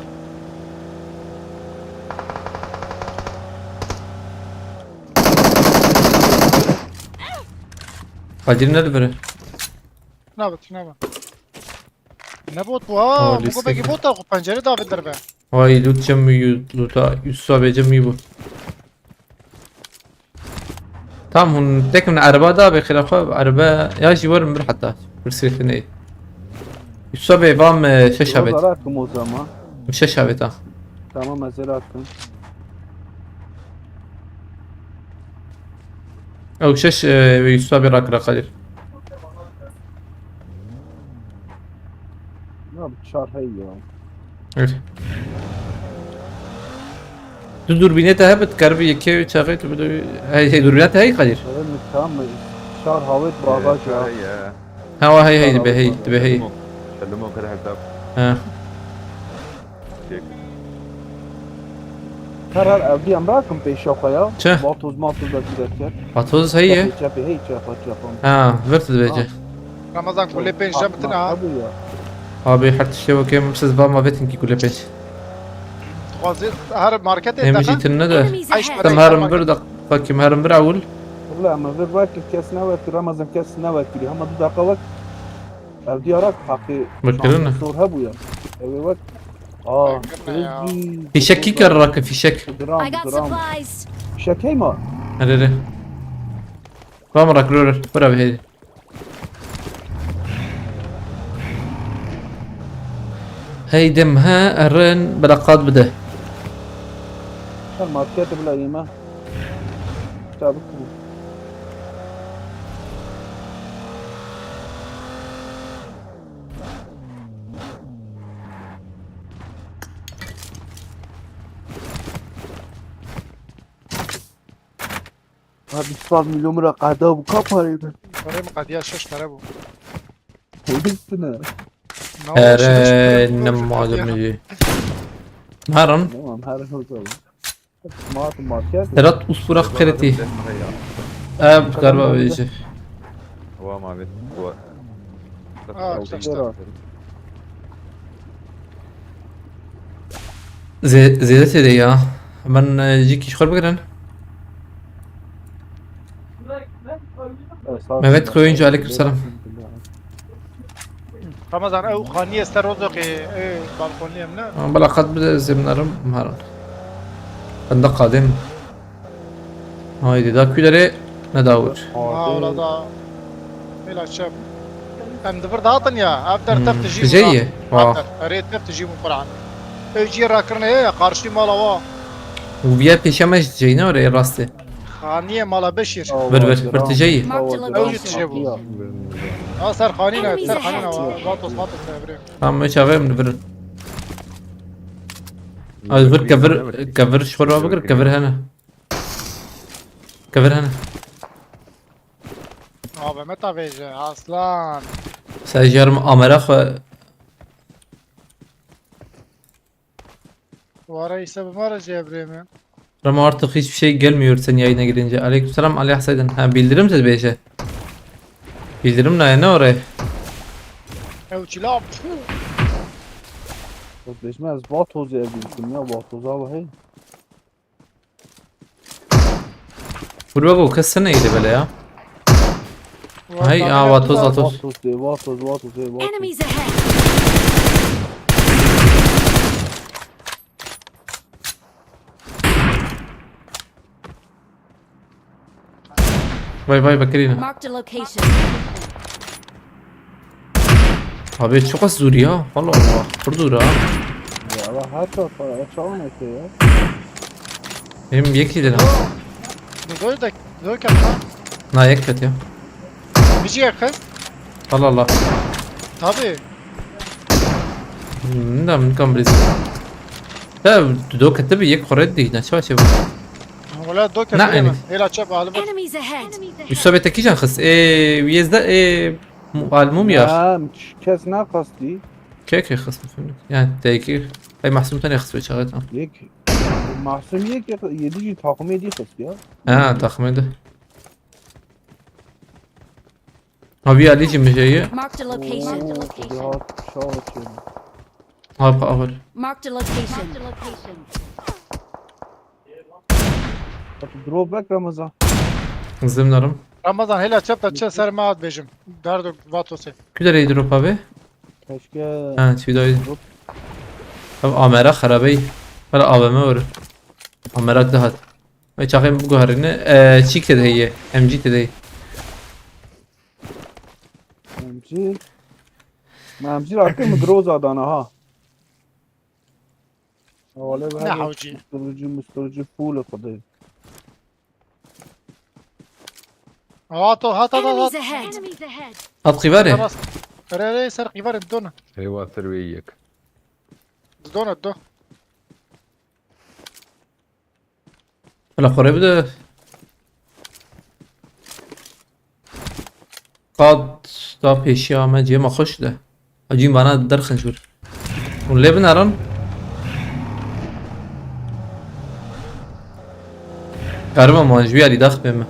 Kadir ne biri? Ne bot, ne bot? Ne bot bu ha? Aa, bu liste. Peki bota ku pencere davet derbe. Vay, loot cem mi yu-, loota, Yusuf abi cem mi bu? Tamam, hûn tekin erba da be xêra xwe, erba ya jî werin bir heta. Bir sirkine. Yusuf abi vam, e, şeş abet. Zara kim o zaman? Şeş abet ha. Tamam, ez ê rakim. Ew şeş, e, Yusuf abi rakira Kadir. Ya, bi çar hey ya. Evet. Tu durbînê te hebe, dikaribî yekê çaxê tu bidewî. Hey, hey, durbîna te hey Kadir? Evet, tamam. Çar havet bagaj ya. Çar hey ya. Ha, wa hey, hey, dibe hey, dibe hey. Şelimo, şelimo kir hesap. Ha. Çek. Karar evdî em rakim pêşa xwe ya. Çi? Vatoz matoz da dî derket. Vatoz heye? Çepê, çepê, hey, çepa, çepa. Ha, virt dibêje. Ha. Ramazan, kulê pênc de bitin ha. Abi ya. Abi, her tiştê wekê min siz va ma vetin ki kulê pênc. Dixwazî her marketê Em te jî ne? Tine de. Enemies Ay, ahead! Tem herim vir da, fakîm herim vir ewil. Wala em vir wekir kes ne wekir, Ramazan kes ne wekirî. Hema du deqa wek. Ev diyara haqî Bikirine. Şansî zor hebû ya. Ew ê wek. Aa, Bikirine ya. Fîşek kî kar rake fîşek? Gram, I got gram. Supplies. Fîşek hey ma? Here, here. Ram rak, rör, rör. Bira bir hey. Hey dem ha, erin, bila qat bide. Her market bila yeme. Çabuk. Ha, bîst milyon lira qada bu, ka parayı ben. Parayı mı qadiya şeş para bu? Koydum üstüne. Ne oldu? Şeş para Ere bu, ne şeş malum para. Iyi. Harun. Tamam, her hızlı. Smart market. Sedat Usburak Kırıtı. Eee, galiba öyle şey. Tamam abi. Bu. Aa, Çok güzel. Zê-, zêde têde ya. Hemen, e, jî kîşxor bigirin. Mehmet Koyuncu, aleykümselam. Ramazan, ew xaniyê ser rozokê, ew balkonî em ne? Ama bela qat bide zêmnerim, maran. Ben de qadên. Haydi, da kû derê ne dawir. Ha, wala da. Hêla çep. Em di vir datin ya, ev der Hmm, tev tijî tijê bû ye? Ha. Ev der, erê tev tijî bû Qur'an. Ew cî rakirine ye ya, qarşî mala wa. Û viya pêşe me ji ceyne orê rastê. Qaniye mala Beşîr. Vir, vir, vir tijeyî. Marked a location. Ew jî tije bû. Ha, ser qanîna, ser qanîna. Vatos, vatos, evre. Tamam, hiç avê min vir. Az vir kevir, kevir şixwe bikir, kevir hene. Kevir hene. Abi, me ta vêje, aslan. Sen jarım amera xwe. Vara ise bi mara cebreme. Ramo artık hiçbir şey gelmiyor sen yayına girince. Aleykümselam Ali Hasaydın. Ha, bildirim siz beşe. Bildirim ne, ne oraya? Ew çila. Bejmez, Vatoz ev bildim ya, Vatoz abi hey. Buraya bu kız sen neydi böyle ya? Hey, aa, Vatoz, Vatoz. Vatoz diye, Vatoz, Vatoz diye, Vatoz. Enemies ahead! Vay vay, bakirina. Marked a location. Abi çok az dur ya. Allah Allah. Dur dur ha. Ya Allah, her şey para, çalın ete ya. Benim yek yedi lan. Dodoy da, Dodoy kat ha. Na yek kat ya. Bici yakın. Allah Allah. Tabii. Hmm, da min kam briz. Da do kete bi yek xore di ne çava çeva. Wala do Na, kete yani. Hela çap alıp. Enemies ahead! Üstüne bete kijan xist. E, yezde, e, mu-, al mum ya. Ya, kes ne kastı? Kek xist, efendim. Yani, teki. Ay, Mahsum tane xist ve çağırtan. Yek. Mahsum yek, yedi takım yedi xist ya. Ha, takım yedi. Abi Ali jî min jê ye. Marked a location. Oo, ya, şawa çêne. Ha, pa, avar. Marked a location. Bak, drop bek Ramazan. Zimnarım. Ramazan, hela çep de çe ser me hat bêjim. Derdo Vatosê. Küdereydi drop abi? Keşke. Ha, çiğdaydı. Drop. Abi Amera xarabey. Hala A V M var. Amera de hat. Ve çaxê min biguherîne, e, çîk tê de heye, M G tê de heye. M G. Me M G rakir mi groza dana ha. Wale be Ne her hawcî? Musturucu, musturucu full xwedê. Hat, hat, hat, hat, Enemies hat. Ahead! Hat qîvarê. Rast. Ere, ere, ser qîvarê didona. Heywa ser wê yek. Didona, do. Hala xore bide. Qad da pêşiya me cê me xweş de. Hacî vana derxin ji wir. Hûn lê binarin. Gariba man ji wî alî dax bê me.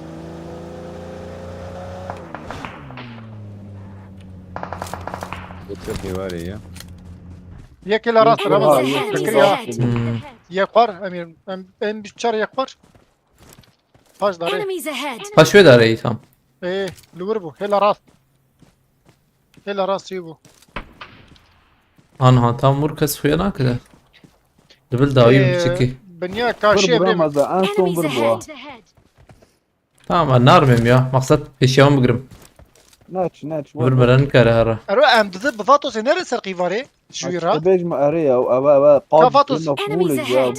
Yek êvarê ye. Yek ê la rast, Enemies Ramazan. Ahead! Fikir ya. Hmm. Yek xwar, Emîr, em, em çar yek xwar. Paş dare. Enemies ahead! Paş wê dare î tam. Ê, li wir bû. Hê la rast. Hê la rast çê bû. Anha tam wir kes xuya nakide. Dibil dawî Ê, biçikî. Binya kaşiye bira bê. Maza, en son Enemies bir bu. Ahead! Tamam, ben narmêm ya. Maksat pêşiya wan bigirim. Naç, naç. Bir miren kare hera. Ero em didi bi Vatosê nere ser qîvarê? Ji wî ra? Bêj me erê ya, ev, ev, ev, Ka qad Vatos. Enemies ahead!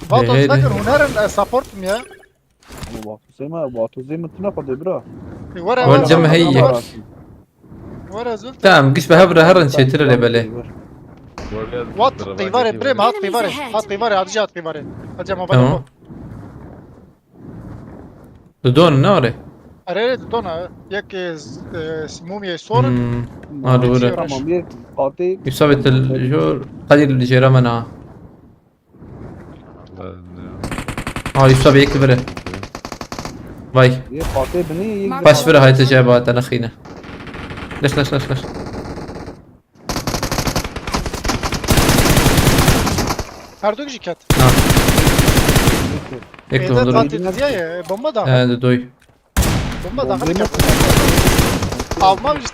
Vatos Hey, hey, hey. Vekin hûn herin, ez support im ya. Vatos ê me, Vatos ê me tune xwedê bira. E, were, Were were, cem were, hey were. Yek. Were zul. Tamam, giş be hebra herin çêtir lê belê. Wat qîvarê birê me, hat qîvarê. Hat qîvarê, hadi hat qîvarê. Hadi ama Tamam. Didon ne are? Erê, erê, didona. Yek, e, z-, e, mumyê sor. Hmm. Ha, doğru. Tamam, bir qatê. Yusuf Etel jor, Kadir jêra me na. Ha, Yusuf abi yek vire. Vay. Yê patê binî, yê Mark Baş vire hayta cevaba te nexîne. Leş, leş, leş, leş. Her du jî ket. Ha. Yek Êde dondur. Tatê diziya ye, bomba da. He, de doy. Bomba da. Bomba da. Alma jî.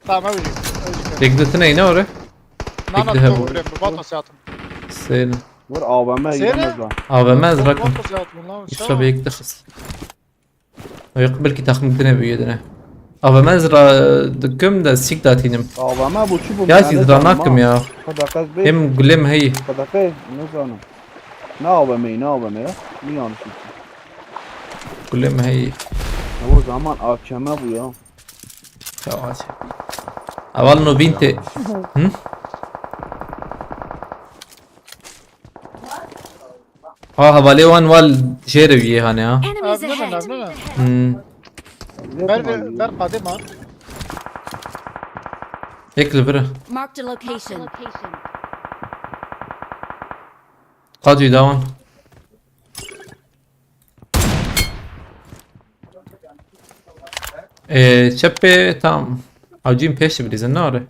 Tamam, ew jî, ew jî ket. Tek de tine yine oraya. Na, na, Tek de tu hebu. Bre, bi Vatos hatım. Seyne. Vur A V M Seyne? Yemez lan. A V M ez rakım. Vatos hatım lan. Yusuf abi yek de xist. Yok, belki takım dine büyüye dine. A V M ez ra dıkım da sik da tinim. A V M bu çi bu? Ya siz ra nakım ya. Hem gülüm hey. Kadakay, ne zanım. Ne A W M, ne A W M ya. Ne yanlış. Kulê me heyî. Ya o zaman A K M bu ya. Tamam. Aval no bîn tê. Hı? Ha, hevalê wan wal jê re wiyê hane ha. Enemies Ev ne ahead! ne ne? Hmm. Ber ber qadê ma. Yek li vir e. Marked a location. Qadî dawan. Ee, çepê tam. Avcîn pêş bilîzin nare.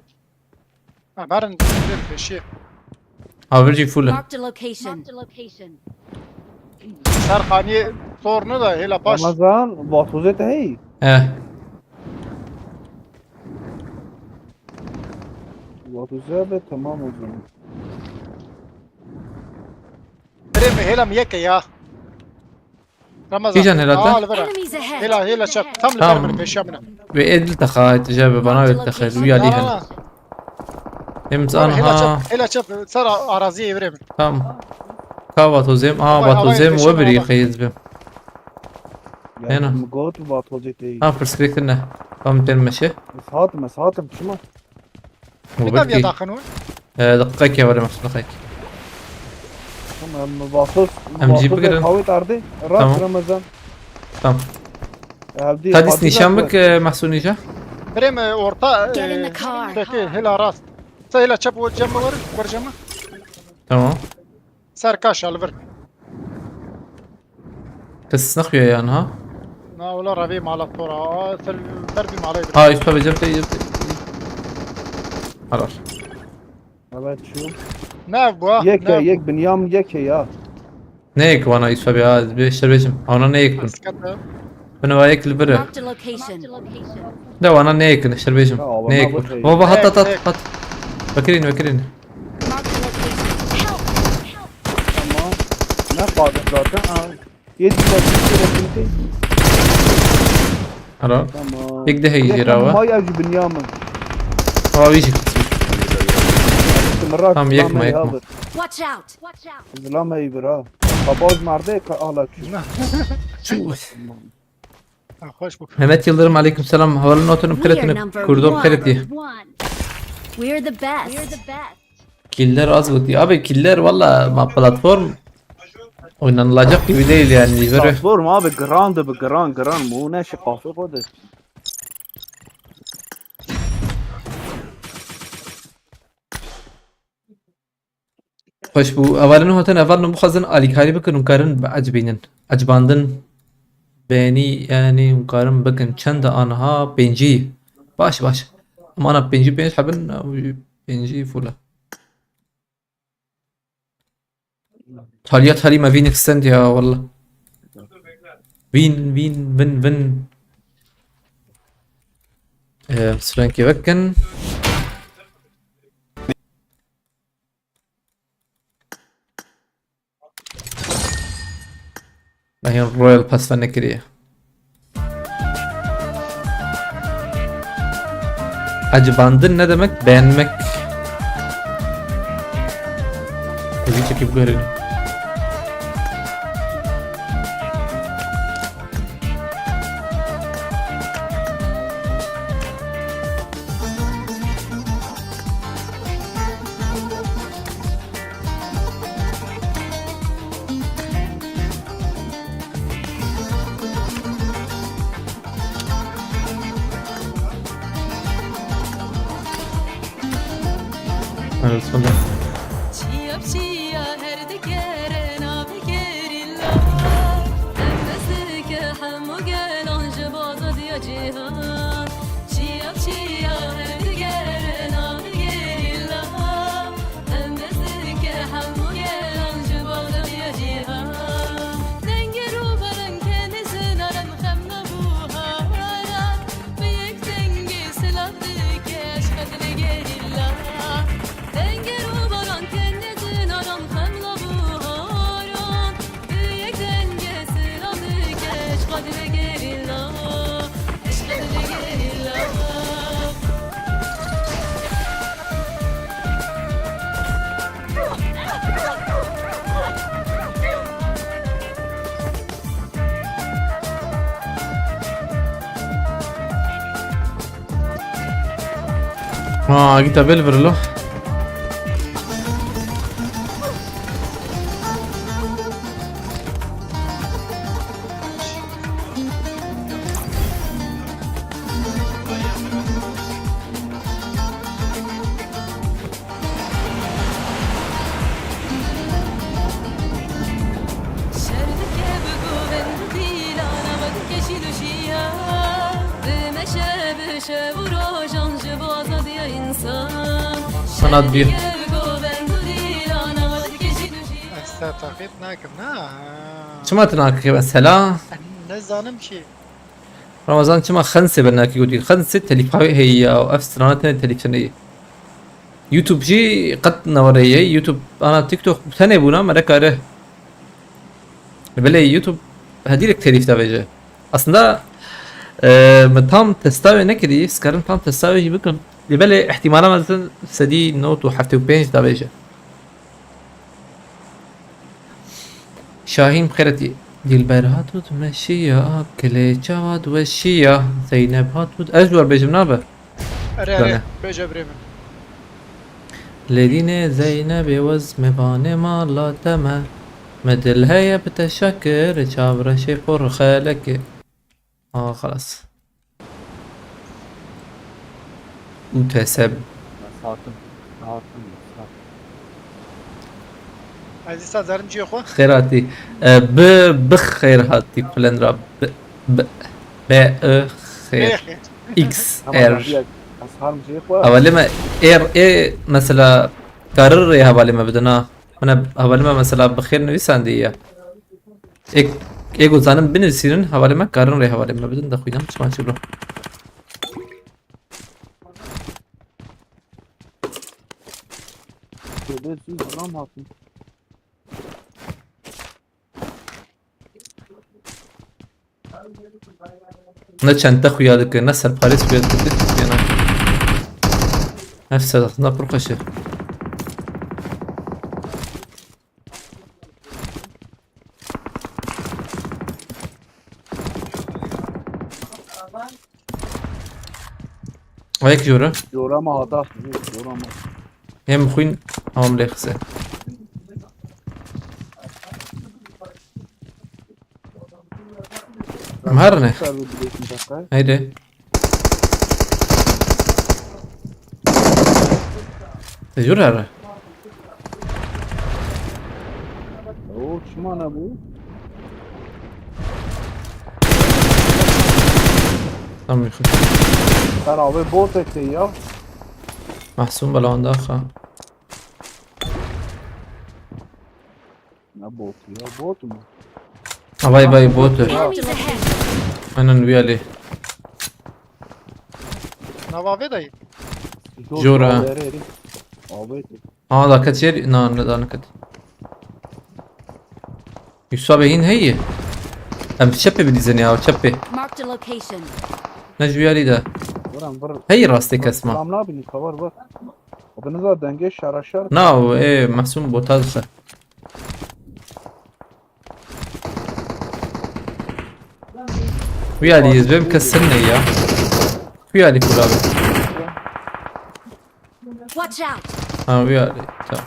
Ha, berin pêşiye. Avircî full e. Marked a location. Ser xaniyê sor ne da hêla paş. Ramazan, vatozê te heyî. Eh. Vatozê be tamam o zaman. Birê me hêla mi yeke ya. Ramazan. Kîjan hêla te? Aa, li vir e. Enemies ahead! Hêla hêla çep. Tam li ber Tamam. min pêşiya min e. Wê ê dil te xayet, ji be bana wê te xayet. Wî alî hene. Aa, Hem hêla anha. çep. Hêla çep. Ser a- araziyê birê min. Tamam. Ka vatozêm? Aa, Havay, havay, vatozêm peşin we birî havay. xeyz be. Ya Hena. mi got vatozê te heyî. Ha, pirsgirêk tine. Tam tên meşe. Ez hatim, ez hatim, çima? Bu Bir tabiya bitki. daxin û. Ee, dakika ki var, dakika. Tamam, em vatoz, Em jî vatozê bigirin. Hawit ardê. Rast Tamam. Ramazan. Tamam. Evdî Tadis Fatih nîşan Akbar. bik, e, Mahsûnî ja. Birê me orta. Get in e, the car. Peki hêla rast. Sa hêla çep o cem mi var? Kur cem mi? Tamam. Ser kaş al vir. Kes naxuya yan ha. Na wala revê mala tora. Aa, ser, ser bir mala bir. Ha, üst tabi cepte, cepte. Harar. Evet şu. Ne bu? Ha? Yek Ne ya, bu? Yek binyam yek ya. Ne yek vana üst tabi ya, bir işler beşim. Ana ne yek bun. Sıkıntı. Buna var yek libere. Marked a location. Da vana ne yek, işler beşim. Ya, vana Ne yek bu bun. şey. Baba hat Ne hat hat yek, hat. Vekirin, vekirin. Marked a location. Help! Tamam. Ne kaldı zaten? Ha. Yedi dakika bitti. Harar. Tamam. Yek de heyî Yek jêra wa. Maya ji binyam. Ha, wî jî. Mırak. Tamam, yekme, yekme. Watch out! Watch out! Zilam heyî bira. Kabaj merde ka ala çû. Çû. Ha, hoş bu. Mehmet Yıldırım, aleyküm selam. Havalı notunu We are kretini number kurdum one. kreti. We're the best. Killer az gotiye. Abi killer valla ma platform oynanılacak gibi değil yani. Böyle Platform abi, grand bi, grand, grand. Bu ne şey, kafe kodu. Xweş bû. Hevalên hatin, hevalên bixwazin alîkarî bikin û karin biecibînin. Ecibandin, beğeni, yani, û karin bikin. Çend e aniha? Pêncî. Baş, baş. Em ana pêncî pênc hebin, ew pêncî full e. Taliya talî me vîn extend ya, wallah. Vîn, vîn, vin, vin. Ee, strankê vekin. Ben Royal Pass ve nekiriye. Acıbandın ne demek? Beğenmek. Bizi çekip görelim. Çiya bi çiya her digerin abi gerîla. Em destike hemû gelan ji bazadiya cîhan. Çiya bi çiya her digerin abi gerîla. Em destike hemû gelan ji bazadiya cîhan. Dengê rûbaran kenê zinaran xem nebuharan. Bi yek dengê silav dike eşqa dilê gerîla. Dengê rûbaran kenê zinaran xem nebuharan. Bi yek dengê silav dike eşqa dilê gerîla. Eşqê Ha, gita bil virlo. Şer dike bi govend û dîlana xwe dike şîl û şiya. Bi meşe bi şev û rojan ji bo azadiya însan. Sanat bir. Şer dike bi govend û dîlana xwe dike şîl û şiya. Ez te taqîb nakim, na? Çima tu nakî mesela? Ne zanim ki. Ramazan çima Xensê bernakî gotî? Xensê telîfayê heye ya, ev strana tenê telîf tenê ye. YouTube jî qet nawerê ye. YouTube, ana TikTok tenê bûna, me nekare. Belê YouTube hedîrek telîf davêje. Aslında, e, min tam testa wê nekirî, sikarim tam testa wê jî bikim. Lê belê ihtimala mezin sedî nod û heftê û pênc davêje. Şahîn xêretî. Dilber hatût meşiya, kilê çawa diweşiya. Zeynep hatût. Ez ji we bêjim nabe. Erê, erê, Dane. Bêje birê min. Lêdînê Zeynebê wez mevanê mala te me. Me dil heye bi teşekir, çavreşê xwe rixelekê. Aa, xelas. U T S. Satim. Satim. Satim. Ez êsta zarim cihê xwe. Xêr hatî. E, bi, bi xêr hatî Kulendra. Bi, bi, B, I, xêr. Bê xêr. X, Ama R. tabii, ez harim cihê xwe. Hevalê me R, E, mesela, karir rê hevalê me bidin ha. Min e hevalê me mesela bi xêr nivîsandiye. Ê, ê ku zanin binivîsînin, hevalê me karin rê hevalê me bidin, de xwînan çima çilo. Tövbe, siz buram hatın. Ne çente xuya dike, ne serparêz xuya dike, dik xuya ne. Ev sedatna pir xweş e. Ayek jora. Jora ma hata, jora ma. Hem xwîn, tamam lê xise. Em her ne? Ser bu bilêtin dakika. Haydi. Te jor here. Oo, çima ne bu? Tamam, yakın. Sen abi bot ete ya. Mahsun balonda xa. Ne botu ya? Bot mu? Ha, vay, vay, bot. Enemies ahead. Aynen, bir ali. Nava vê dayı. Jora. Abi. Ha, da ket yer, na, ne da ne ket. Yusuf abi hin heye. Em çepê bilîzin ya, çepê. Marked a location. Ne juyarî de. Vuram, vur. Hey, rastê kesma. Tam nabînî, kavar vur. O da ne dengê şaraşar. Na, o, e, Mahsun bota dixwe. Wî alî, ez bêm kes ne ya. Wî alî kula be. Watch out! Ha, wî alî. Tamam.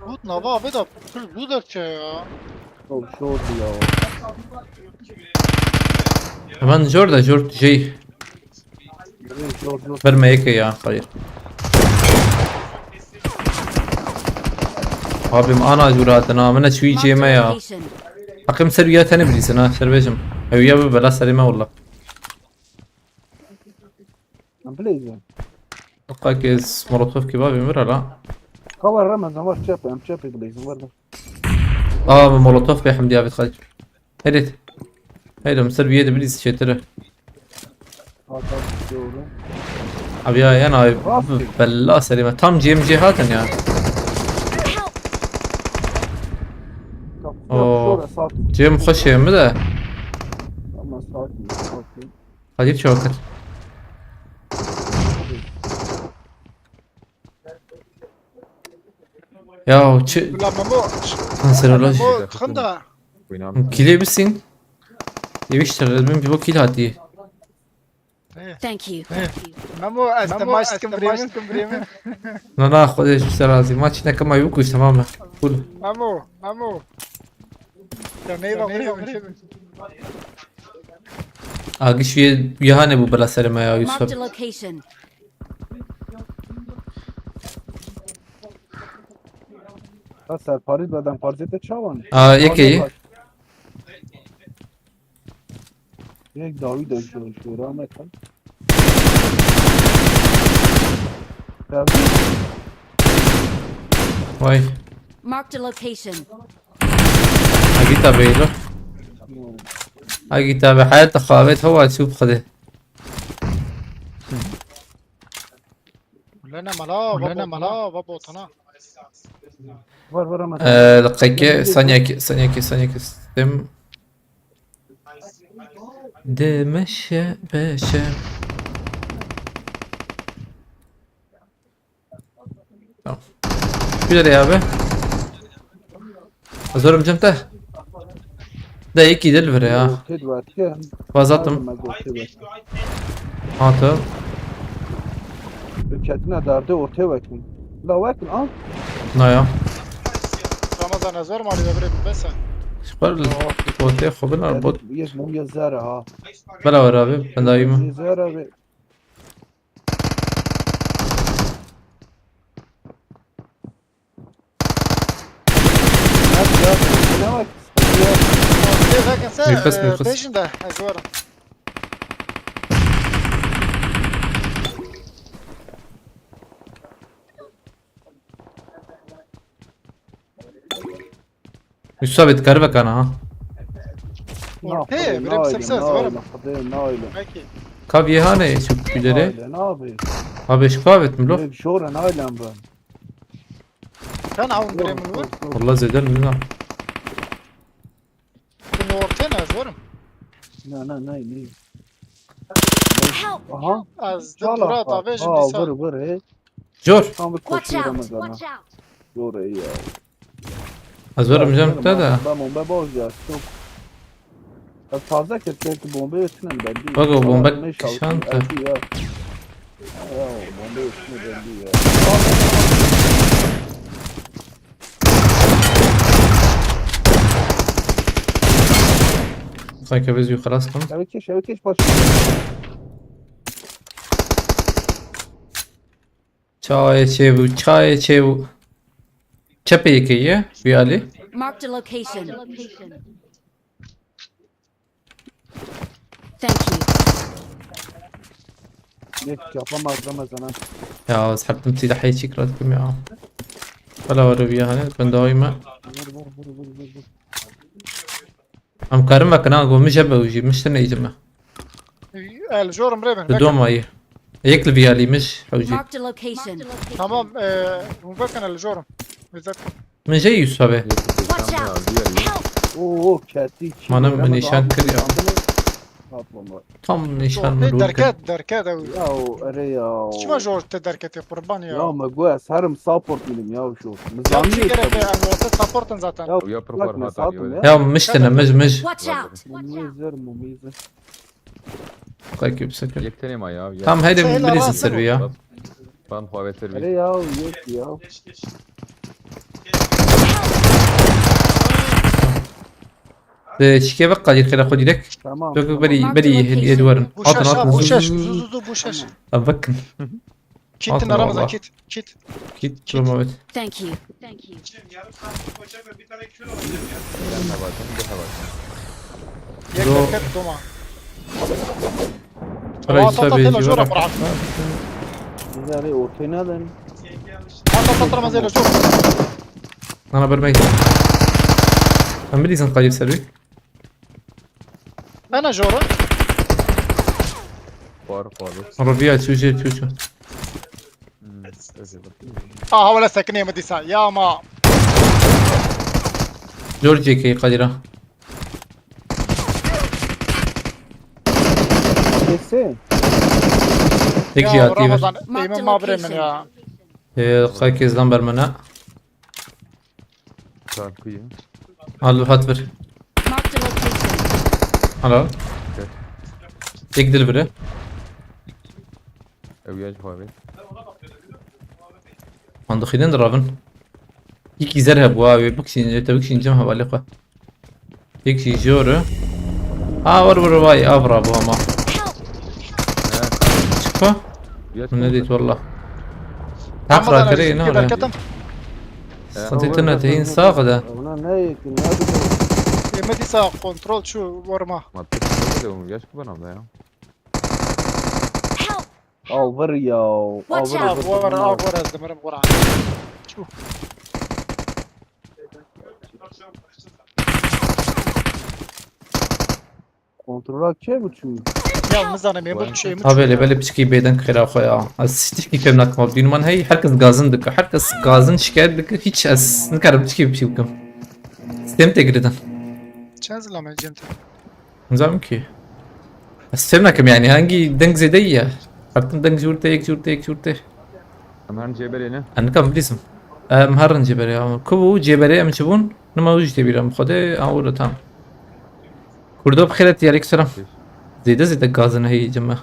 Gut, nava abi da pir zû derçe ya. Çok zor ya. Hemen zor da zor şey. Zor, zor. Verme yeke ya, hayır. Abim ana curaatına, amına şu yiyeceğime ya. Marked a location. Takım ser ya tane bilirsin ha, serbecim. Ev ya bu bela serime valla. Em bileyzin. Hatta kes molotof gibi abim ver hala. Kavar Ramazan var, çep, em çep bileyzin var da. Aa, molotof be Hamdi abi, kaç. Hadi. Hadi, ser bir yerde bilirsin çetiri. Hakan doğru. Abi ya, yan abi, Rastgele. Bella serime. Tam C M C hatin ya. Tamam, Oo. Sonra sakin. C M xweş e mi de? Ama sakin, sakin. Hadi çok. Ya çi Bila Memo, kanseroloji. Memo, tixin da. Kîlê bisîn. Êwî işte, ez bin pîvo kîl hatî. Thank you. Memo, ez te maç dikim birê min. Na, na, Xwedê ji te razî. Ma çîneke ma wî kuşt, tamam e. Cool. Memo, Memo. Te neyva birê min. Agiş wî, wî hane bû bila serê me ya, Yusuf. Marked a location. Ha, serparî beden parzê te çawan? Aa, yekê ye. Yek dawî de jor, jora me kan. Geldi. Vay. Marked a location. Agita beylo. Agita be hayat xavet hava çû bixde. Lene mala, lene mala, va botana. Var, var ama. Ee, dakika, saniyeki, saniyeki, saniyeki sistem. Demeşe beşe. Tamam. Güzel ya abi. Zorum cem te. De iki dil ver ya. Ortê diwetiye. Fazlattım. Aynen, ortê diwetiye. Ha, tamam. Ketine derdê ortê wekin. La wekin, al. Na ya. Ramazan, ez zorum alî de birê bibese. Xwar ortê xwe bin al, bot. Yek mum ya zere ha. Bela ver abi, ben daha iyiyim. Zere abi. Hadi ya, ne var? Sıkıntı yok. Ortaya bakın sen, Mükbes, e, mükbes. Beşinde, ez varım. Yusuf abi, dikare vekana ha. Ortaya, birim sırsa, ez varım. Belki. Kav yehane şu güleri. Ne abi? Abi şu kavet mi lo? Yok, şora ne ailem ben. Sen avun birim mi var? Vallahi zeder mi lan? Bunu ortaya ne, ez varım. Ne, ne, ne, ne? Help! Aha. Az da Çala dura bak. Da vejim Ha, disa. Vur, vur, he. Jor. Tam bir Watch koşuyor out! Ramazan'a. Watch out! Jor iyi ya. Ez zorum cem te de. Bomba, bomba boz ya. Çok. Ya taze kes belki bomba üstüne mi geldi? Bak o bomba kişan te. Ya. Ya bomba üstüne geldi ya. Sanki biz yukarı astım. Şevkeş, şevkeş baş. Çayê çêbû, çayê çêbû. Çepê yekê ye, wî alî. Marked a location. Thank you. Yek yapamaz Ramazan ha. Ya, ez heptim silahê çî kira dikim ya. Hala var bir yani, ben daha iyiyim. Vur, vur, vur, vur, vur, vur. Em karin vekin ha, go min jebe û jî, min ji te neycime. El jorim rê bin, Di vekin. Doma yî. Yek li vî alî min ji hewcî. Marked a location. Tamam, e, hûn vekin el jorim. Min jê Yusuf abi. Watch out! Help! Oo, ketî çi Manam göre min ama nîşan daha kir ya. Tam nîşan min Te lûr kir. Derket, derket ew. Ya o, erê ya. Çima jor te derketê qurban ya? Ya me got ez herim support minim ya şu. Min Ya zanî çi gerek e, em orta support'ın zaten. Ya Ew ya bırak pırpar me hata satim diyor. Ya. Ya miştine, mij, mij. Watch out! Watch out! Mumize, mumize. Takip sakın. Yek tane ma ya. Tam hadi Şey, bir izin lan, servi ya. Ben, ben hava terbi. Erê ya, yek ya. De şike bak Kadir kere xo direk. Tamam. Yok yok beri beri hediye duvarın. Bu Atın şaş, atın. Bu şaş, zu, zu, zu, bu şaş. Abi bakın. Kit Atın Ramazan, valla. Kit, kit. Kit durum evet. Thank you. Thank you. Bir tane bakın, bir tane. Yek Bro. Derket doma. Reis Aa, abi tata, tela, jora bırak. Bizleri ortaya neden? At, at, at, Ramazan, jor. Ana bir meydan. Ben bir izin Kadir servi. Ana jora. Var, var. Robiya çüçe çüçe. Hmm, özür dilerim. Aha, wala sekine mi dîsa. Ya ma. George K Kadira. Kesin. Tek Ya, jihati ver. Ramazan, Marked emin ma location. Bremen ya. Ee, kaç kez lan Bermen'e? Çarpıyı. Al hat bir. Marked a location. Hello. Gel. Tek dil biri. Ev ya abi. Mandıkiden de ravin. İki zer he bu abi. Bak şimdi, tabii şimdi cem havale koy. Tek şey jor. Ha, war war vay avra bu ama. Çıkma. Bu ne dit valla. Takra kere ne var? Belki adam. Santi tına tehin sağ da. Ona ne yekin ne yapacağım? Emedi sağ kontrol şu vurma. Madde kontrol ediyorum. Yaş bu bana da ya. Help! Al vur ya. Al vur. Watch out! Vur, al vur, ez demirim vur. Şu. Kontrola çê biçû? Ya nizanim, ê bir şey mi? Abi, lê belê piçkî bêdeng xêra xwe ya. Ez hiç tişkî fêm nakim. Dîn man hey, herkes gazin dike. Herkes gazin şikayet dike. Hiç ez nikarim tişkî biçî bikim. Sistem tê girêdan. Çend zilamê cem te? Nizam ki. Ez fêm nakim yani. Hangi deng zêde ya? Her tim deng jûr te, yek jûr te, yek jûr te. Em herin cêberê ne? Em nikam bilîsim. Em herin cêberê ya. Ku bû cêberê em çi bûn? Nima wî jî tê bîra min xwedê, an wilo tam. Kurdo bi xêret, yalîk selam. Zêde zêde gazin heyî cime.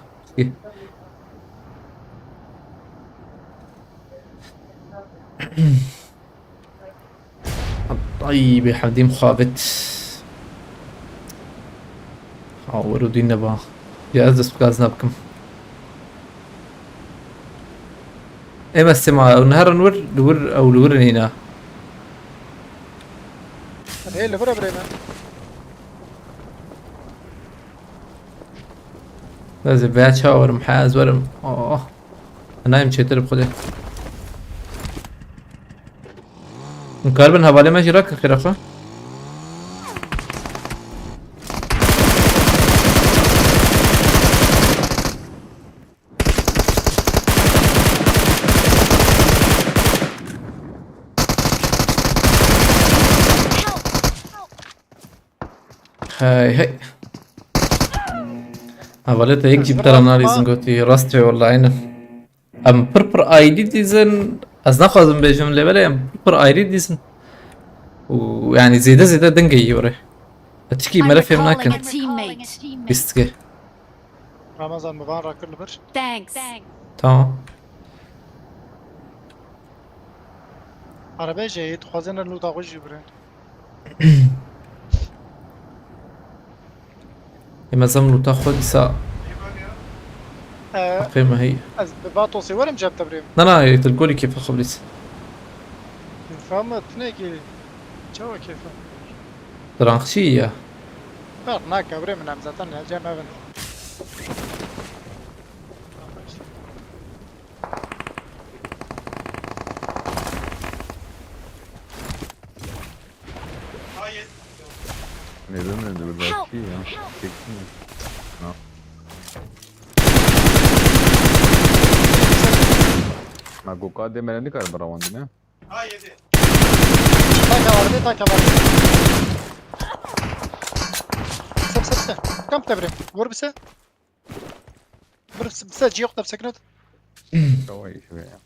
Ay, bê hevdîm xabit. Ha, wero dîn neba. Ya ez dest bi gazina bikim. Ê me sema, ew neherin wir, li wir, ew li wir nîna. Hê, li vir e birê me. Ez ê veya çawa werim, he, ez werim. Oh. Nayêm çêtir bi xwedê. Hûn karibin hevalê me jî rakin xêra xwe. Hey hey. Hevalê te yek jî bi te re nalîzin gotî. Rast e walla, aynen. Em pir pir ayrî dîzin. Ez naxwazim bêjim lê belê em pir pir ayrî dîzin. Û yani zêde zêde dengê yî were. Etikî mere fêm nakin. Bîstikê. Ramazan, min van rakir li vir. Thanks. Tamam. Arabê jê yê dixwazin lûta xwe jî birin. Ê me zam lûta xwe dîsa. Ee, heqê me heyî. Ez bi Vatosê werim cem te birêm. Na, na, ê, tu li gorî kêfa xwe bilîs. Kêfa me tune ki. Çawa kêfa? Diranxçî ya. Ferq nake birê min, em zaten cem evin. Neden öldü burada? Help! Şey ya. Çektim ya. Ne yap-, Ma goka demelen ne kadar bana vandı ne? Taka vardı, taka vardı. Sep, sep, sep. Kamp devre. Vur bir se. Vur bir se, yok da seknet. Tamam, iyi şuraya.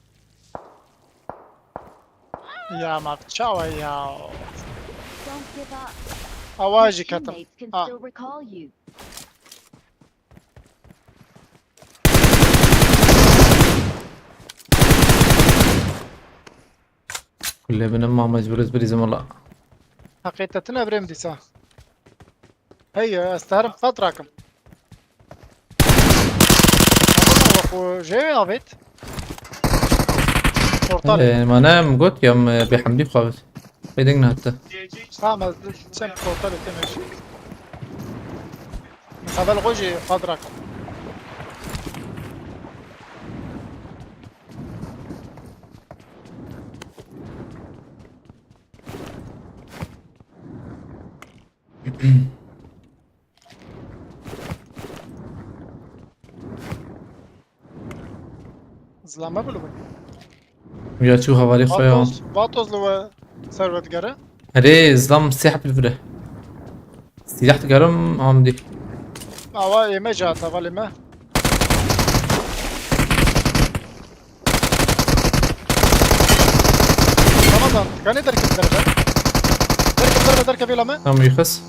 Ya, Mark, çawa ya. Don't give up. Awa jî ketim. Teammates can still recall you. Kulê binim ma mecbur ez bilîzim wala. Heqê te tune birêm dîsa. Hey, ez te herim qat rakim. Ama xwe jê wê avêt. Portal. Ee, ma ne em got ya em, e, bêhemdî xwe avêt. Bêdeng nehate. Tamam, ez çem portal tê meşî. Xebel xwe jî qat rakim. Zilama bulu bun. Ya çû hevalê xwe ya. Vatos, Vatos li we servet gere. Erê, zilam sê heb li vir e. Sîlah digerim, am dî. Awa ê me ca, hevalê me. Ramazan, kanê derketiler be. Derbe derkevê la me. Tamam, yıkız.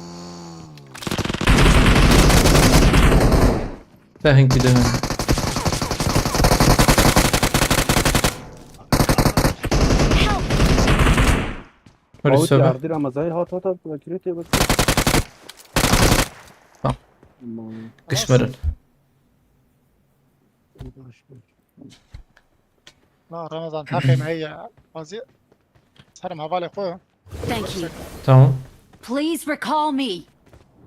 Te hinkî de hene. Help! Öyle Mawit söyle. Yardır ama zay hat hat hat. Bekirete bak. Tamam. Aman. Kışmırın. Na, Ramazan, heqê me heye. Azî. Serim hevalê xwe. Thank you. Tamam. Please recall me.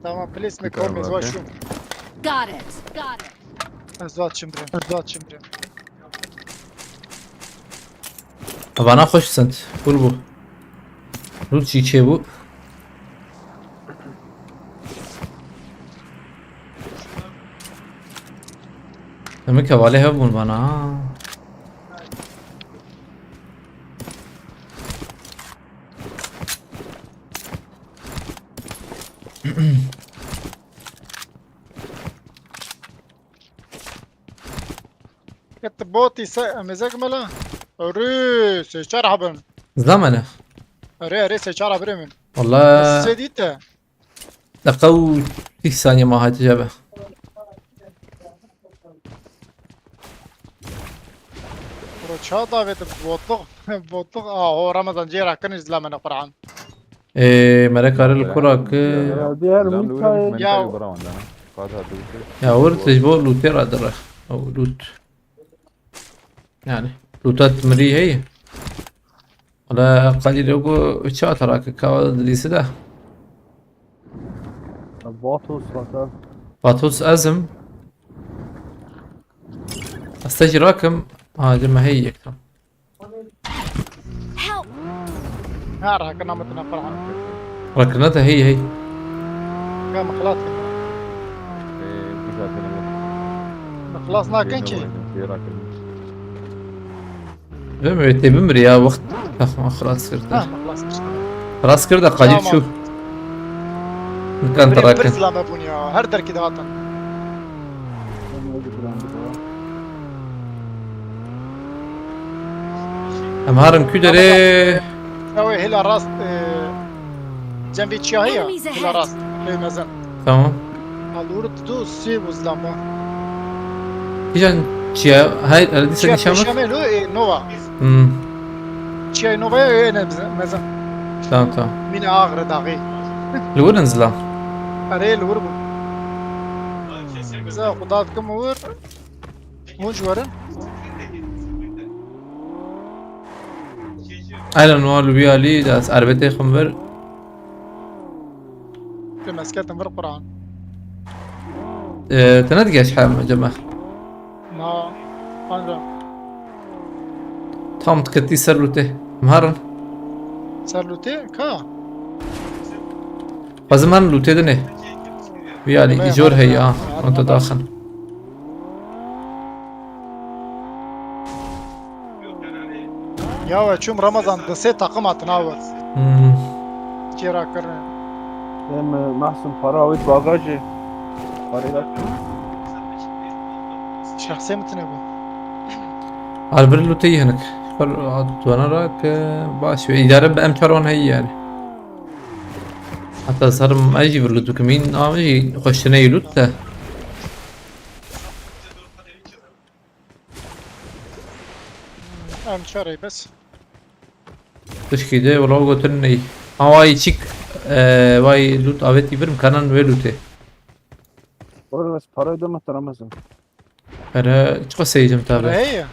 Tamam, please me call me, zwa şu. Got it. Got it. Ez zwa çim birem. Ez zwa çim birem. Vana xweş sent. Kul bû. Rût jî çêbû. Em ê kevalê hev bûn vana, ha. Ket botî se, em ê zek mela. Erê, sê çar habin. Zlamene. Erê, erê, sê çar habirê min. Wala. Sê dîte. Deqa û sîh saniye ma hatice be. Bro, ça davêt botluk, botluk, aho, Ramazan, cê rakin, izlemene Kur'an. Ê, mere kare li kura ki. Ya, diğer Lan Mikail. Mikail Ya. Bura wandana. Fazla durduk. Ya, wir tecbo lûtê ra dire. Ew lût. Yani, lûta mirî heye. Wala qalî lê ku çi hatara ki kawa dilîsi de. Vatos vata. Vatos ezim. Ez te jî rakim. Ha, cime heye yek tam. Help! Ha, rakina me tine Kur'an. Rakina te hey hey. Ya me xelas kir. Ee, bu zaten evet. Me xelas nakin ki. Şey, rakin. Değil mi? Öyle tebim bir ya, waqt. Tamam, xelas kir. Ha, me xelas kir. Xelas kir de qalî çû. Nikan te rakin. Birzla me bûn ya. Her derkî de hatin. Em harin ku derê? Ew ê hêla rast, e, cem vê çiya heye. Enemies ahead. Hêla rast, lê mezin. Tamam. Alur tu sê bû zilamba. Kîjan çiya? Hayır, arada sen Çiya nişan bak. Pêşeme lo, e, Nova. Hmm. Çiyayê Novaya ê ne bize-, mezin. Tamam, tamam. Mîne Agri daxî. Li wir in zilam. Erê, li wir bû. Bize xuda dikim wir. Hûn ji werin. Aynen, wan li wî alî, das erbetê xwe vir. Ke mesketin vir Quran. Ee, te ne digeş hem ceme? Na, anca. Tam diketî ser lûtê. Em herin. Ser lûtê? Ka? Xwezim herin lûtê dinê. Vî alî, îjor heye, ha. Onto daxin. Ya we çûm Ramazan, di sê takım hatin ha we. Hmm. Çê rakirin. Em, e, Mahsun para awêt bagajê. Parê da. Şexsê min tine bû. Al bir lûtê yî hinik. Xwe, a, dwana ra ke baş be. Îdare bi em çar wan heyî yani. Hatta sarım ay jî bir lût bikim. În am jî xweştine yî lût de. Em çarê bes. Tişkî de wilo gotin ney. Awayî çik, e, vay lût avêtî birim kanan wê lûtê. Orada parayı da mı taramazsın? Pere çiqo seycim tabi. Pere heye.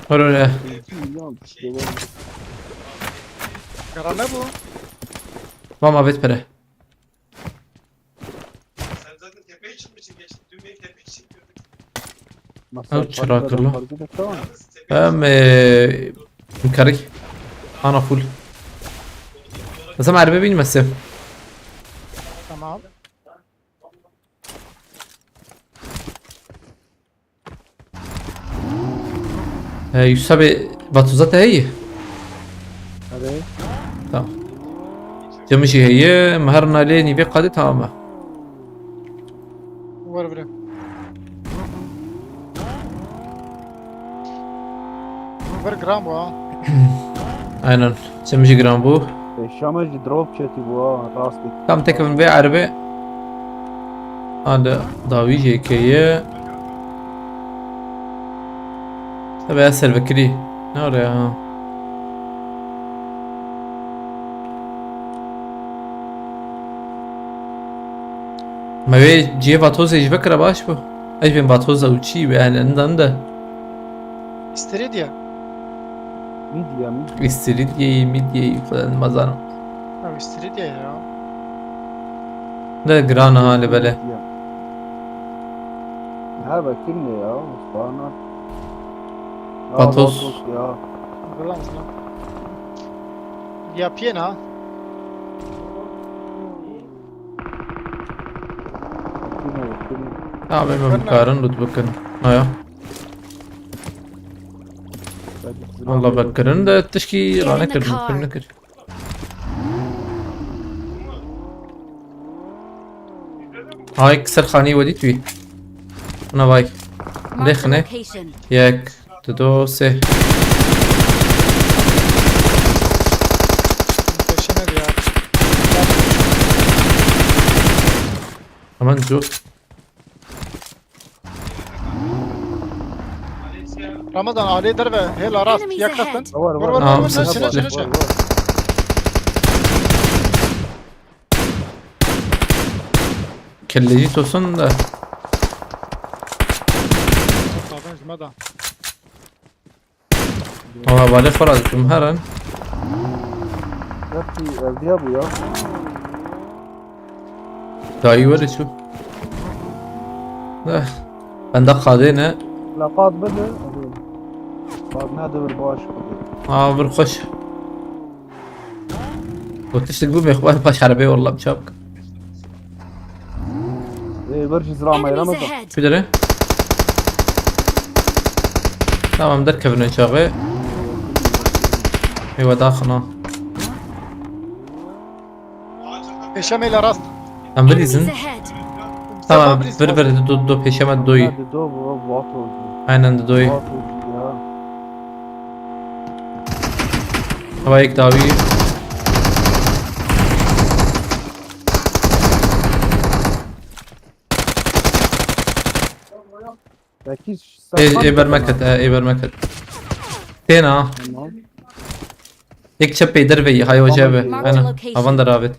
Ore ore. Garane bu. Mam avêt pere. Ew çira kirlo. Em, e, karî. Ana full. Mesela mermi bilmesin. Tamam. He, Yusuf abi, vatuza te heye? Erê. Tamam. Cemî jî heye, me her nalê nîvê qadê tamam e. Wer bire. Wer giran bû ha. Aynen. Cemî jî giran bû. Şama jî drop çetî bû ha, rastî. Tam tekevin vê erebê. Hadi dawî jê keye. Tabi ez servekirî. Ne oraya ha. Me wê cihê vatozê ji vekira baş bû. Ez bên vatoza û çî be, yani, endan de. Istiridya. Midya, midya. Istiridyeyi, midyeyi, falan, mazaran. Ha, istiridye ya. Ne giran ha, li bele. Midya. Ha, bakayım ne ya, Osman'a. Ya, Vatos. Vatos ya. Buradan mısın lan? Yapayım ha. Bakayım, bakayım. Ya, ben, ben Görme. Karin loot bakın. Ha ya. Hadi, Allah bak, kirin de tişkî Get in the rane kir, car. Mümkün nekir. Ay, ser xanî wedî tu yî. Ana vay. Marked a Lêxine. Location. Yek, du, do, sê. Peşine diye. Aman cu. Ramazan, alê derve, hêla rast, Enemies yek ahead. Kestin. Var, var, Vur, var, vur, Tamam, vur, vur, vur, saçma. Çene, çene, çene. Var, var. Kelleci tosun da. Zaten jime da. Ama vale xora dikim her an. Hepsi evliya bu ya. Dayı var şu. Eh, ben de kadene. La qad bide. Qad ne dur baş bide. Aa, bir koş. Gotiş de gumê xwe paş erebê, wallah çabuk. Ê, bir jî zira Enemies meyran ahead. Şu dere. Tamam, derkevin çağı. Eyvah, daxına. Peşemê le rast. Em Enemies bilîzin. Ahead. Tamam, Mustafa bir, bir, bir, do, do, peşeme doyü. Hadi do, bu, bu at oldu. Aynen de doyü. Bu at oldu ya. Hava ilk davi. Peki, E, saklan e, da bermek bana. Et, e, e, bermek et. Tena. Tamam. Ek çep peyder ve, hay hoca be. Tamam. Marked Aynen. Location. Havan da ravet.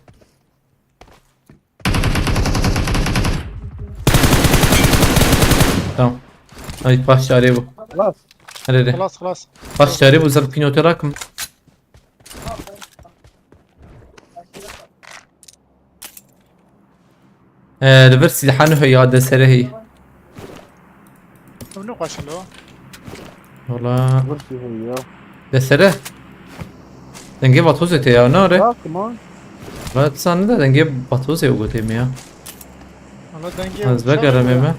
Tamam. Ay, paş çare bu. Xlas. Hadi de. Xlas, xlas. Paş çare bu, zat pinote rakım. Ee, li vir silahanu heye ya, desere heye. Ew ne xweş lo. Wala. Vir silahê ya. Desere. Dengê vatozê te ya, ne ore? Ya, come on. Wala, tu sanî de dengê vatozê û gotê min ya. Wala dengê Ez vegerem ê me.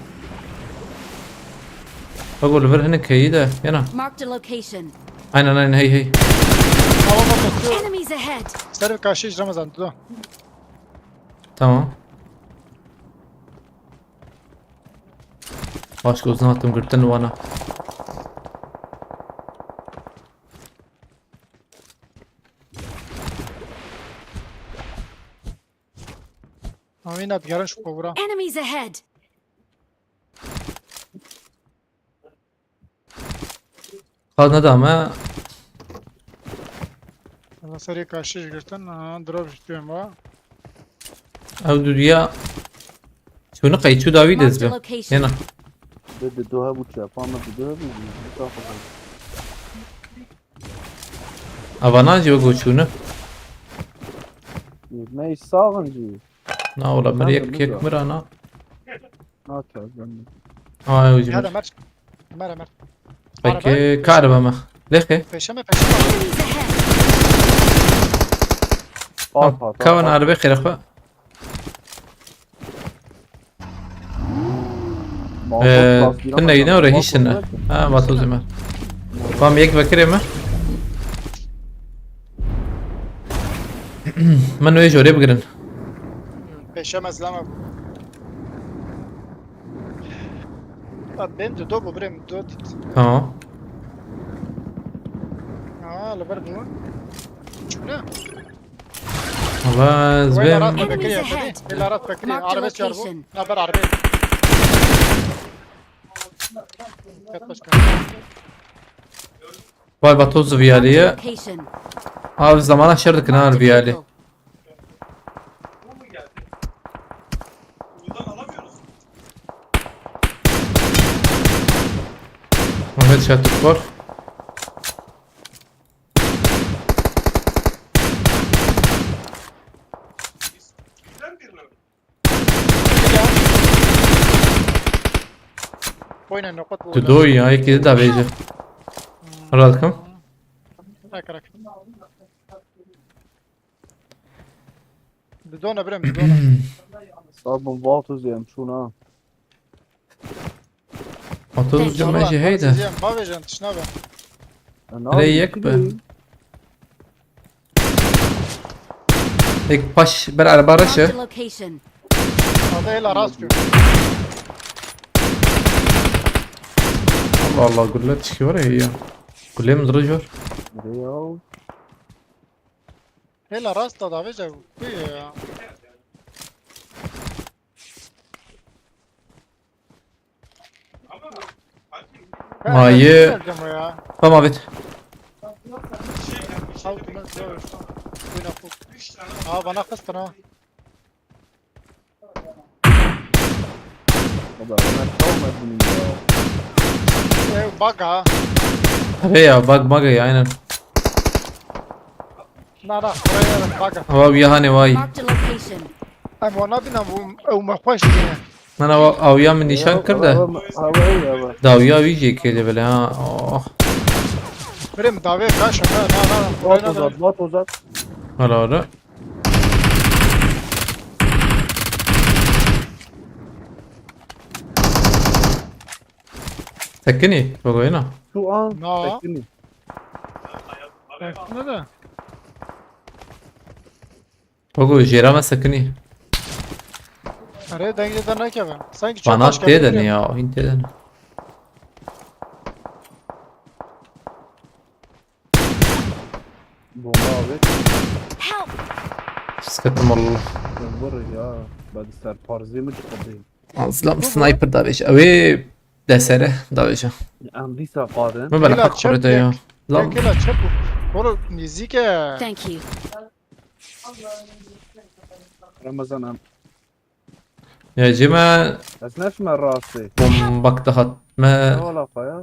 Bak, li vir hinek heyî de, yana. Marked a location. Aynen, aynen, hey, hey. Tamam, bak, bakıyor. Enemies ahead. Ser bir karşı Ramazan, dur. Tamam. Başka uzun attım, gırtın vana. Ama yine bir yarış bu bura. Enemies ahead. Qaz nedame. Ama serê karşı girtin, ha, drop istiyorum ha. Ew dudiya. Çûni qey çû dawî Marked a dez be. Location. Hêna. Bi, bi doha bu çapa me bi doha bu, bu çapa. Avana jî wek çûni. Me saxin jî. Na wala, mir yek, yek mir ana. Nate, ben. Ay, hocam. Ya da mer. Mer, mer. Peki, karba mı? Leke. Peşeme, peşeme. Tamam. Kavan arabe xêre xwe. Ee, tu neyine oraya hiç ne? Ha, vatoz me. Tamam, yek vekirê me. Min wê jorê bigirin. Peşeme zilama. Bak, benim de dobu, benim de. Tamam. Aa, labar bu. Çuna. Valla ez Wayne rast bêm. bekliyor. Enemies ahead. Wayne rast bekliyor. Marked a Arabe çağır bu. location. Naber arabe. Dikkat başkan. Vay vatoz viyaliye. Location. Abi zamana şer dikin ha Marked a viyali. vehicle. Mehmet şatuk var. Wayne nokat bu. Tu doy ya, iki de vece. Rahat kam? Rak rak. Bidona birem bidona. Sabun vatoz yem şuna. Otuz cümle şey heyde. Bavejan tişna be. Hele yek be. Ek paş ber araba Marked raşe. a location. Ada el aras gör. Allah Allah, gurlet çıkıyor ya. Kulem duruyor. Real. El aras da daveca bu ya. Maye. Geldim ya. Tamam abi. Al bunu zor. Buyurun. Aa bana kıstın ha. Baba ona çalmadın ya. Ev bug ha. Abi ya bak bak ya aynen. Na na buraya bug. Hava bir hani vay. Marked a location. Em ona bina bu ev me hoş diye. Nana avya min nîşan kir de. Hava hava iyi hava. Dawiya wî jê kê bile ha. Oh. Birim dave kaş na na na. Vat uzat, vat uzat. Hala hala. Sekinî, Gogoyna. Şu an No. Sekinî. Ne de? Gogo, jêra me sekinî. Araya dengede ne keve? Sanki Bana çapaş tê de geldi. Ne ya, hîn tê de ne. Bomba abi. Help! Sıkıntım Allah. Vur ya. Bak ser parzê mi çıkardın? Azlam sniper da beş. Ewe desere da beş. Em dîsa qadin. Mı bana Bila hak kurede ya. Lan Kela çep. Kolo nizike. Thank you. Ramazan em. ya cime Ez neşme rastê. bombak da hat. Me Ne wala ya?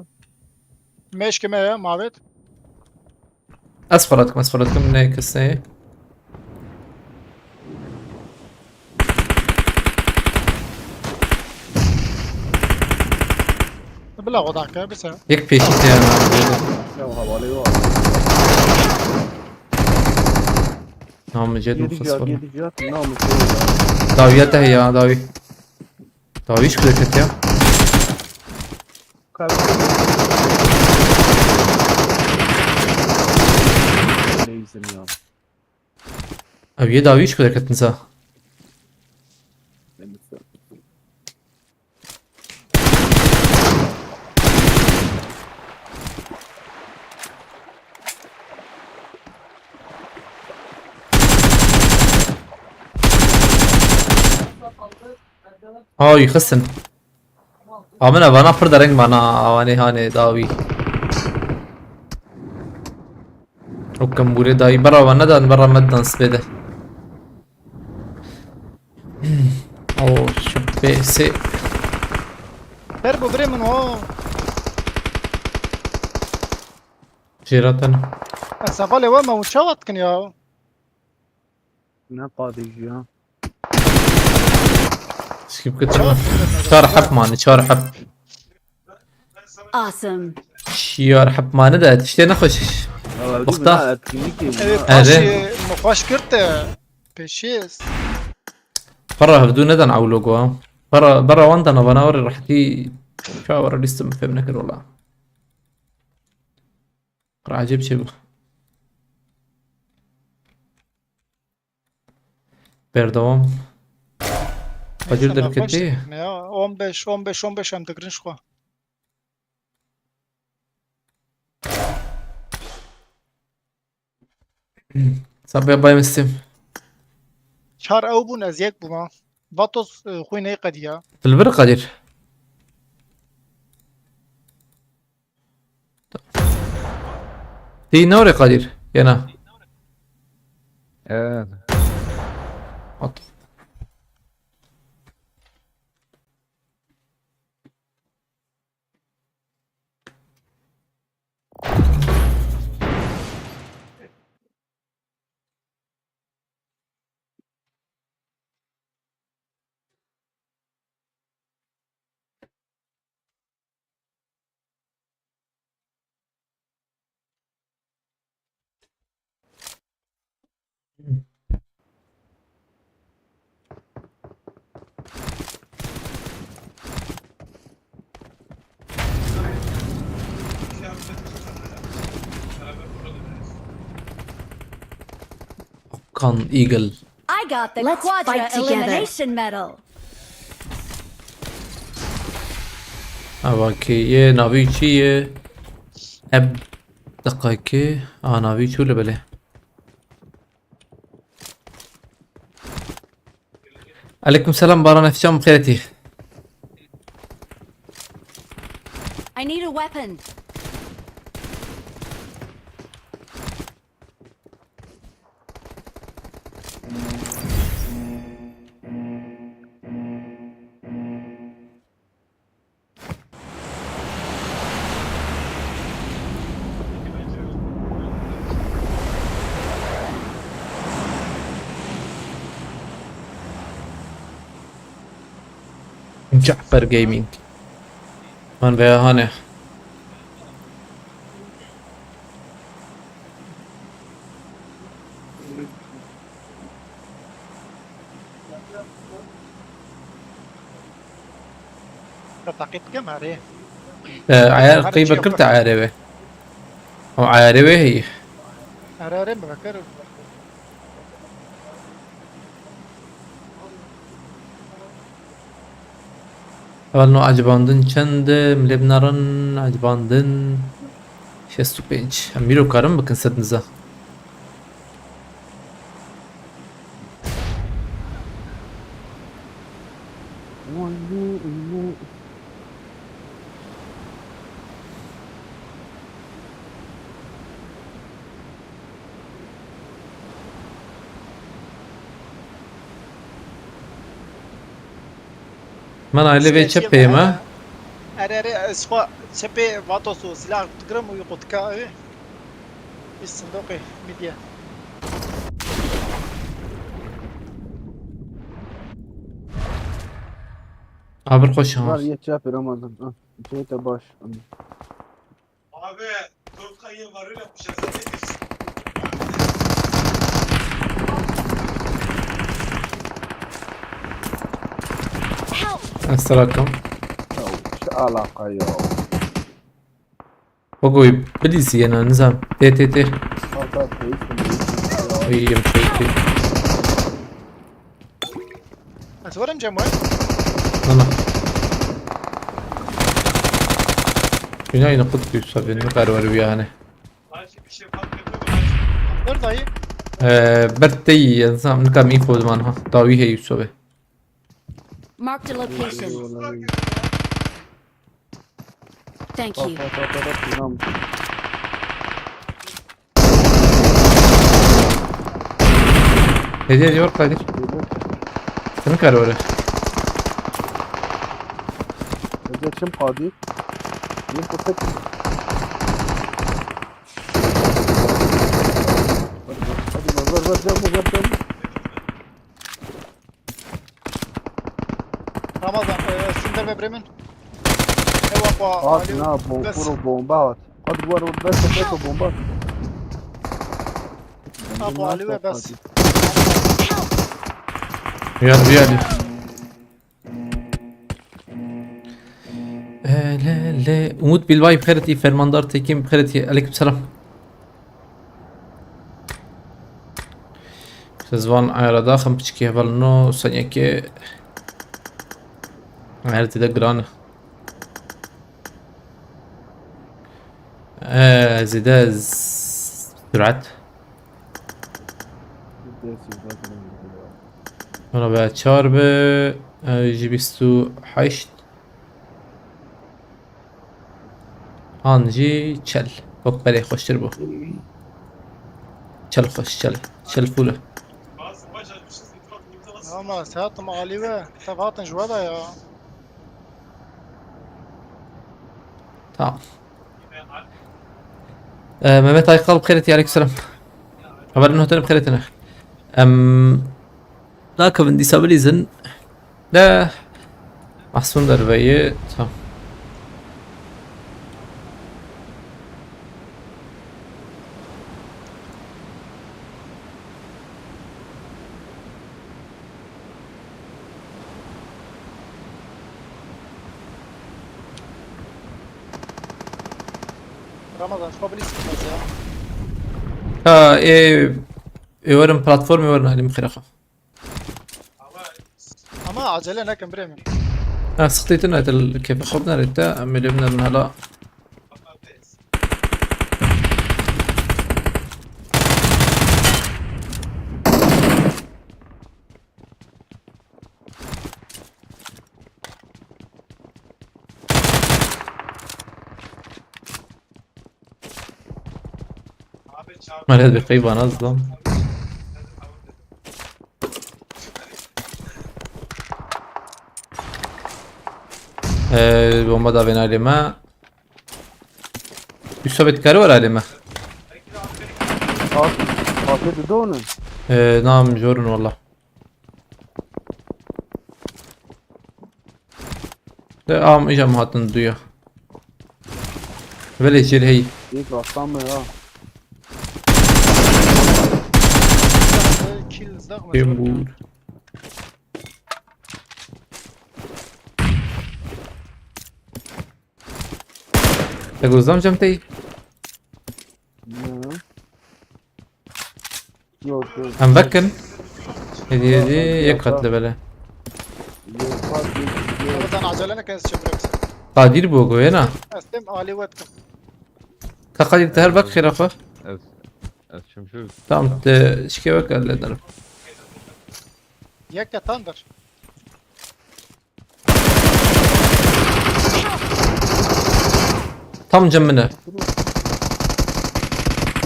Meşkime ya mavet. Esfaratkım, esfaratkım ne kısa. Bila o dakika bir sen. Yek peşi te yani. Ya havalı var. Namı cedum Yedi cihat, fısfır. Yedi cihat. Namus ya. Dawiya te ya, dawi. Dawi şu hareket ya. Kalk. Neyse ya. Abi ye dawi şu hareket nisa. Neyse. Ay xistin. Amina vana pir dereng mana awanê hanê dawî. O kembûrê dayî bera wan nedan bera me didan spê de. O şu pê sê. Her bu bire min o. Jêraten. Sevalê we me û çawa dikin ya? Ne qadî ya. Skip kir. Çar heb mani, çar heb. Awesome. Çar heb mani de tiştê nexweş. Ya, Muxtar. ne etkinlik ki Evet, ya. Ere. Paşê mi xweş kir te. Peşiz. Para hevdû nedan ewlo go. Para, bara wan dana vana were rehetî. Çawa were lîstim fêm nekir wala. Qir ecêb çê bû. Berdewam. Hacir Neyse, derketî. ne ya? On beş, on beş, on beş em digirin ji xwe. Sabê bayım istim. Çar ew bûn, ez yek bûma. Vatos, e, xwînê qediya. Li vir Qedîr. Tî newrê Qedîr, yena. Evet. At. Kan Eagle. I got the Let's Quadra fight together. Elimination Medal. Ava kê ye, navî çi ye? Eb, deqayekê. A, navî çû li belê. Aleyküm selam Baran Efcan, bi xêr hatî. I need a weapon. Cafer Gaming. Man veya hane. Te teqîb dikim, herê. Ee, ayar Her qeybe şey kirte yapar. Ayarê wê. O ayarê wê heye. Herê, herê, me kir. Heval no acibandin çend e? Milê binarin acibandin şêst û pênc. Em mîro karin bikin sed niza. Min aile vê çepê me. Erê, erê, ez xwe çepê Vatos û silah digirim û yuqo dika ew. Î sindoqê midye. Abir xweş ha. Var yê çepê Ramazan. Ah, cihê te baş. Abi, dört K yıl var öyle yapmışlar. Sen ne diyorsun? Help! Esselakum. Ya, şu alaka ya. Ogoy, bilîzî yena, nizam. Tê, tê, tê. Hatta değilsin, değilsin ya. Ay, yem şey, şey. Ez werim Cem we? Ana. Bina yine kut bir sabit, ne kadar var bir yani. Dur dayı. Ee, Bert de iyi, nizam, ne kadar info duman ha. Dawi hey Yusuf abi. Marked a location. Thank you. Hediye diyor Kadir. Senin karı öyle. Hediye kim Kadir? Niye köpek? Hadi ver, ver, ver, canım, ver, canım. Ramazan, e, Sünder ve Bremen. Ewa, Abi, Ali, na, bom-, bes. Bro, bomba at. Hadi var, var, bes, bes, bomba at. Ha, bu Ali ve bes. Uyan, uyan. Hele, hele. Umut Bilbay, bi xêr hatî, Fermandar Tekin, bi xêr hatî. Aleyküm selam. Siz van ayara daxim piçikî heval no saniyekê. Her tide giran e. Ee, zêde z-, sürat. Zêde sürat. Hona be çar be, e, ji bîst û heşt. An jî çel. Wek berê xweştir bû. Çel xweş, çel. Çel fûl e. Ama saetim alî we. Tev hatin ji we de ya. Tamam. Ee, Mehmet Aykal, bi xêr hatî, aleyküm selam. Haberin hotelim bi xêr hatine. Em, nakevin dîsa bilîzin. De, Mahsun derveyî, tamam. Ramazan, şu bilî sıkmaz ya. Ha, e, e, werin platformê werin, Halim Xiraxa. Ama acele nekin birê min. Ha, sıktı itin, etel kefe xop nerede? Em lê binerin hala. Meret bi qeyba nazlam. Ee, bomba da ben aleme. Üç sabit karı var aleme. At, atê didone. Ee, nam jorun valla. De am îja min hatin duya. Belê jêr hey. Yek rasta me ya. Kill zdax me. Pêm bûr. Te gozdan cem tey. Yok, yok. Em vekin. Hediye hediye yek katlı böyle. Yok, bak, yok, yok. Sen acele ne kendisi çevireceksin? Kadir bu goyena. Estem Ali wetkim. Ka Kadir te her bak xêra xwe. Ez, ez çimşir. Tamam, te şike bak hallederim. Yek yatandır. Tam cem min e.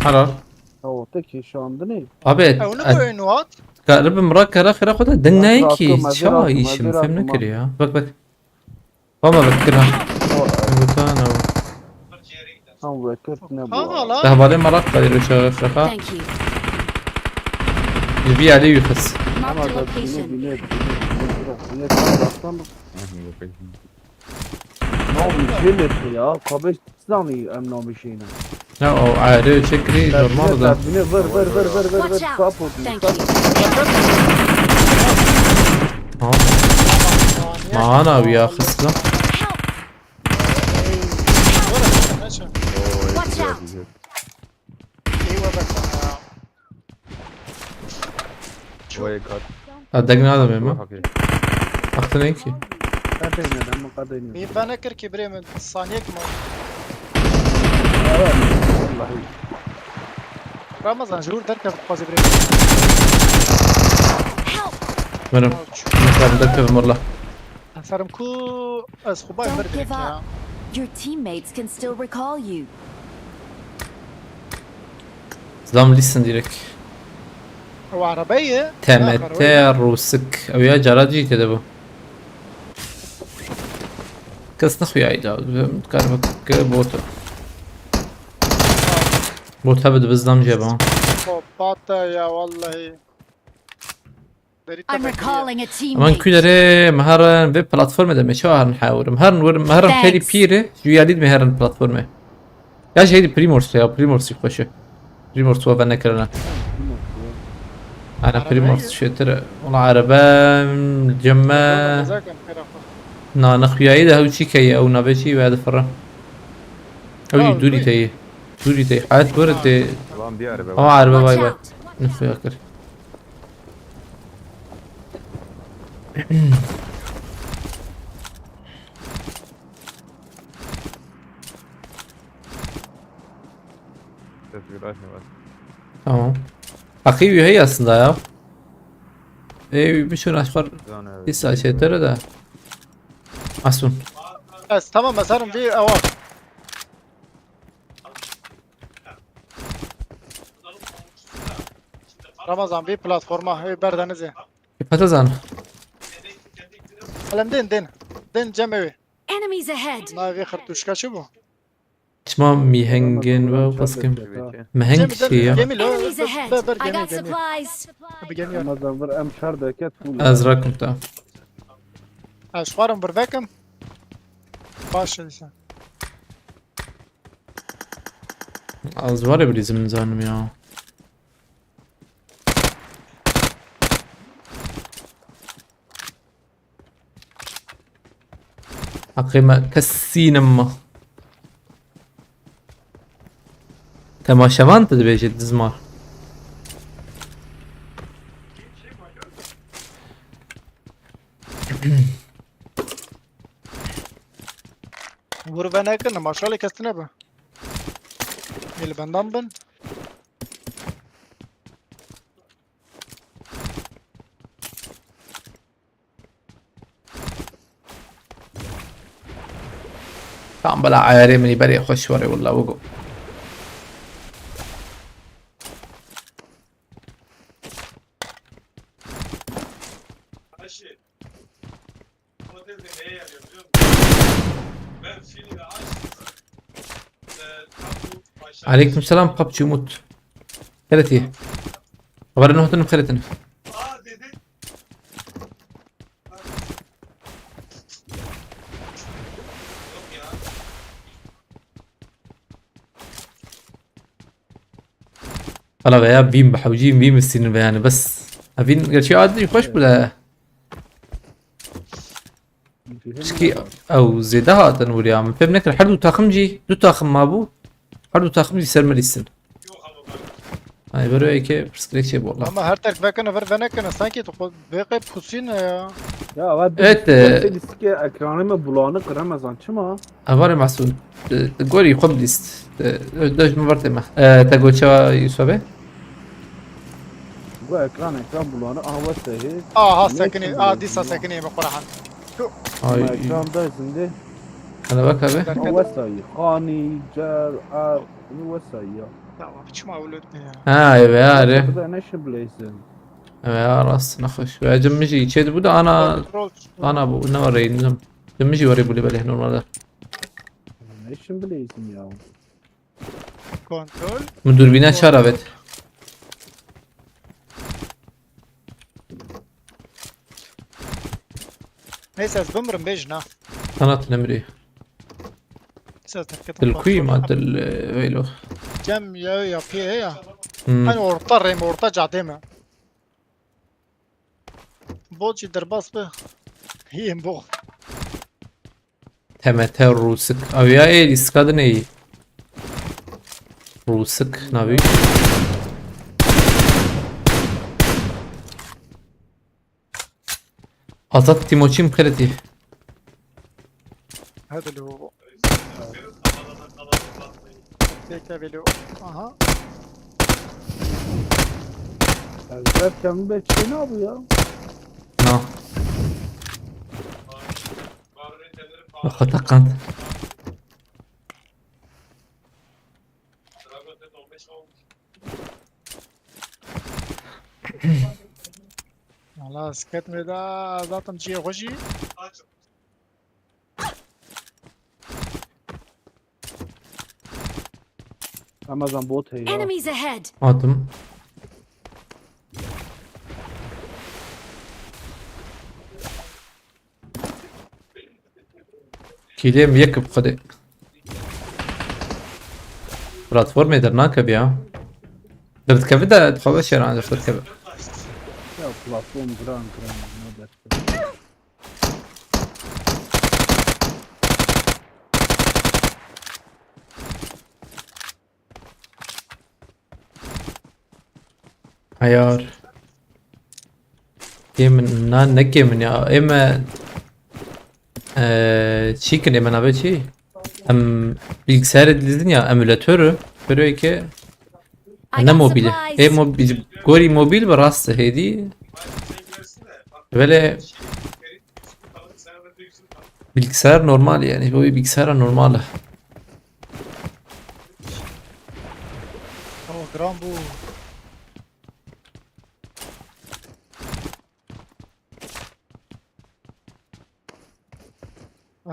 Helal. Ya orta ki şu anda ne? Abi, Ew ne et, boyun wat? Garibim rak kara xira xwe de din Mazir neyê ki. Attım, mazir Çawa attım, işim mazir fem attım, nekir ha. Ya. Bak bak. Valla bak kira. O, Gutana. Tam vekir ne bu? Tamam lan. Te hevalê me rak kare şaxa. Thank you. Ji vî alî wî xist. Marked a location. Bine, bine, bine, bine, bine, bine, bine, bine, bine. Navê jê me ya, kabê zanî em navê jê ne. Ya o ayrı çekri normal da. Bine, bine, vır, vır, vır, vır, vır, vır. Watch out. Thank you. Ha. Mana wî ya xist lan. Help. Watch out. Oy, güzel, güzel. Eyvallah sana ya. Vay kat. Ha, degna da mı? Hakikaten. Baktın en ki. Ben de inanıyorum, bu kadar inanıyorum. Bir bana kır ki birê min saniye kim oldu? Evet, vallahi. Ramazan, jur derke fazla birê. Benim. Ouch. Mesela derke vurla. Aferin ku ez xwe bay Don't vir give direkt ya. Up. Your teammates can still recall you. Zam listen direkt. O arabayı. T M T Rusik. Ew ya cara cî tê de bu. Kes nexuyayî da. Kar bak bot. Bot hebe de bizdam jeba. Psikopat ya vallahi. I'm recalling a teammate. Aman külere meharan ve platformê de me çawa herin hewrim. Herin werim, meharan heri pîre, ju yalîd meharan platformê. Ya şey Primors ya, Primors xweş e. Primors wa ben nekirine. Ana Primors şetir. Ola araba cemme. Na nexuyayî de hew çî keye, ew navê çî ve de firra. Ew jî dûrî teyê. Dûrî teyê. Hayat were tê. Ama araba bay bay. Nexuya kir. Ses bir açma bak. Tamam. Akıyı üyeyi aslında ya. Ê, bir şey aşkar. Zane. Dîsa çêtir de. Masûm. Ez tamam, ez herim vî ewa. Ramazan, vî platforma, ê ber denizê. Pete zan. Elem din, din. Din cem evi. Enemies ahead! Navê xirtûşka çi bû? Çima mîhengên we qiskim? Miheng çi ya? Gemî lo, Enemies ahead! Ber, ber, I gemî, got gemî. Supplies! Bi gemî ya. Ramazan vir em çar deket full. Ez rakim ta. Ez xwarim vir vekim. Baş e dîsa. Ez var ya bilîzim nizanim ya. Heqê me kesînim me. Temaşevan tu dibêjî dizmar. Vur ve nekin, maşallah kes tune be. Ê li bendan bin. Tam bila ayarê min î berê xweş were willa wigo. Aleyküm selam PUBG Umut. Xeretî. Xeberin hotin xeretin. Hala veya bîm bi hewcî bîm istînin ve yani bes. Evîn gerçi adî xweş bile. Pişkî ew zêde hatin wiriya min fêm nekir. Her du taxim jî, du taxim mabû. Her du taxim jî ser me lîstin. Ay, bero eke pirsgirêk çê bolla. Ama her terk vekene ver venekene sanki tu xwe vê qey pusîne ya. Ya, evet, e, lîstikê ekranê me bulanık Ramazan çima? Evarê Masûm, e, gorî xwe bilîst. E, dej min ver tême. E, te goça Yusufê? Bu ekran, ekran bulanık. Aha, wesayî. Aha, sekinî, aha, dîsa sekinî min Qur'an. Ay. Ekran da zindê. Hele bak abi. Derken wesayî. Xanî, cer, er, wesayî ya. Tamam, çima ewlot ne ya? Ha, eve are. Bu da ne şibleysin? Eve ya, rast nexweş. Ve cim min jî çê dibû de ana, kontrol. Ana bu ne var reynim. Cim min jî warê bûlê belê normalde. Ne şibleysin ya? Kontrol. Min dûrbîna çar avêt. Neyse, ez bimirim, bêjin ha. Sanat nemirî. Neyse, ez terk etim. Dil kuî ma dil, e, veylo. Cem ya, yapî ya. Hmm. Hani orta rêm, orta cadê mi? Bot jî derbas bi. Hîn bo. T M T Rûsik. Ew ya ê lîstika din ê yî. Rûsik navî. Azat Timoçîm xeletî. Hadi lo. Teke velo. Aha. Ezber kemî be çê nabû ya. Na. Xwe teqand. Valla sket me da zaten cihê xwe jî. Ramazan bot heye ya. Enemies ahead! Hatim. Kîlêm yek bi xwedê. Platformê dernakeve ya. Derdikeve de dixwaze şêran derdikeve. Ya platform giran giran ne derse. Ayar. Kê min, na, ne kê min ya. Ê me, e, çî kin, ê me navê çi? Em bilgisayarê didin ya, emulator. Pero ki ne mobil. Ê mobil, gorî mobil bi rast hêdî. Belê bilgisayar normal yani. Bu bilgisayar normal. O, giran bû.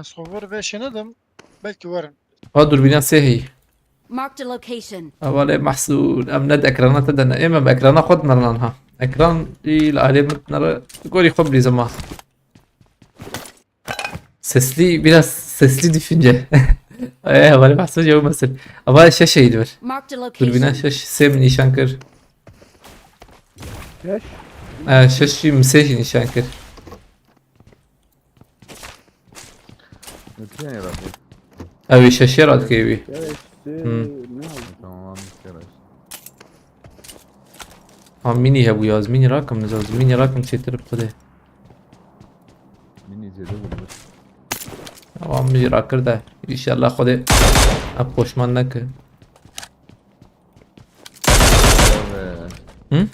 Ez xwe vir vê şênedim. Belkî werin. Ha, durbîna sê heyî. Marked a location. Hevalê Mehsûd, em ne di ekrana te de ne. Ê, me bi ekrana xwe dinerinan ha. Ekran î li alê min dinere. Gorî xwe bilîzim ha. Sesli, biraz sesli düşünce. Ê, hevalê Mehsûd ya mesel. Ama şeş heyî diber. Marked a Durbîna location. şeş, sê min nîşan kir. Şeş. Ê, şeş jî min sê jî nîşan kir. Mümkün ya bak. Ew ê şeşê radikê wî. Şeş. Hı. Ne oldu? Tamam, bir kere. Ha, mini hebû ya, ez mini rakim, ez mini rakim çêtir bi xwedê. Mini zêde bulunur. Tamam, min jî rakir de. Înşallah xwedê ev poşman neke. Evet. Hı?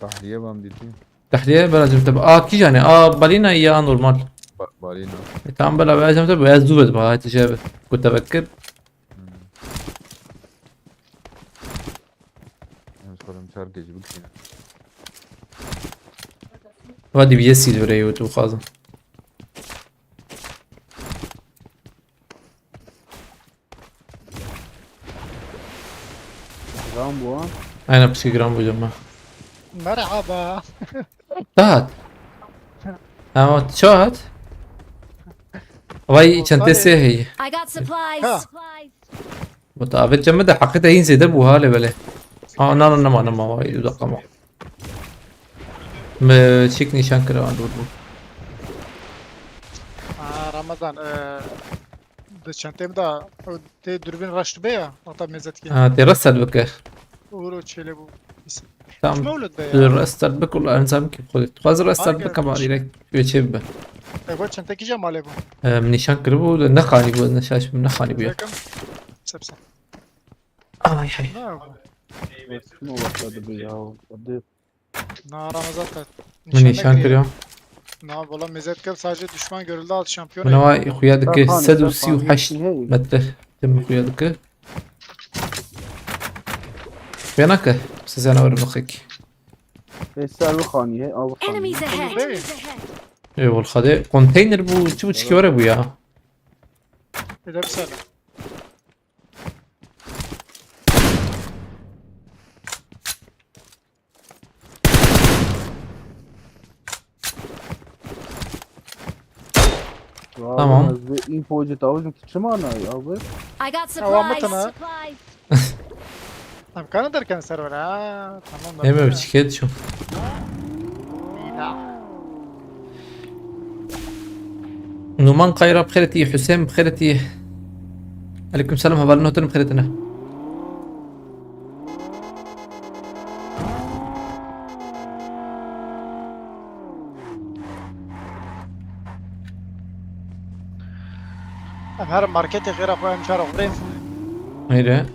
Tahliye bam diti. Tahliye belacim tabi. A, kîjan e? A, balîna ya normal. Ba balina. E, tamam, bela belacim tabi. Ez zû ve ba hatice be. Ku te vekir. Em xwedem çar gecî bikişîne. Va D B S î divirê YouTube xwazim. Giran bû ha. Aynen, pişkî giran bû cema. Merhaba. Tat. Ama çat. Vay, çente sê heyî. I got supplies. Ha. Mutavit cemê de heqî de hîn zêde bû halê belê. Ha, na, na, nema, nema, vay, du dakika ma. Me çik nîşan kira, an dûr bû. Aa, Ramazan, e, di çentê min de, o, tê durbîn reş dibe ya, wexta mêze dikê. Ha, tê rest ser bike. Ûro çêlê bû. Tamam. Çima wilo dibe ya? Dur, rest ser bike, ula encam ki xwe. Dixwaz rest ser Hangi? Bike, ma direkt wê çê bibe. E, got çente kîja malê bû. Em nîşan kiribû, ne xanî bû, ne şaş bû, ne xanî bû ya. Zekim. Sepse. Ay, ay. Ne bu? Şunu başladı bu ya. Hadi. Na, Ramazan te. Min nîşan kiriya. Na, valla mêze dikê sadece düşman görüldü, alt şampiyon. Min ewa xuya dike Tamam, sed û sî û heşt tamam. metre. Tim xuya dike. Xuya nake. Size ne verim xek. Ê ser bi xanî, he, av xanî. Enemies ahead. Bey. Ê wol xade. Konteyner bû, çi bû, çi were bû ya. Bir de bir sene. Tamam. Infocı tavuzun çima ne abi? I got Tamam, supplies. tamam. Em kana derken server ha. Tamam da. Eme bir şikayet şu. Bîna. Numan Kayra bi xêr tî, Hüseyin bi xêr tî. Aleyküm selam, hevalin oturun bi xêr tine. Em her marketê xêra xwe em çara xurê. Heyre.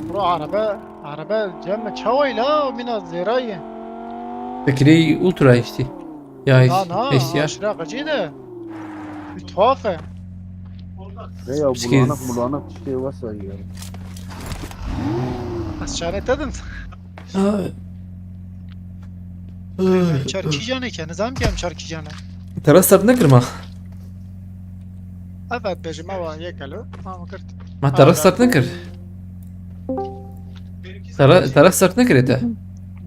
Bro, araba, araba cem çawayla mîna zêrayê. Fikri ultra eşti. Ya eş, Na, na, eşti ya. aşira qecî de. Bir tuhaf e. Ne ya, Pişkin. Bulanık bulanık işte, wasa ya. Ez çare dedim. Ha. Çar kîjane ke, nizam ki em çar kîjane. Te restart nekir ma? Evet, bejim ama yek alo. Tamam, kırt. Ma te restart nekir. Te re-, te restart nekir te.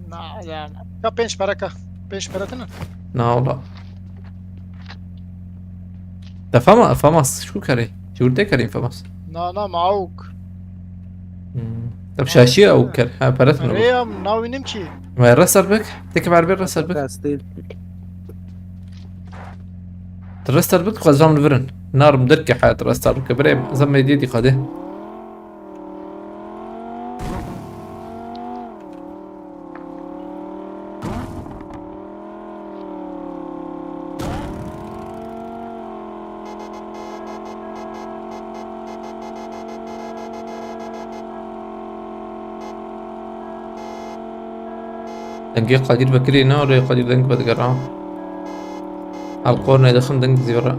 Na, yani. Ya pênc para ka. Pênc para tine. Na wala. Te fama, famas şu kare. Jurte kare famas. Na, na, mauk. Hmm. Te şaşiye ew ker. Ha, peret mi? Reyam, na winim ki. Ma restart bik. Tek ver bir restart bik. Testil. Restart bik, xwezam li virin. Narim derke hayat restart bik. Birem zam medya dikade. Dengê Qadir Bekirî ne, oraya Qadir deng vedigera. Alkol nedixin, deng zîvira.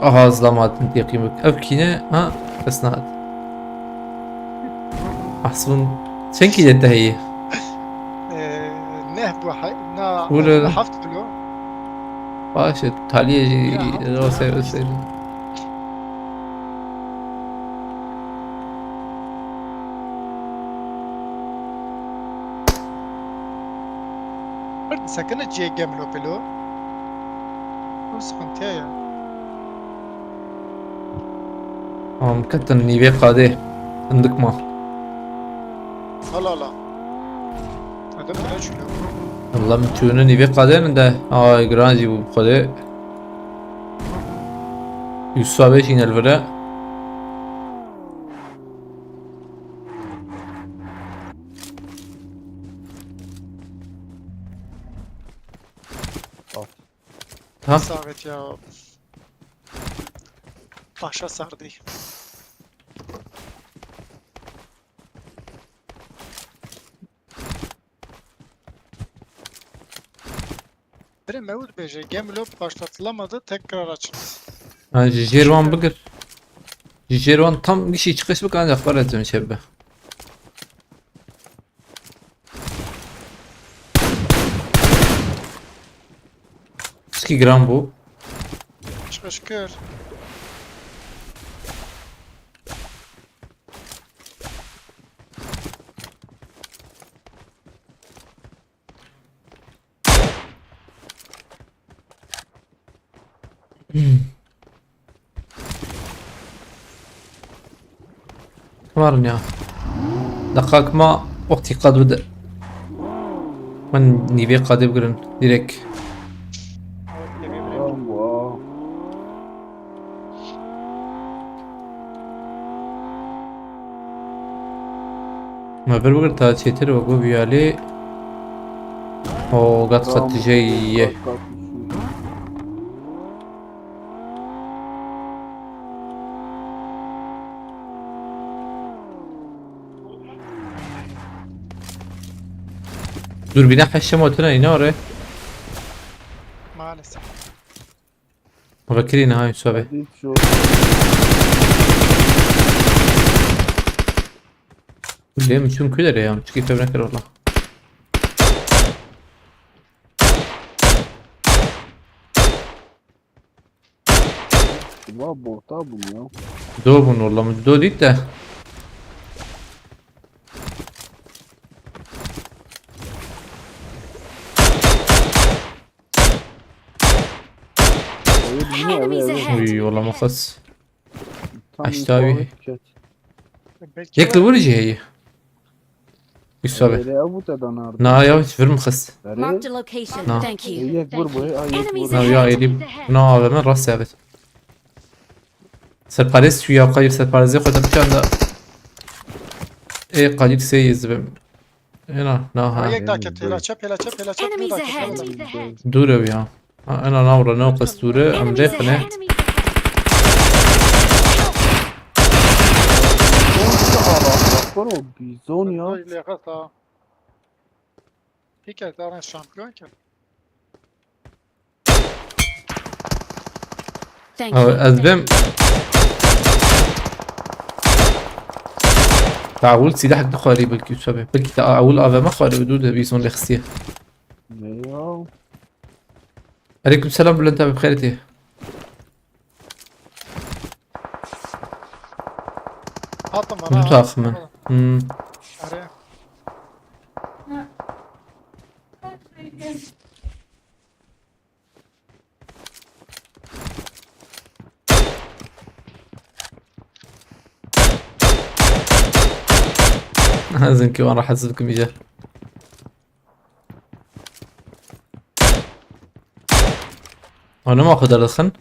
Aha, zilamatin têqî bik. Ev kîne? Ha, kes nehate. Mahsûn. Çend kîne te heye? Ee, neh bu hay-, na, Wilo. Heft kilo. Baş e, taliyê jî Ya, rase, rase. Sekine cihê gem lo pilo. O sıkıntıya ya. Tamam, ketin nîvê qadê. Hindik ma. Hala hala. Adam bile çöyle. Allah, min çûne nîvê qadê min de. Ay, giran jî bû bi xwedê. Yusuf abi şîne li vire. Tamam. Savet ya. Başa sardı. Bire Mevlüt Bey, Gemlop başlatılamadı, tekrar açıldı. Ha, ji jêr wan bigir. Ji jêr wan tam gişî çıkış bik, ancak para etsin şey be. Çikî giran bû. Çıkış kir. Varın ya. Deqak ma wextî qad bide. Min nîvê qadê bigirin. Direkt. Me bir bigir ta çêtir ve got viyalê. O gat qat tijey ye. Dûrbîna heşê ma tune îne orê. Maalesef. Vekirî niha Yusuf abi. Hadi şu. Lê min çûn ku derê ya? Çikî fevre kir valla. Silah bota bûn ya. Do bûn valla, min do dît de. Ew niye, ew, Enemies ew. Ahead. Uy, valla mixas. Tam Aşağı info bir. Ket. Belki Yek var. Li vur jî heye. Yusuf abi. Ere, ew bu te danar. Na ya, hiç vurma xist. Ere. Marked a location. Na. Thank you. Yek vur bu, ay, yek Enemies vur. Na ya, ahead. Elî. Na, abi, min rast evet. Serparêz tu ya, Qadir serparêzê xwe te biçanda. Ê, Qadir sê yez bim. Ena, na ha. Yek daha ket, pêlaçe, pêlaçe, pêlaçe, Enemies pêlaçe, ahead. Pêlaçe. Dûr ew ya. Ha, ena navra ne qestûre, em lê xine. Enemies ahead. Koro bizon ya. Lê xesta. Pîker, te şampiyon kir. Thank you. Ez bêm. Te ewil sîlehek dixwarî belkî Yusuf abi. Belkî te ewil A V M xwarî û dû de bîson lê xistiye. Ne ya? Aleyküm selam Bülent abi, bi xêr tê. Hatim bana. Dû taxim in. Hmm. Are. Ez ê wan rahatsiz bikim îcar. Wana ma xwe derdixin.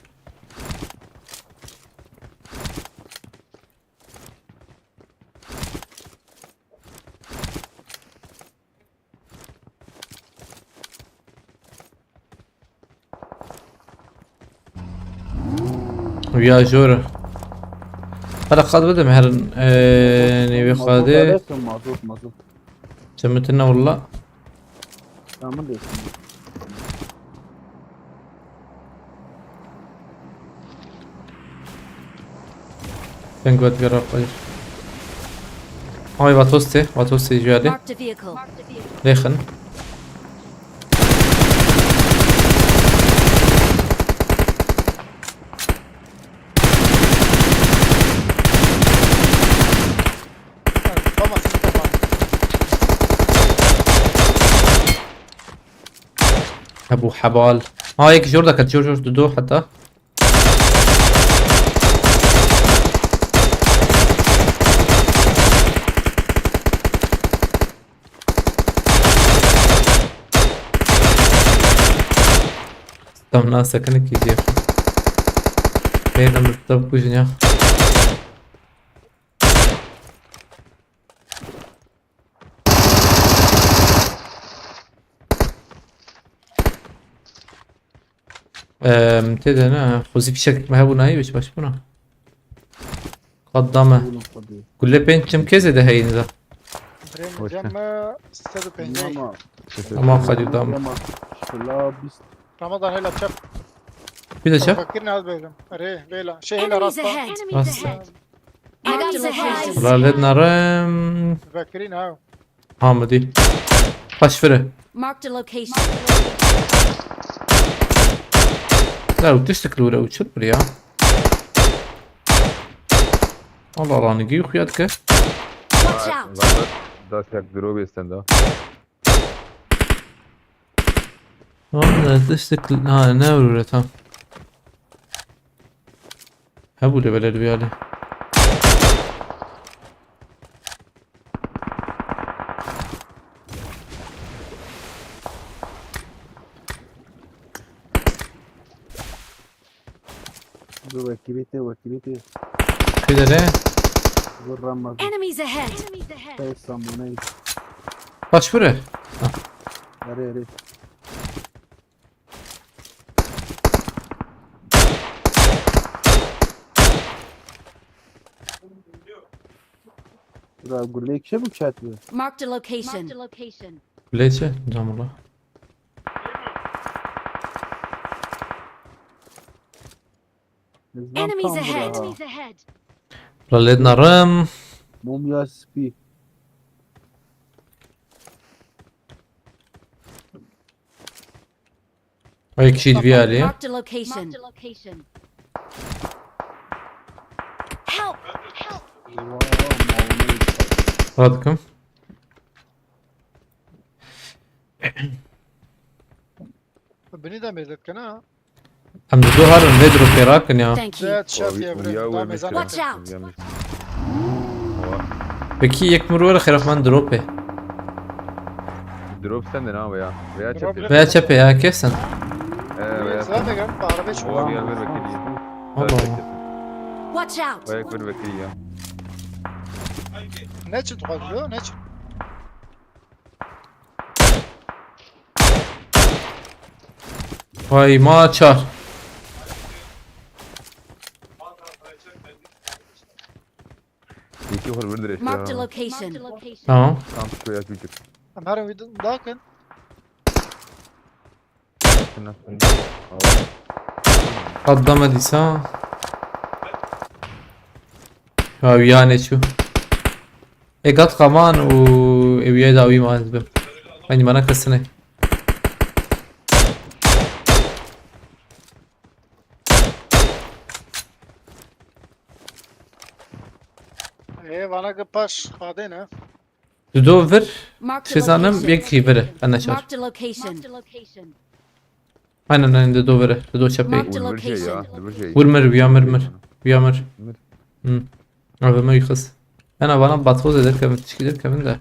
Viya jor. Hadi qad bide me herin, eee, nêvê xadê. Mazot, mazot. Çemitine walla. Tamam, değilsin. Sen göt bir rap ayır. Ay, Vatos te, Vatos te jüyade. Marked a vehicle. Lêxin. Tamam, tamam. Ebu Hebal. Ha, yek jor da ket, jor, jor, du, du, hatta. Tam na sakın ki diye. Beyden bir tab kujnya. Eee, tê de ne? Xwezî fîşek me hebû nayê, biç baş bûna. Qat dame. Oğlum, hadi. Gule pênc çimkê zêde heyîn za. Birê min Hoş cem geldin. Me sed û pêncî. Ama Ama xwedî dame. Ama şila bîst. Ramazan hela çep. Bir de çep. Fakir ne az bêjim. Erê, vêla. Şey hela Enemies rasta. Ahead. Rasta. Enemies ahead. Valla led narim. Fakirî ne? Hamidî. Paşfire. Marked a location. La, ew tiştek li were uçur bir ya. Allah Allah, ne giy xuya dike. Watch out. Zaten da tek duro besten da. Tamam da tiştek, ha, ne vurur tam. Hebû leveler bir hali. Dur, wekî bîtê, wekî bîtê. Kidere? Dur, Ramazan. Enemies ahead. Hey, someone, hey. Kaç vure? Ha. Erê, erê. Bura gurleyê kişe mi çatı? Marked a location. Kuleyse, camula. Enemies ahead. Enemies ahead. La led narim. Mumya spî. Ay, kişî di vî alî. Marked a location. Help! Help! Radikim. Binî de mêzet kena. Em di du harin vê dropê rakin ya. Thank you. Zet şef Abi, yevre. Uya Dame uya zan. Watch out. Uya Peki yek mir were xêrexman dropê. Drop sende ne abi ya? Veya Drop çepê. Veya çepê ya kesin. Ee, veya Zan de gel, arabe çok. Oha bir yer ver bakayım. Allah Allah. Watch out. Veya ver bakayım ya. Ne çıktı kalıyor? Ne çıktı? Vay maça. Yekî xwe li vir dirêj Marked a kir. Location. Tamam. Tam şuraya küçük. Em herin wî dakin. Şuna, şuna. Al. Qat dame dîsa. Ya, wî ya neçû. Ê gat qaman û ê wîyayê dawî ma ez bim. Aynî mana kesine. Ê, vana ki paş xadê ne? Dido vir, Marked a şêzanim, location. Yekî vir, ene çar. Marked a location. Aynen, aynen, dido vir, dido çepê. Marked a Û li vir jê ya, location. Li vir jê. Vur mir, wîya mir, mir. Wîya mir. Mir. Hı. Abi me yıkız. Ena vana bathoz eder kevin, tişkî der kevin de.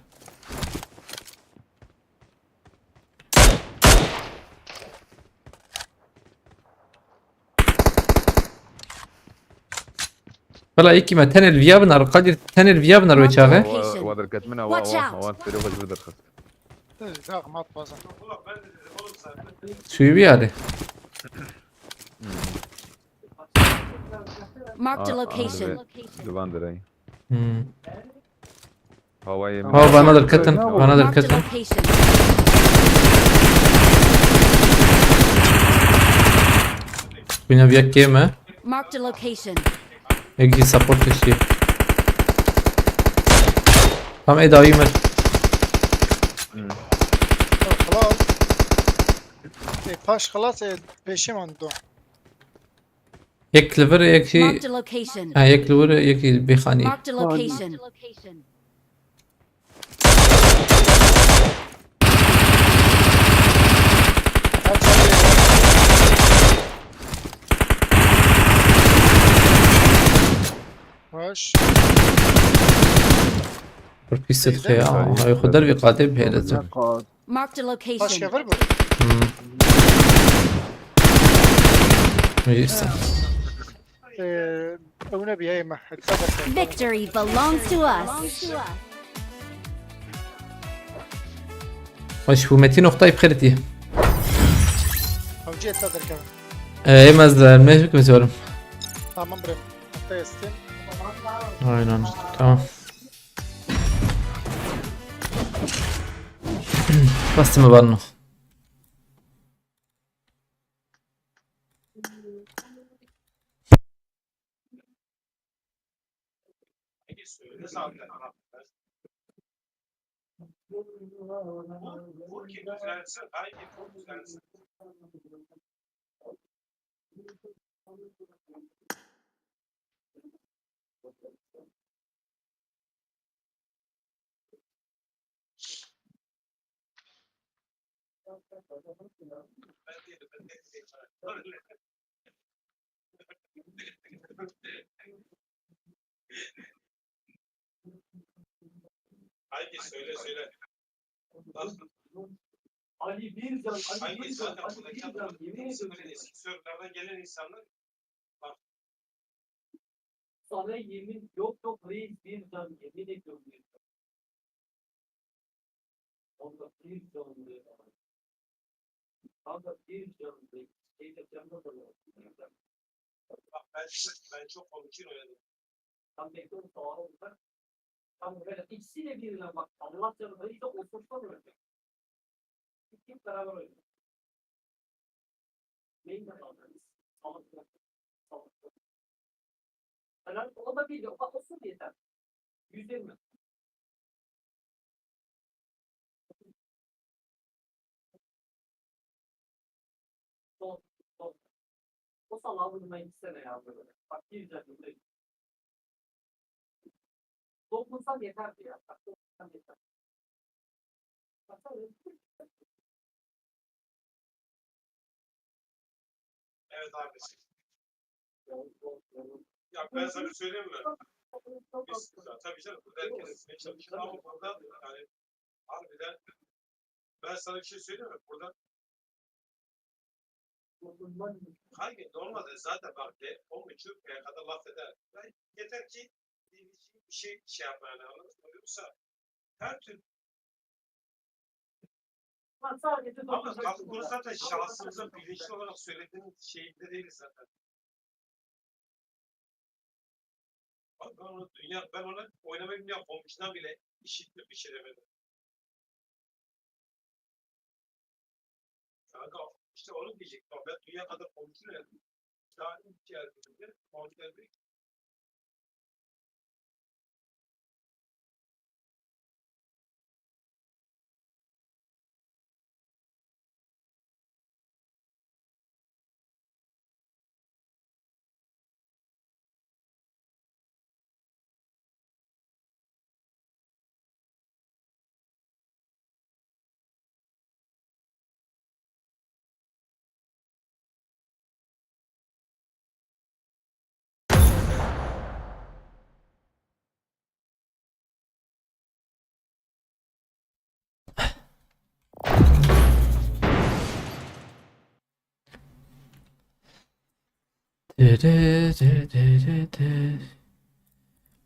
Bela yekî me tenê li viya binar, Kadir tenê li viya binar wê çaxê. Wa, wa derket min, wa, Watch wa, out. Wa, pêrê xwe ji vir derxist. Ey, daxmat baza. Suyu bir hadi. Hmm. Marked a location. Li van derê. Hmm. Havayê. Ha, vana derketin, vana derketin. Bîne bir yek kêm e. Marked a location. Yek jî support kiştî. Tam ê dawî mir. Xelas. Ê, paş xelas ê, pêşê man do. Yek li vir, yek jî... Marked a location. Ha, yek li vir, yek jî bêxanî. Marked a location. Baş. Bir pis dixe ya. Hay xwe dervî qatê bihêle tu. Marked a location. Başka var mı? Hmm. Neyse. Ee, Öne bir yayma. Hadi, hadi, hadi. Victory belongs to us. Baş bu Metin noktayı kırdı. Avcı et tadır kevin. Ee, yemezler. Mecbur mu diyorum? Tamam bre. Hatta estim. Aynen. Tamam. Bastım mı var mı? Vur, vur ki düzelsin, haydi vur düzelsin. Haydi söyle söyle. Bak. Ali Bircan, Ali Haydi Bircan, zaten Ali buradaki Bircan, adamlar yemin hepsi ediyorum. Böyle eski sorulardan gelen insanlar Sana yemin, yok yok reis Bircan, yemin ediyorum Bircan. Onda Bircan diye. Kanka Bircan diye. Şeyde canlı da yok. bak ben, ben çok komik oynadım. Tam bekliyorum sağ olun. Tam böyle ikisi de birine bak. Allah canı reis de osursa böyle. Kim beraber oynuyor. Neyin de kaldınız? Sağlıklı. Sağlıklı. Helal, o da bildi. O da olsun yeter. Yüz yirmi. Son, son. O salağı vurmayı istene ya böyle. Bak gireceğim. Dokunsam yeterdi ya. Bak, dokunsam yeter. Baksana. Evet abi. Ya ben sana bir söyleyeyim mi? Biz, ya tabii canım, burada herkes etmeye çalışır ama burada yani harbiden ben sana bir şey söyleyeyim mi? Burada hangi normalde zaten bak de on buçuk kadar laf eder. Ben yeter ki bir, bir şey şey yapma yani, anladın mı? Yoksa her türlü Bak sadece ama dokuz kalk bunu zaten şahsımıza bilinçli olarak söylediğimiz şeyde değiliz zaten. Bak ben onu dünya, ben onu oynamayı bilmiyorum. Komşudan bile işittim, bir şey demedim. Kanka işte onu diyecek. Bak ben dünya kadar komşu verdim. Daha ilk geldiğimde komşu dedi.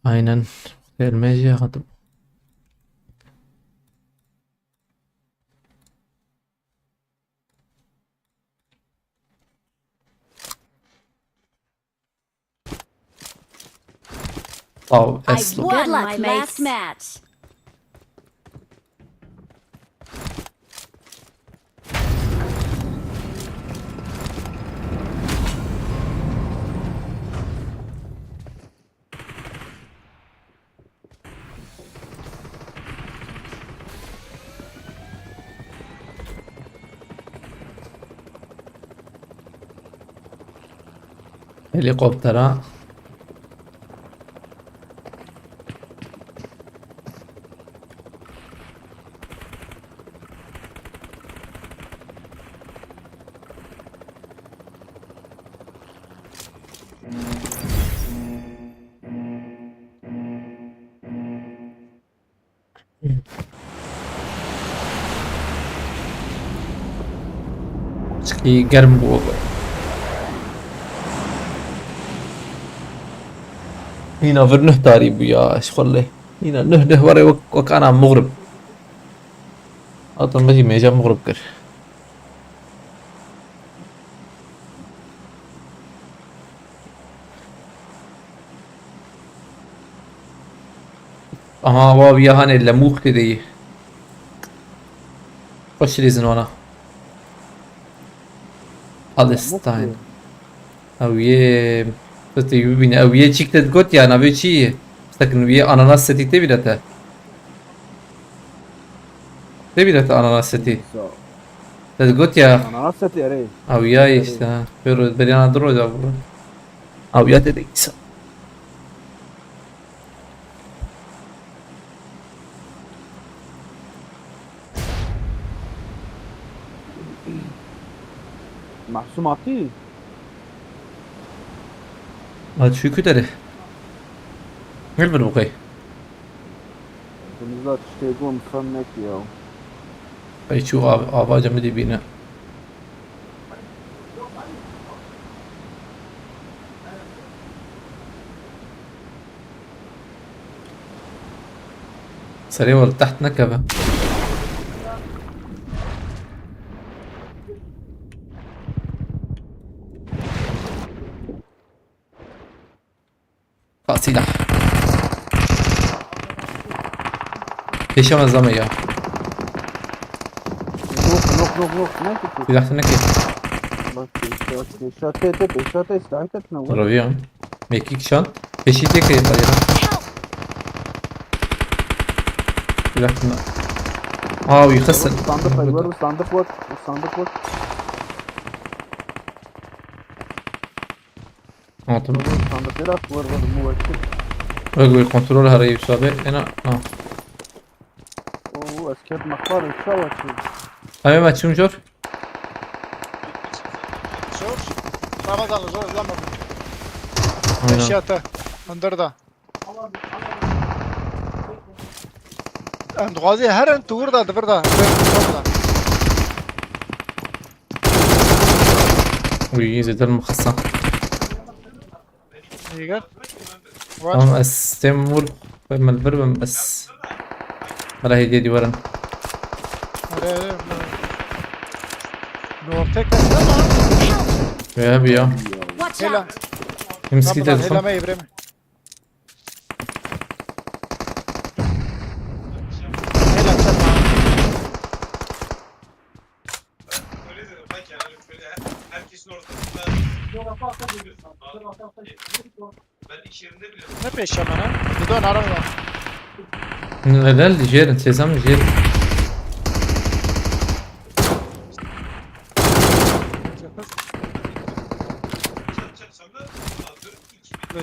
Aynen. Gelmeye hadım. Taw I eslo. Won my last match. Helikoptera. Çikî germ bû. Hîna vir nuh tarî bû ya, ji xwe lê. Hîna nuh nuh were wek, wek ana muxrib. Hatin min jî mêja muxrib kir. Aha, wa ya hanê lemûx tê de yî. Xweş lêzin wana. Palestine. Ew yê, tu tê bibîne. Ew yê çîk te digot ya, navê çi yê? Sekin wî ananas setî tê bîne te. Tê bîne te ananas setî. Te digot ya. Ananas setî, erê. Ew ya işte. Pêro beriyana du roja bû. Ew ya tê de îsa. Mahsûm hatî? Ma çû ku derê? Gel bir bakayım. Deniz tiştê got, min fem nekî ya. Ay çû av-, avaca min dibîne. Serê we li teht nekeve. Ka sîlah. Pêşe me zame ya. Nok, nok, nok, nok. Ne ki? Sîlah te neke. Bak, pêşat, pêşat, te, te, pêşat, te, silahî te tine. Roviyam. Mekî kişan. Pêşî tê ke yeter ya. Sîlah tine. Aa, wî xistin. Sandık, sandık, sandık, sandık. Hatim. Sandık biraz var, var, bu var. Wek wê kontrol here yê sabe. Ena, ha. Oo, esket makar, çawa çi? Em ê me çûn jor? Zor. Ramazan, zor, lama. Aynen. Eşya te. Hundir da. Em dixwazî herin tu wir da, di vir da. Wî zêde li min xisa. Îger. Tamam, ez stêm wir, xwe min li vir bim, ez. Mela hêdiyê dî werin. Erê, erê, erê. Li ortê kes nema? Wê hebî ya. Watch out! Hêla. Him skî te dixwim. Hêla me, Îbrahîm. Hêla çapa. Ne pêşe me ne? Didon araba. Helal, jêrin, sêzam jêrin.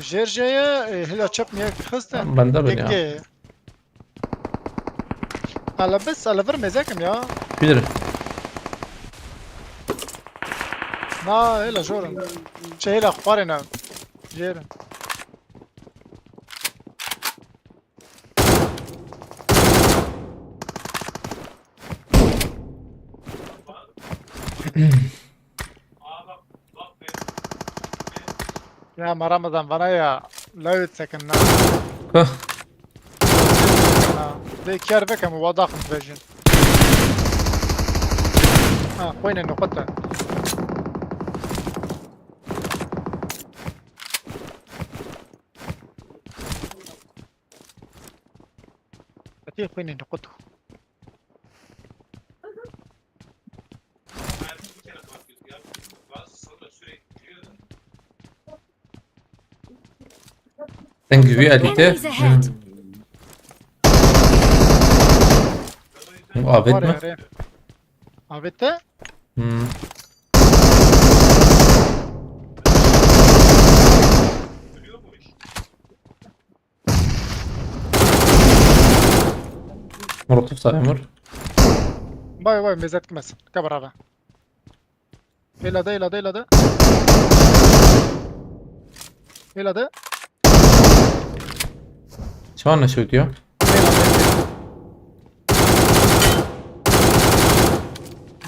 Jêr jeye, e, hila çep niye xiste? Bende bin ya. Tekke. Ala bes, ala vir mêzekim ya. Bilirim. Na, hela jorin. Şey, hela xwarê ne. Jêrin. Ya me Ramazan vana ya, lewê sekin na. Heh. Na. Lê ker vekem û wadaxim vejin. Ha, xwêne nuqute. Tê xwînê niqut. Sen güvî Elî te? Enemies ahead. Avêt mi? Avête? Hmm. Molotof sarê mor. Vay vay, mezet kimez. Kabra be. Hêla de, hêla de, hêla de. Hêla de. Çawa neşewtiya? Hêla de.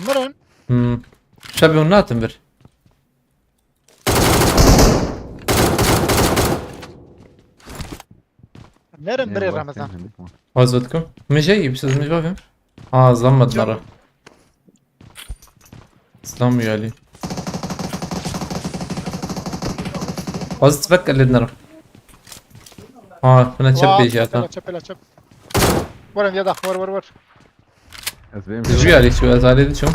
Mirin. Hmm. Şebê hûn natin vir. Nerim birê Ramazan. Vaz vetkum. Min şey, siz mi bavim? Aa, zam madnara. Zam yali. Vaz tüfek elin nara. Aa, buna çep bêjî hata. Çep, çep, çep. Vur, ya da, vur, vur, vur. Ez bêm. Ji yalî çû, ez alê diçûm.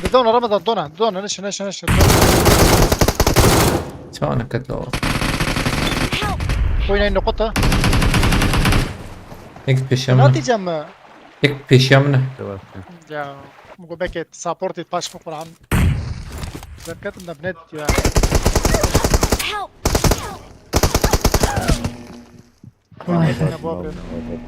Didona Ramazan, dona, dona, neşe, neşe, neşe. Çawa neket lawa. Oyna nuqta. Yek peşiya min. Natîce mi? Yek peşiya min. Ya, bu beket support et paş mı Kur'an? Zerketim de bnet ya. Help!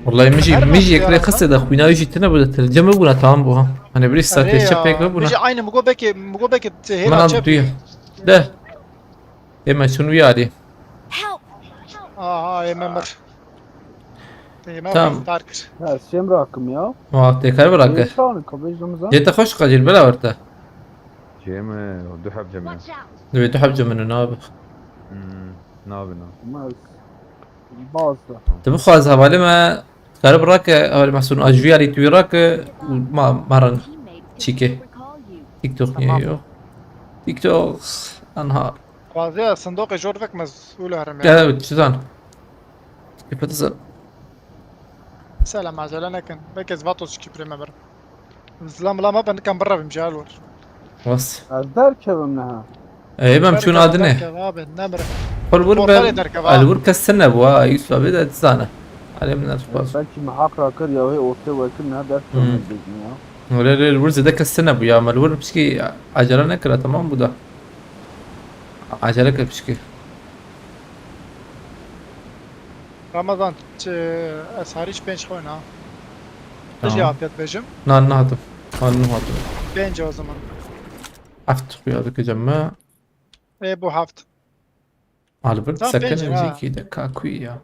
Wallahî min jî, min jî yek rê xiste de xwîna wî jî tune bû de terceme bûna tamam bû ha. Hani bir saat çepek ve bûna. Min jî aynı mugo beke, mugo beke hêla çep. Min duya. De. Ê me çûn wî alî. Help! Aha, ê me mir. Ê me Tamam. Tar kir. Ha, sêm rakim ya. Wa tê kar bırak. Ê, çağın kabej Ramazan. Jê te xweş qecîr bela werte. Cem, du heb cem. Watch out! Divê du heb cem min abi. Hmm, nabi na. Mas. Bazı. Tu bixwaz hevalê me, tu karî birake, hevalê Mehsûn, a ji vî alî tu wî rake û ma, ma reng çîke. TikTok niye yok? TikTok, anha. Razî ya, sindoqê jor vek mez, û li herem ya. Ya, çi zan? Hepatize. Selam, acele nekin. Belki ez vatos çikî pirê me birim. Zila mila me ben dikem birevim ji alor. Was. Ez derkevim niha. Ey, bem çûn adine. Derkev abi, ne bire. Hol vur Portalê be. Derkev abi. El vur kes ne bu ha, Yusuf abi de zane. Alem ne tutar. Belki mi hak rakir ya, hey ortaya vakir ne derkevim Hmm. Dedim ya. Öyle öyle vur zede kes ne bu ya, mel vur pişki acele ne kira tamam bu da. Acele kir pişki. Ramazan, ç-, ez hariç pênc xwena. Tamam. Tijî afiyet bêjim. Na, nahatim. Na, nahatim. Pênc o zaman. Heft xuya dikecem me. Ê, bu heft. Albert Tam sakın pênc, ha. Önceki de kakuyu ya.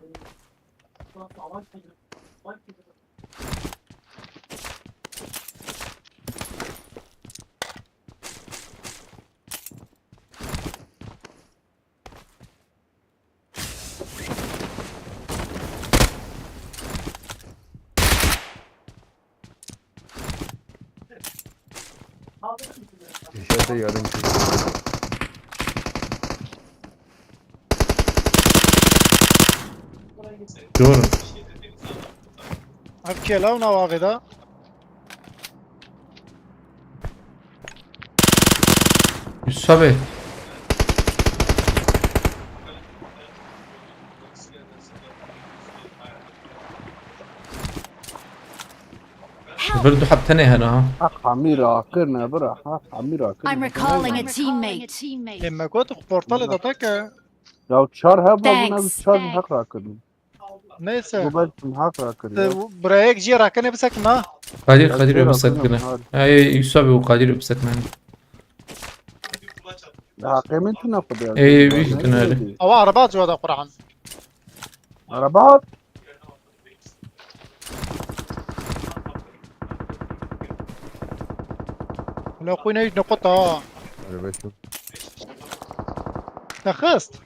Dışarıda yarın. Doğru. Abi kelav na wavê da. Yusuf abi. Help! Bir du heb tenê hene ha. Haq hamî rakirine bira, haq hamî rakirine. I'm recalling a teammate. Ê me got portalê de te ke. Ya çar hebûna bûna, Thanks. Çar haq rakirin. Neyse. Bu belki hak rakir ya. Buraya gideceği rakene bir sakın ha. Kadir, Kadir, bir sakın. Ay, Yusuf abi, o Kadir bir sakın. Ya, qemin tu ne kadar? Ey, bir gittin öyle. Ama araba atıyor da Kur'an. Araba at. Ne koyuna yüz ne kota ha. Araba şu. Texist.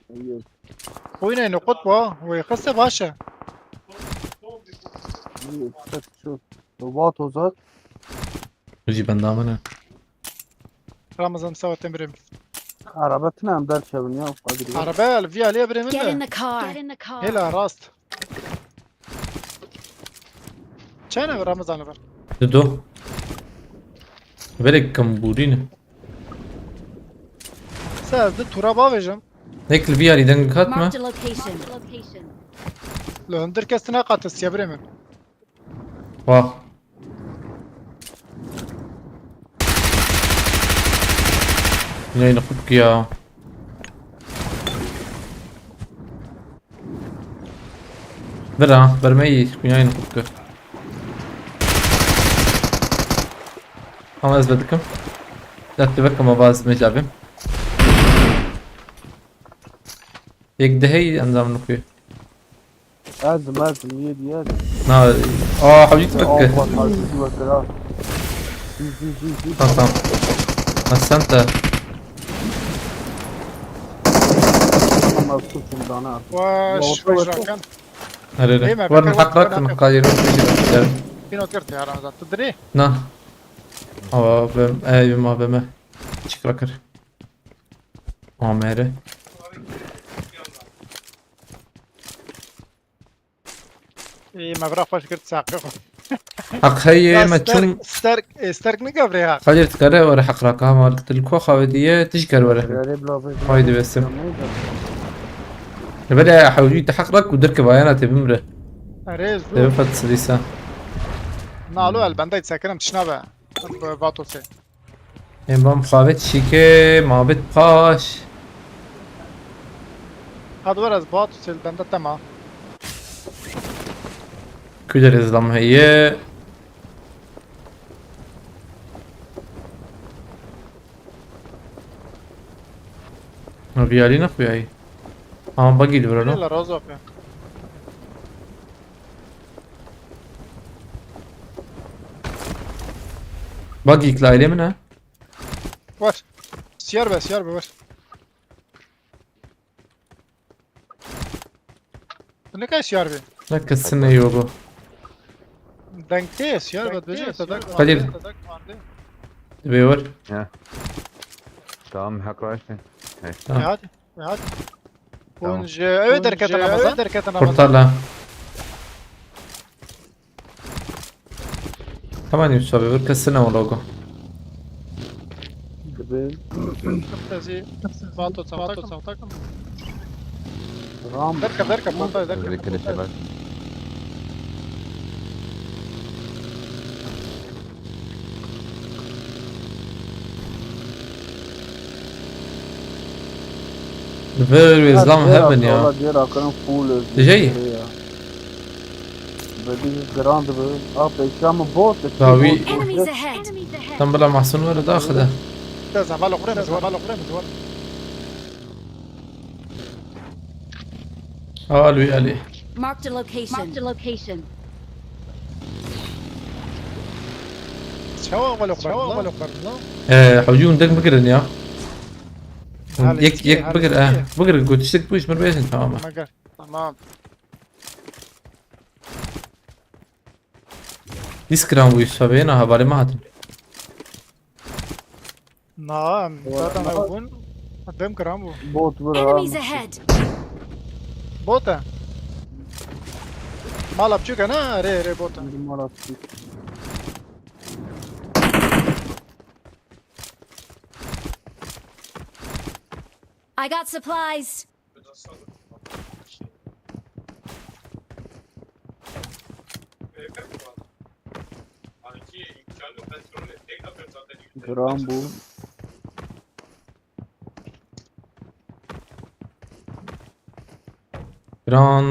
Yok. Oyna nuqut bu, wê xiste baş e. Yok, tek şu. Robot uzak. Jî benda min e. Ramazan sawa tem birim. Araba tine em derkevin ya, Kadir. Araba al, vî alî birim. Get in the car. Hela rast. Çend ev Ramazan ver? Dido. Verek kambûrî ne. Se ez di tura bavêjim. Nek li vî yarî deng hat me. Marked a location. Li hundir kes tine qat siya birê min. Wah. Neyni xut ya. Bira, bermeyî, kunyayên xwe dikir. Ama ez vedikim. Dert vekim, ama ez mecabim. Yek dehey endam nukuyê. Ez, ez, niye diye? Na, aa, hewcî tu bike. Allah, hewcî tu bike, ha. Jî, jî, jî, jî. Tamam, tamam. Asante. Tamam, az tutun dana. Weş, weş rakan. Erê, erê. Werin heq rakin, qayîr. Pîno girt ya, Ramazan. Tu dirê? Na. Awa, vem, ey, vem, vem. Çik rakir. Amere. Ê, me vira xweş girt saqê xwe. Heq heye, ya me sterk, çûm sterk, ê, sterk nike virê ha. Xalê dikare were heq raka, ma tu li ku xawediye, tu jî ker were. Erê, bila vê. Haydi besim. Li vere hewcî te heq rak û derke vayana tê bimre. Erê, zû. Tê bifet silîsa. Nalo el bende sekirim tişna be. Vato se. Em ban xavet şike, mabit paş. Hadi ver ez bat sel bende tema. Kuder izlam heye. Viyalî ne xuyayî. Ama bagî li vir e, no? La rozo pe. Bagî li ailê min e. Var. Siyar be, siyar be, var. Tu ne kadar siyar be? Ne kesin ne yok bu. Dengte siyar be, dibêje te dek. Kadir. Te dek vardı. Dibê var. Ya. Tamam, hak var işte. Hey. Tamam. E, hadi. E, hadi. Tamam. Hûn ji ew derketin Ramazan? Portal e. Tamam, Yusuf abi, bir kesene o logo. Dibe. Tezî, vato çaw takım. Ram. Derke, derke, portal derke. Öyle keleşe bak. Li vir wê zilam hebin ya. Valla diğer akının full özgür. Diyeceği? Bedi giran dibe. A, pêşiya min bot. Dawî. Enemies ahead. Tam bila Mahsun were daxile. Te zeval oxre mi zor, zeval oxre mi zor. Alî, alî. Marked a location. Marked a location. Çawa walo xwar la? Ee, hewcî hûn deng bigirin ya. Hûn yek, yek bigir, eh. Bigir, ku tiştek bû, ji min bêjin, tamam e. Tamam. Dîs giran bû, Yusuf abi, na hevalê me hatin. Na, em zaten ew bûn. Bêm giran bû. Bot bû. Enemies ahead. Bot e. Mala biçûk e, ne? Rê, rê bot e. Mala biçûk. I got supplies. Giran bû. Giran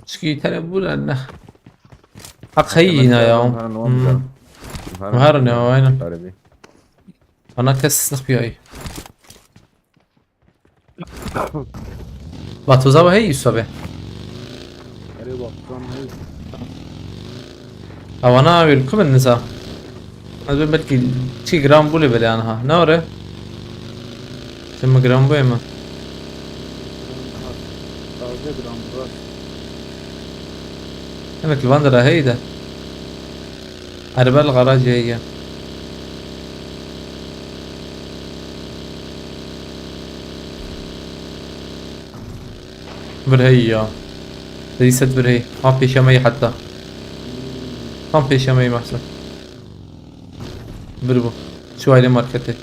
çikî tele bû ne. Heq heyî yîna ya. Her ne, aynen. Ana kes nixpiyayî. Vatoza ve hey Yusuf abi. Erê bak, tam hey. Avana welcome niza. Ez ben belki çi gram bule bile anha. Ne ore? Sen mi gram bu ema? Taze gram bu. Demek ki van da hey de. Erbe li garajê heye. Vir heye ya. Dîset bir hey. Ha pêşe me yê heta. Tam pêşe me yê Mahsun. Bir bu. Şu aile markete.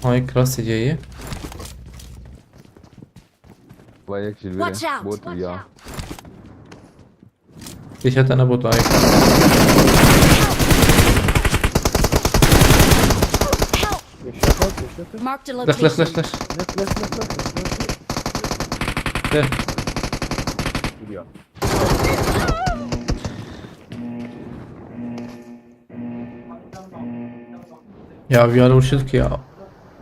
Ha yek rast hediyeyi. Vay yek jilvere. Watch out! Bot ya. Pêşe te ne bot ayê. Help! Pêşe te, pêşe te. Marked a location. Lix, lix, lix, lix. Lix, lix, lix, lix. De. Gidiyor. Ya bir ara uçtuk ya.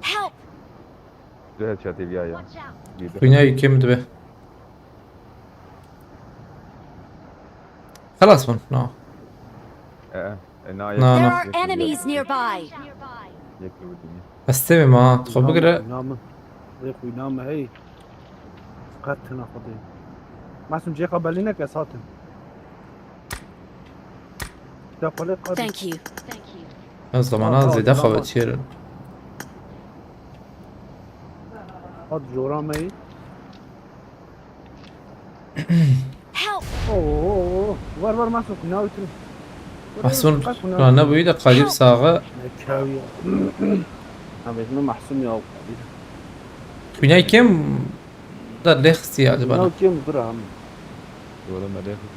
Help! Güzel çatı bir ya. Watch out! Girdi. Dünya ülke mi be? Xelas bûn, na. E, e, na, na, yek, na. There are enemies nearby. Yek li vurdum ya. Ez tevim ha, xwe bigire. Xwîna min, xwîna min, hey. Qet tune Xwedê. Masum cêka belî neke, ez hatim. Ya xwelê qadî. Thank you. Ez zamana zêde xwe çêrin. Hat jora me yî. Help! Oo, oo, oo. Var, var, Masum, xwîna wî tune. Mahsun, na, ne bûyî de Kadir sağa. Ne çawiya. Em ê Mahsun ya Kadir. Xwînay kim da lê xistiye acaba? Xwîna kim bira em? Wala me lê xist.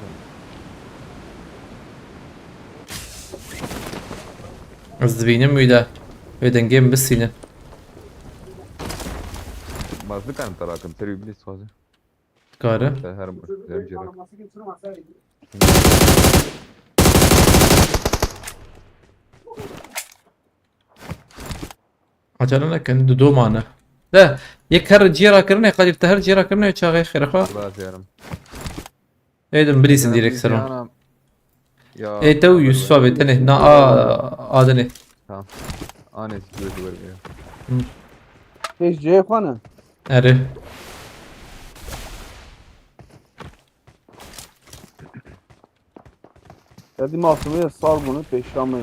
Ez dibînim wî de. Wê dengê min bisînin. Bas dikarim te rakim, ser wî bilî dixwaze. Dikare. Te her, her cî rak. Acele nekin, du do mane. De, yek her cî ra kirine, Kadir te her cî ra kirine, çaxê xêre xwe. Xelas yarim. Êdim bilîsin direkt seron. Ya, ê te û Yusuf abi tenê. Na, a, a dinê. Tamam. Anê, dur, dur, dur. Hı. Pêş cihê xwe ne? Erê. Erdî Masumê sar bûne pêşa me.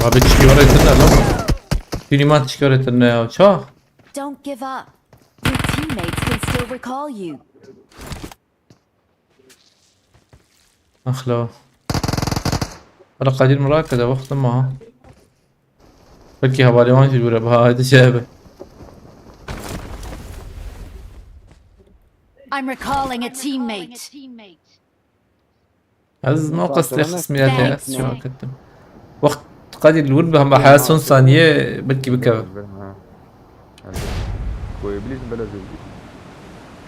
Abi çikarê tune lan. Dînî man çikarê tune ya. Ça? Don't give up. Your teammates can still recall you. Axla. Wala Kadir min rakirde, wextim ma. Belkî hevalê wan jî were, biha hêdî çi hebe. I'm recalling a teammate. Ez mewqes lê xismiyete ez şiva ketim. Wext Kadir li wir bi hema heya son saniye belkî bikeve. Ku Îblîs bela zû.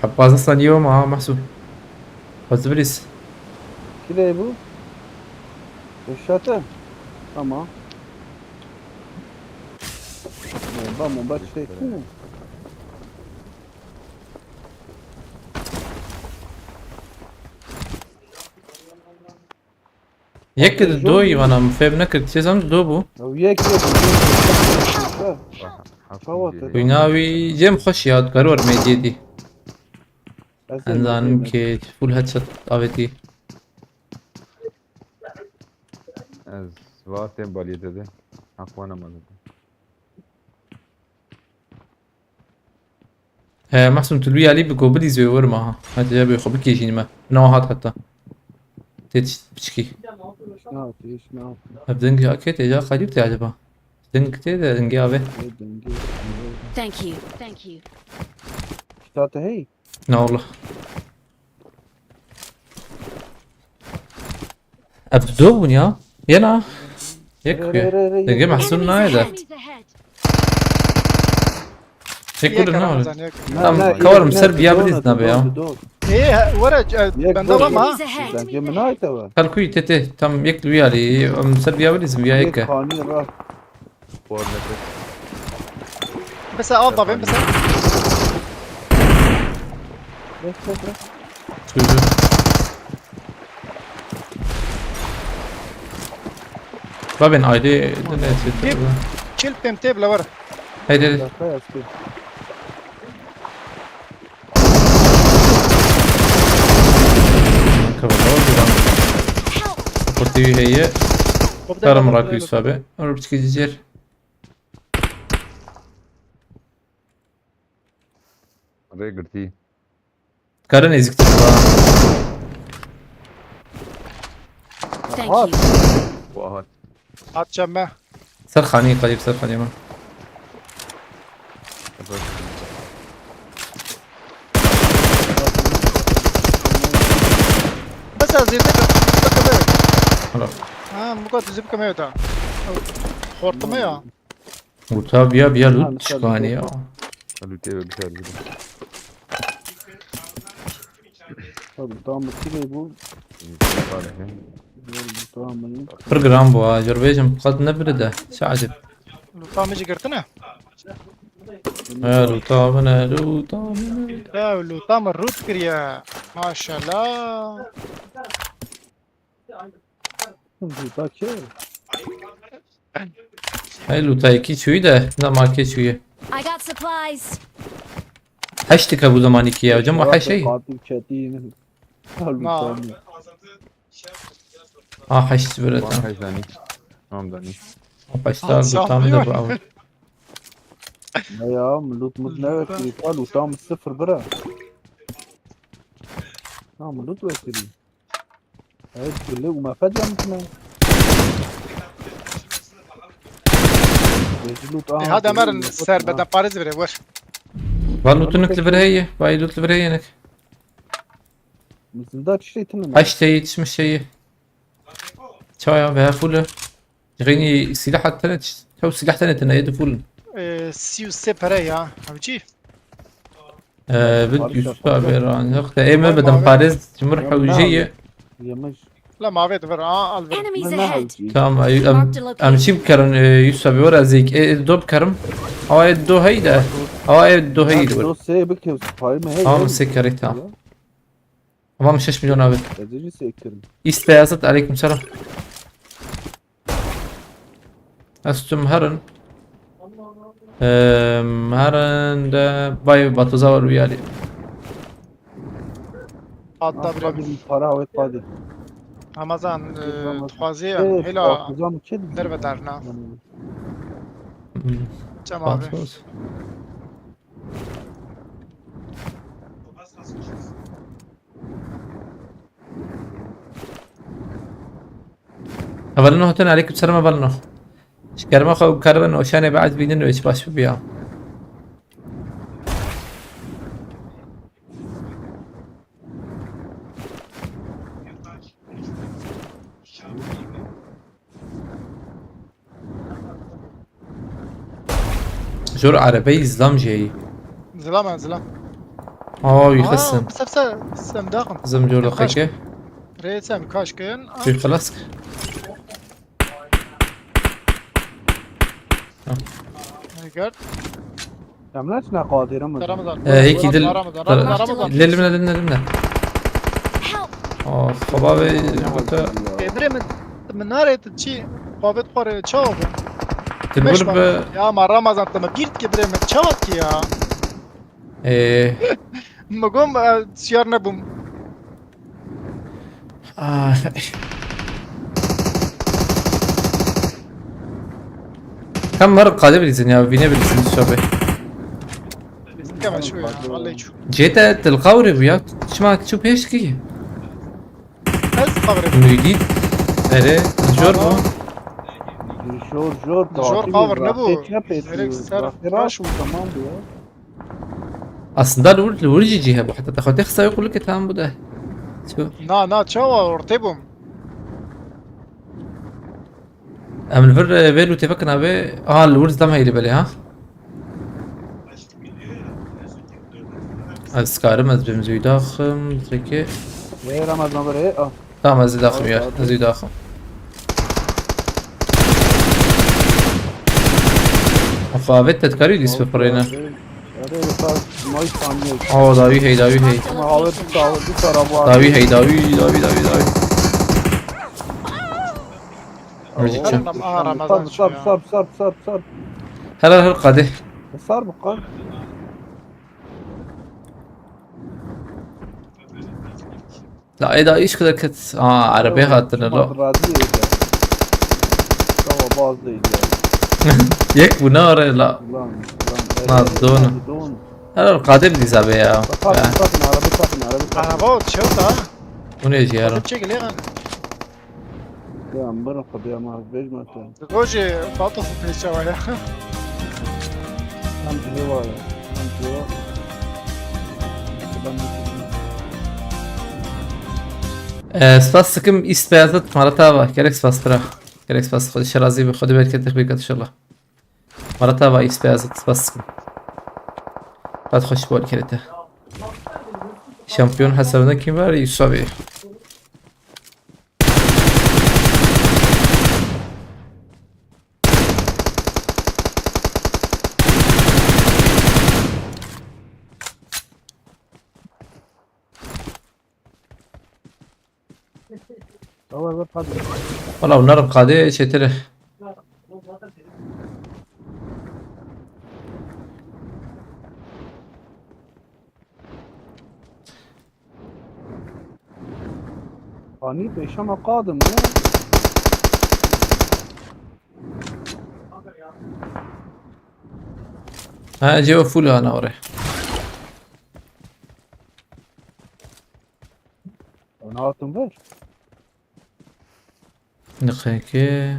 Hep pazdeh saniye wema ha Mahsûm. Xwez Îblîs. Kî de bû? Reşate. Tamam. Bomba, bomba tiştekî ne? Yek di do yî vana min fêm nekir. Çi zan do bû? Ew yek yek. Çawa te? Wîna wî cem xweş ya, dikar wer mediyê dî. Ez nizanim ki full headshot avêtî. Ez va tên baliyê te de. Heq wana mezin. He, Mahsûm, tu li wî alî biko, bilîzê wê werma ha. Hatice bê xwe bikêşînî me. Nawa hat heta. Tê tişt piçkî. Na, tê tişt na. Ev deng ya kê tê, ya Xalîl tê acaba? Deng tê de, dengê avê. Ê, dengê. Thank you. Thank you. Şta te hey? Na wallah. Ev du bûn ya. Yena. Yek. Re, re, re, re, dengê yek. Mahsûm nayê de. Enemies ahead. Çek. Yek vurun, ne var? Ramazan, yek. Tam ne, ne, kawarım, yek, ser ne, bir yabır dona, izna be ya. Dona, dona. Ê, he, were, e, yek benda dona. Bama. Enemies ahead. Sen kim nayê te be? Kalkuy tete, tam yek li wî alî, em ser bir yabır izin, bir yek. Yek kanî ra. Bise, av davên, bise. Bes, bes, bes. Çocuğu. Babên aydê ne çeşit? Kill pêm tê bila were. Heydi, heydi. Dakika, bak, bak, bak. Sportivi heye. Xwe bide Karim bana, Rak bide Yusuf bana. Abi. Onu bir çekeceğiz. Rê girtî. Kare nêzîktir bira. Thank you. Wahat. At çemme. Ser xanî qelîb ser xanî min. Bes ez zêde ka. Bak be. Hala. Ha, bu kadar zip kamera da. Hortuma ya. Orta biya biya loot çıkani ya. Lûtê ve bişer. Tabii tam bu kilo bu. Tamam. Pir giran bu ha. Jor bêjim qet nebire de. Çi acib. Luta mi jî girtine. He, loota bine, loota bine. Ya luta mi rût kiriye. Maşallah. Luta kê? Hey, loota iki çuyu de. Ne marke çuyu. I got supplies. Heşt dike bu zamanı ki ya. Cem o heşey. Katil çetî. Na. Ah, heşt böyle Van tam. Hej Danî. Tamam Danî. O başta loota mı da bu abi. Ne ya, loot mut ne wekili? Luta mı sıfır bira. Ha, loot wekili. Evet, kulli umafet ya mutma. Loot E, hadi Emer ser beden parêz vire vur. Var lootun li vir heye. Vay loot li vir heye nek. Mizilda çi şey tınım. Heşt heye yetişmiş heye. Çaya veya full. Cixênî silah tene. Çaw silah tene tene yedi full. E, sî û sê pere ya. Hevcî. Ee, bir üst abi ancak. Ê me bedim parêz cimir hewjê ye. Yemiş. La mavê divir a al vir. Enemies Ne ahead. Hewcî. Tamam, em, em çi bikerin, e, Yusuf abi, were ez ê, e, do bikerim. Awa ê do heyde. Awa ê do heyde. Dosyayı bir kez payı mı hey? Tamam, sê kerî, tamam. Tamam, şeş milyon abi. Ezeci sektirim. East Beyazıt, aleyküm selam. Ez tüm herin. Em, herin de bay Batuza var uyali. Hatta bile Bir para avet padi. Ramazan e, Ramazan. dixwazî Evet, hêla Patlıcan mı kedi? derve derna. Hmm, Cem abi. Batuza. Evelino hatun, aleyküm selam Evelino. Şkerma xwe û keribin û şanê be ez bînin û hiç baş bibiya. Jor erebeyî zilam jeyî. Zilam en zilam. Aa, wî xistin. Sef se sem daxim. Zim jor xeke. Rê sem kaş kin. Wî xilas kir. Gerd. Em ne çine qadir ama. Ramazan. Ee, heki dil. Ramazan. Ramazan. Lê limine limine limine. Help! Aa, xaba ve gota. Emre min min nare tu çi? Xabet xore çawa bu? Tilbur be. Ya ma Ramazan te me girt ki bre me çawa ki ya? Ee, Me gom e, siyar nebum. Aa. Hem var qade bilirsin ya, bine bilirsin sobe. Keme şu ya. Vallahi şu. Cete tilqawre bu ya. Çima çu pêş ki? Ez kabre. Müdit. Ere, jor bu. Jor jor. Jor tatil kavir ne ya. bu? Pek yap et. Direkt ser Bak, baş bu. Tamam bu ya. Aslında lur lur cici he bu, hatta taxo tek sayı kullu ke tamam bu da. Şu. Na na çawa orte bum. Em li vir, e, vê lûtê vekin abi. Aha, li wir zidam heyli belê ha. Ez karim ez bim zû daxim, zeki. Ve Ramazan böyle. Ah. Tamam, ez daxim ya, ez zû daxim. Afa, evet, te dikarî dîs bipirêne. Hadi bak, may saniye. Aa, dawî hey, dawî hey. Ama hava bir sağ bir tarafı var. Dawî hey, dawî, dawî, dawî, dawî. Ölecek. Ram- Aha, Ramazan Sar sar ya. sar sar sar sar. Helal, helal, qadê. Sar bu kan. La ê da iş kadar ket. Aa, arabaya hattına lo. Radyo evde. Baz değil ya. Yek bu ne ara la? Ulan, ulan. Nazdon. Nazdon. Her Kadir dizabe ya. Bak, bak, Ya. Bakın, araba bakın, araba bakın. Araba uçuyor da. Bu ne ya? Kadir çekil ya. Ya, bırak abi ya, ma, verme sen. Roger, falta fu pêşewa ya. Tam bile var ya. Tam bile var. Ben de Ee, spas dikim, îst beyazit, mala te ava. Gerek spas bira. Gerek spas, Xwedê şe razî be, Xwedê bereketê xwe bêkat inşallah. Mala te ava, îst beyazit, spas dikim. Qet xweş bol kerê te. Şampiyon hesabında kim var? Yusuf abi. Tamam, bak, hadi. Valla bunlar qadê çetir e. Anî pêşema qadim ne? Ha, cevap full ana oraya. Onu attım ver. Nixekê.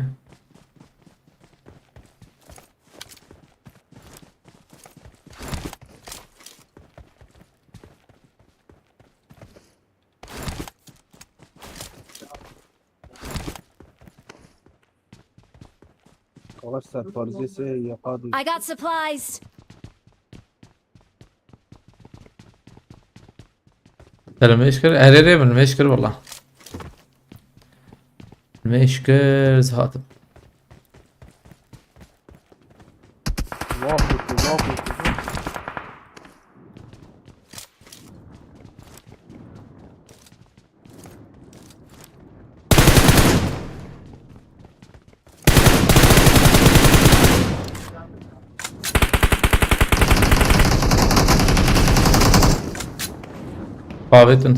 Kavaş serparcesi ya Kadir. I got supplies. Te li me iş kir? Erê rê min me iş kir wala. Me iş kir, ez hatim. Vah, vah, vah, vah. Pavetin.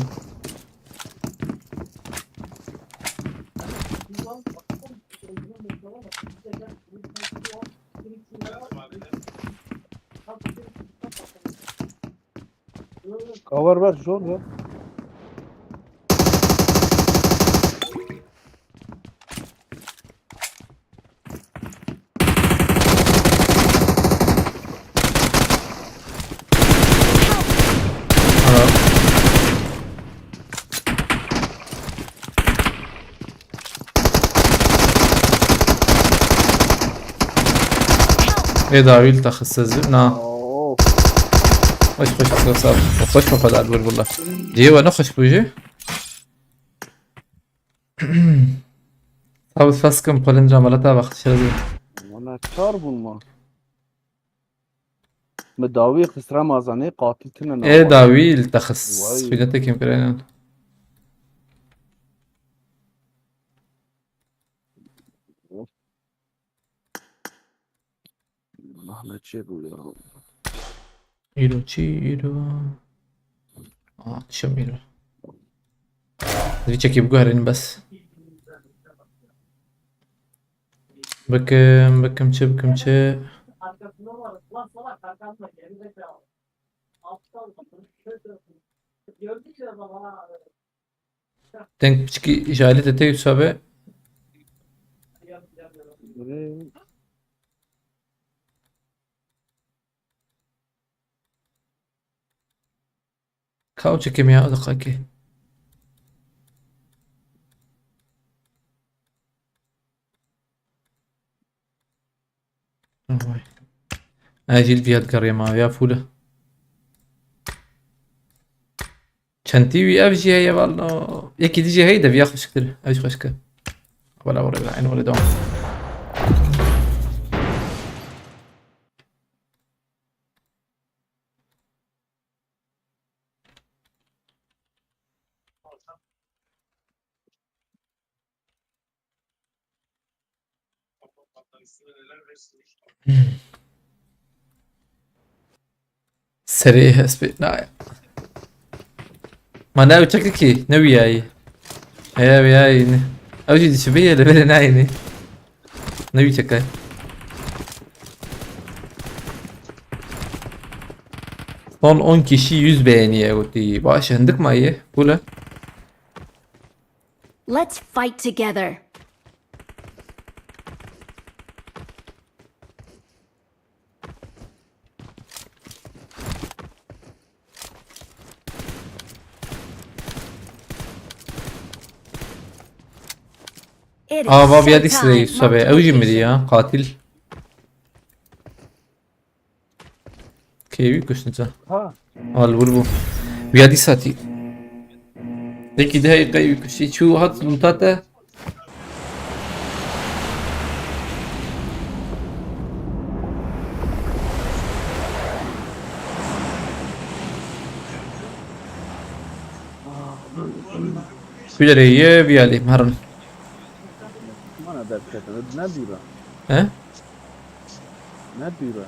Cover ver, zor ver. Helal. Ê dawî li te xist ez na. Oo. Xweş, xweş, xweş, xweş, xweş, xweş, xweş, xweş, xweş, xweş, xweş. Cihê we ne xweş bû jî? Abi spas kim, polindra malata bak, şerezî. Wana çar bûn ma. Mi dawî xist Remazanê, qatil tine. Ê dawî li te xist. Vay. Fînete kim kireynan. Mahme çê bû ya. Îro çi, îro? Aa, çim îro. Vî çekî biguherînim bes. Bikim, bikim çi, bikim çi? Deng piçkî ji alî te tê wisa be. Ka ew çi kemiya diqekê. Vay. Ez jî li viya digeriyema, viya fûl e. Çentî wî ev jî heye, walla. Yekî dî jî heye de viya xweşiktir. Ev jî xweşik e. Wala wala wala, en wala devam. Serê hespê naya. Ma ne ew çekikî, ne wiyayî. Eya wiyayî ne. Ew jî dişibî ye, li vê nayînî. Ne wî çeke? Son on kişi yüz beğeniye gotî. Baş hindik maye. Cool e. Let's fight together. Aa, va viya dîs rey sabe. Ew jî mirî ya. Qatil. Kê wî kuştin sen? Ha. Al vur bu. Viya dîs hatî. Peki de hey qey wî kuştî. Çû hat luta te. Kulerê ye viya lê herin. Mana derkete, ne dîra. He? Ne dîra.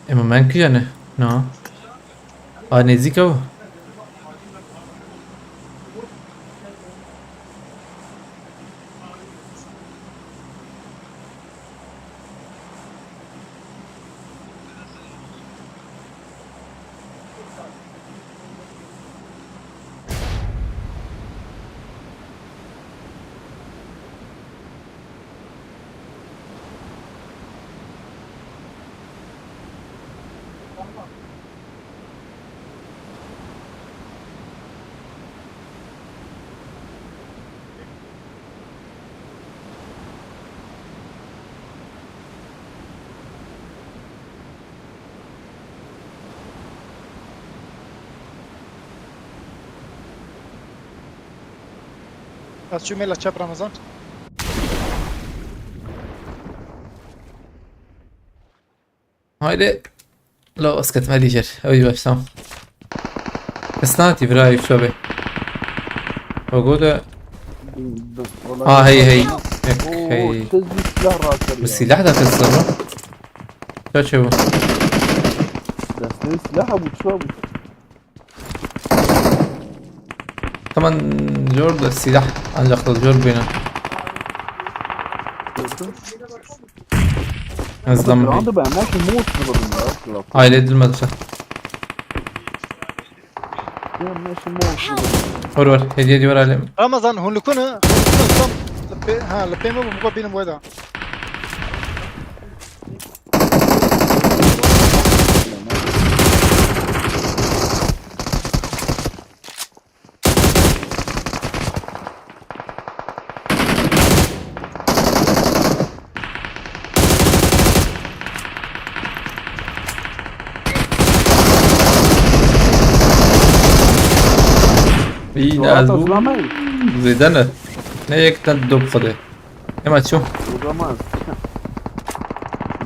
Ema men kî yani? Na. A nêzîk ew. Ez çûme la çep Ramazan. Haydi. Lo, ez ketime lîjer. Ew yî baş, tamam. Kes nehatî vira Eyüp abi. Logo de. Ha, hey, hey. Ek, hey. Siz bir silah rahatsız. Bu silah da kes ama. Kaç ev? Desteli silah bu, çuva bu. Tamam, zor da silah. Ancak da zor beni. Hızlanma. Aile edilmedi sen. Vur vur. Hediye ediyor ailem. Ramazan, hûn li ku ne? Hûn li ku ne? Tam li pê, ha, li pê min bû, bînim weda. Î, ne ez bû. Zêde ne. Ne yek ten dop xwedê. Ema çûm. Olamaz.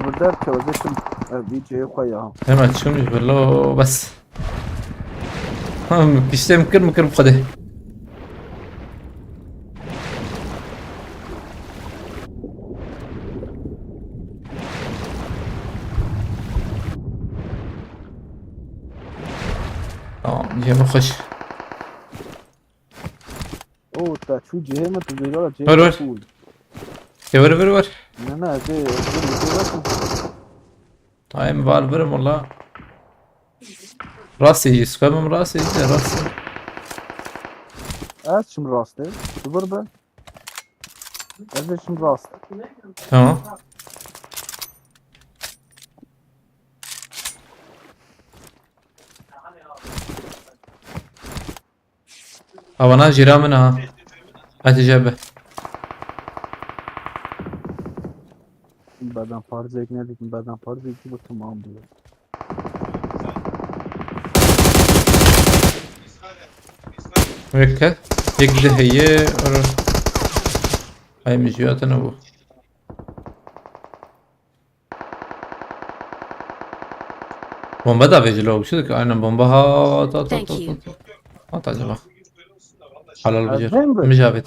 Burada çalıştım. E, videoyu koy ya. Hemen çûm ji velo bes. Kiştê min kir, min kir bi Xwedê. Tamam, cihê min xweş. Oo, te çû cihê min, tu bêjara cihê Ver, ver. Cool. Ya ver, ver, ver. Ne, ne, ez ê, ez ê, ez ê, ez ê. Ay, em val verim valla. Rastê jî, spamim rastê jî, rastê. Ez çim rastê. Tu vir be. Ez ê çim rast. Tamam. Avana jîra min ha. Hatice be. Beden parçayı ne dedim? Beden parçayı bu tamam diyor. Weke. Yek de heye. Ay, min jî hatine bû. Bomba da vecilo, bir şey ki aynen bomba ha, ta, ta, ta, ta, ta. At acaba. Halal bir şey. Mücabit.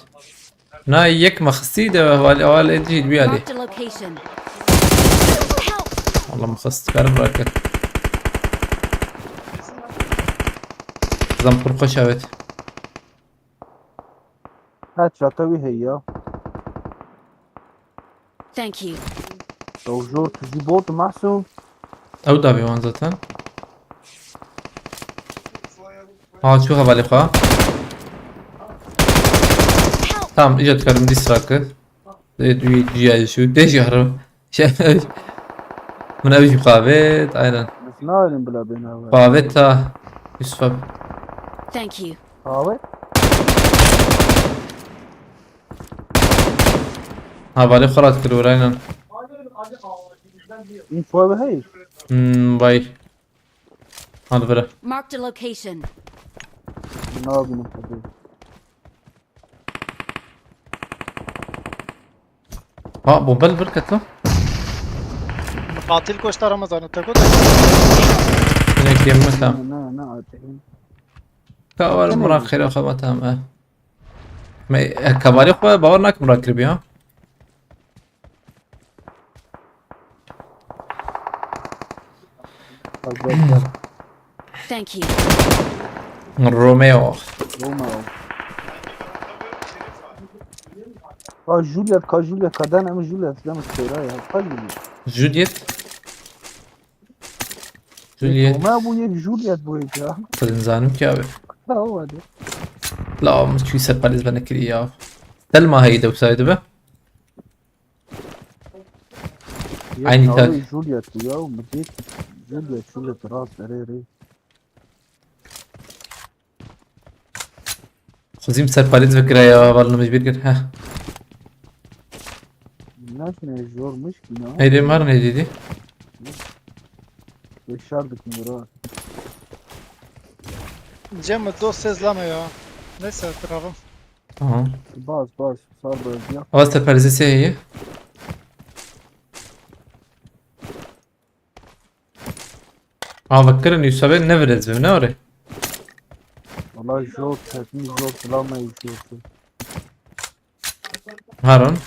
Na yek maxsi de hal hal edil bir ali. Marked a location. Help! Allah maxsi ver bırakın. Zam pur xoş evet. Ha, çata wî heye ya. Thank you. Ew jor tu jî bot Mahsûm. Ew davê wan zaten. Ha, çû hevalê xwe. Tamam, îca dikarim dîsra kir. Dê duyê ciya şu. Dê jî herim. Şey, min ew jî xwe avêt, aynen. Biz narin bila bêne Xwe avêt ta. Yusuf abi. Thank you. Abi. Hevalê xwe rat kir, aynen. Info ev hey. Hmm, vay. Hadi vere. Marked a location. Nabînim tabii. Ha, bombe li vir ket lan. Qatil koşta Ramazan. Teko da. Hinek yem me tam. Ne ne atayım. Ka var Tamam. Murat xêra xwe me tam, e. Me, e, kavalê xwe bawer nakim Murat kiribi ha. Bak bak. Thank you. Romeo. Romeo. Ka Juliet, ka Juliet, ka den em Juliet, dem seyra ya. Ka Juliet. Juliet. Juliet. Romeo bu yek Juliet bu yek ya. Xwedin zanim ki abi. Ha o hadi. La min çû serparêz ve nekirî ya. Selma heyî dewsayê dibe. Aynı Yek tak. navê Juliet bu ya. Midît. Juliet, Juliet rast erê rê. Xwezîm serparêz vekira ya, hevalino min ji bîr kir. Heh. Naşne jormuş ki ya. Heyde mar ne dedi? Beşar dikim bura. Cem dost ses lame ya. Neyse, bravo. Aha. Bas bas. Sar bas ya. Ava serparêzê sê heye. Ava kirin Yusufê ne virez bi ne ore. Valla jor, kesin jor, silah me jor. Haron.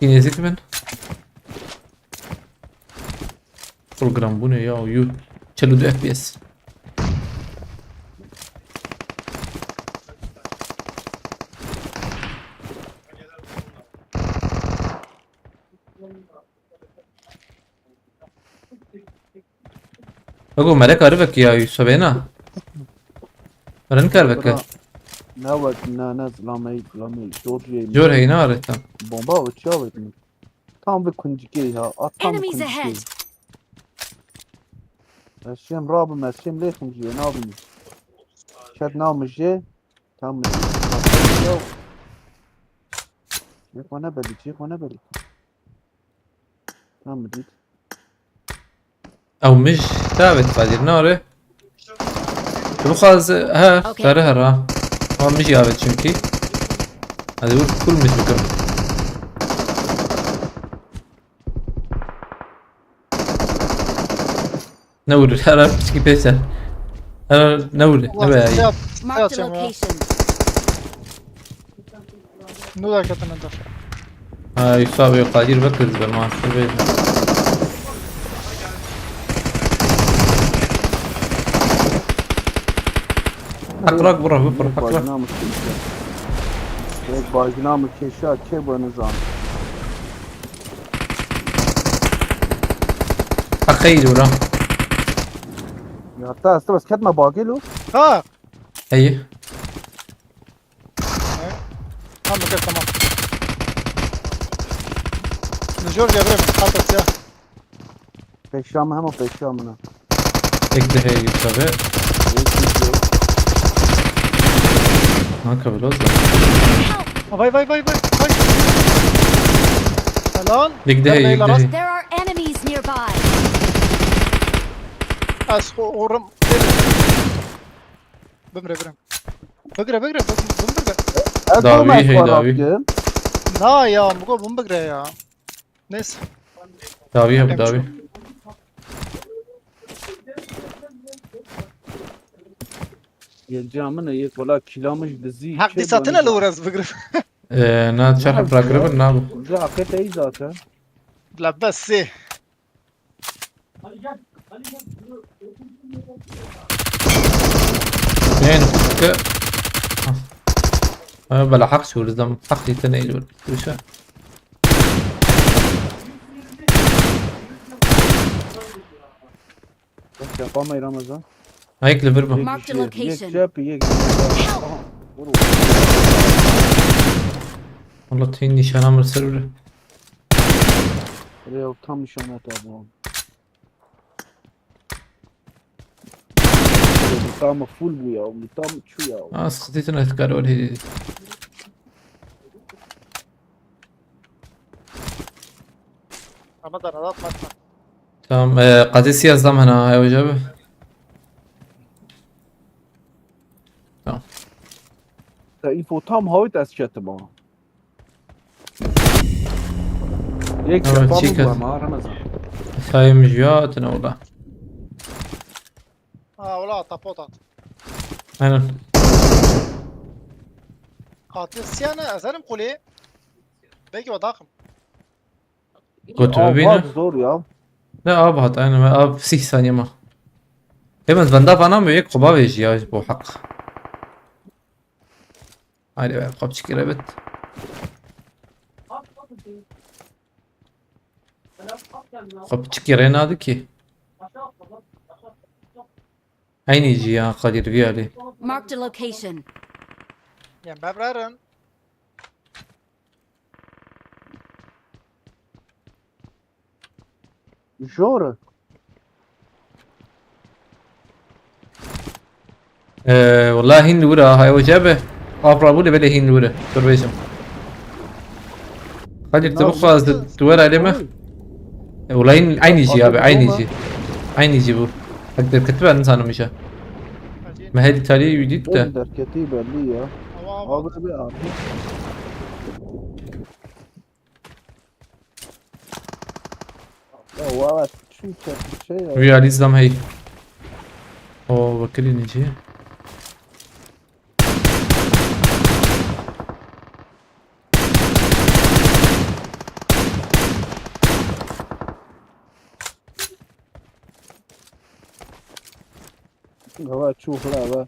Ki nêzîk bin. Program bûne ya, yu. Çel û du F P S. Bego, mere kari vekî ya Yusufê na. Mere nikar veke. Ne wek, ne, ne, zilamey, zilamey. Jor jê. Jor heyna arêta. Bomba o çavet mi? Tam bir kuncike ya. At tam bir Enemies ahead. Kuncike. Eşim rabim, eşim lê kunciye, nabim. Çet namije. Tam mı? Yok. Yok, bana belli, yok, bana belli. Tam mı dit? Ew mij davet Kadir nare. Tu bixwaz he, Okey. kare her ha. Ama mij yavet çünkü. Hadi vur, full mij bikim. Ne vurur? Her an piçki peyser. Her an ne vurur? Ne be ya? Yap, Marked a yapacağım ya. Location. Nuda katına da. Ha, Yusuf abi Kadir Bekir izle master be. Hakrak bura, bu bura, hakrak. Bacına mı keşa? Yok, bacına mı keşa? Çe bana zan. Hakaydı bura. Ya ta, asta bas ketme bagelo. Ha! Hey. Tamam, gel, tamam. George Abreu, hatta ya. Peşam hem o peşamına. Ek de hey Yusuf abi. Kanka biraz da. Vay vay vay vay. Vay. Lan. Dik de Gel, hey, Leyla, dik de hey. There are enemies nearby. As oğrum. Bimre bimre. Bigre bigre bim- bim bigre. Ez Davi, olmaz hey, var davi. Rabbim. Na ya, bu bu bigre ya. Neyse. Davi ya bu davi. Geleceğim ne yek valla kilamış bizi. Hak dîsa tine li uraz bigre. Ee, na çarpı bırakırım na bu. Bizi hak et iyi zaten. La bes. Yani ki. Ha, bela hak şu yüzden hak yetene iyi. Şu. Çapa me Ramazan. Ayık li vir bak. Yek Mark the kişi, yek, yek location. çap, yek. Aha, vur, vur. Valla teyni nişana mir ser bile. Reo tam nişana tabi. Bu tam full bu ya, bu tam şu ya. Aa, sıkıntı ne kadar öyle. Ramazan, adatma, atma. Tamam, e, qadê siyaz dam hena, ew jî abi. Tamam. Te info tam hawit ez ketim ha. Yek Tamam, çapa çek bu et. ama Ramazan. Sayım jüya tine ola. Ha, ola, tapot at. Aynen. Qatil siyane, ez herim kulê. Belki badaxim. Götüme Av bine. var zor ya. Ne abi hat, aynen, ben abi sih saniye ma. Hemen venda vana mı yek kuba veji ya bu hak. Hadi be, kapçık girebet. Kapçık yere nadı ki. Aynı ya Kadir bir hali. Marked a location. Yani bebrerin. Jor. Ee, wallahi hîn li wir a, hay o cebe. Afra bû lê belê hîn li wir e. Dur bêjim. Kadir, tu Na, bixwaz bu- di tu were lê me. E, wallahi hîn, aynı jî abi, Abi, aynı bu- jî. Aynı jî bu. Hek derketibe nizanim îşe. Me hêdî talî wî dît de. Derketî bellî ya. Hava, hava. Abi be abi. Ya valla şu çek şey ya. Realizm hey. O bakili ne şey? Hava çû xira be.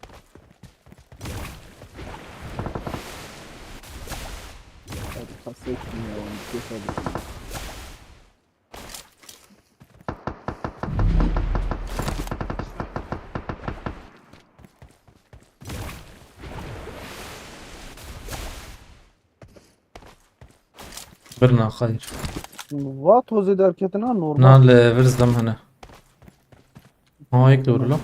Hadi kasek ya, kasek. Birna xayir. Va tozê derketina normal. Na li vir zidem hene. Ha, yek doğru lan.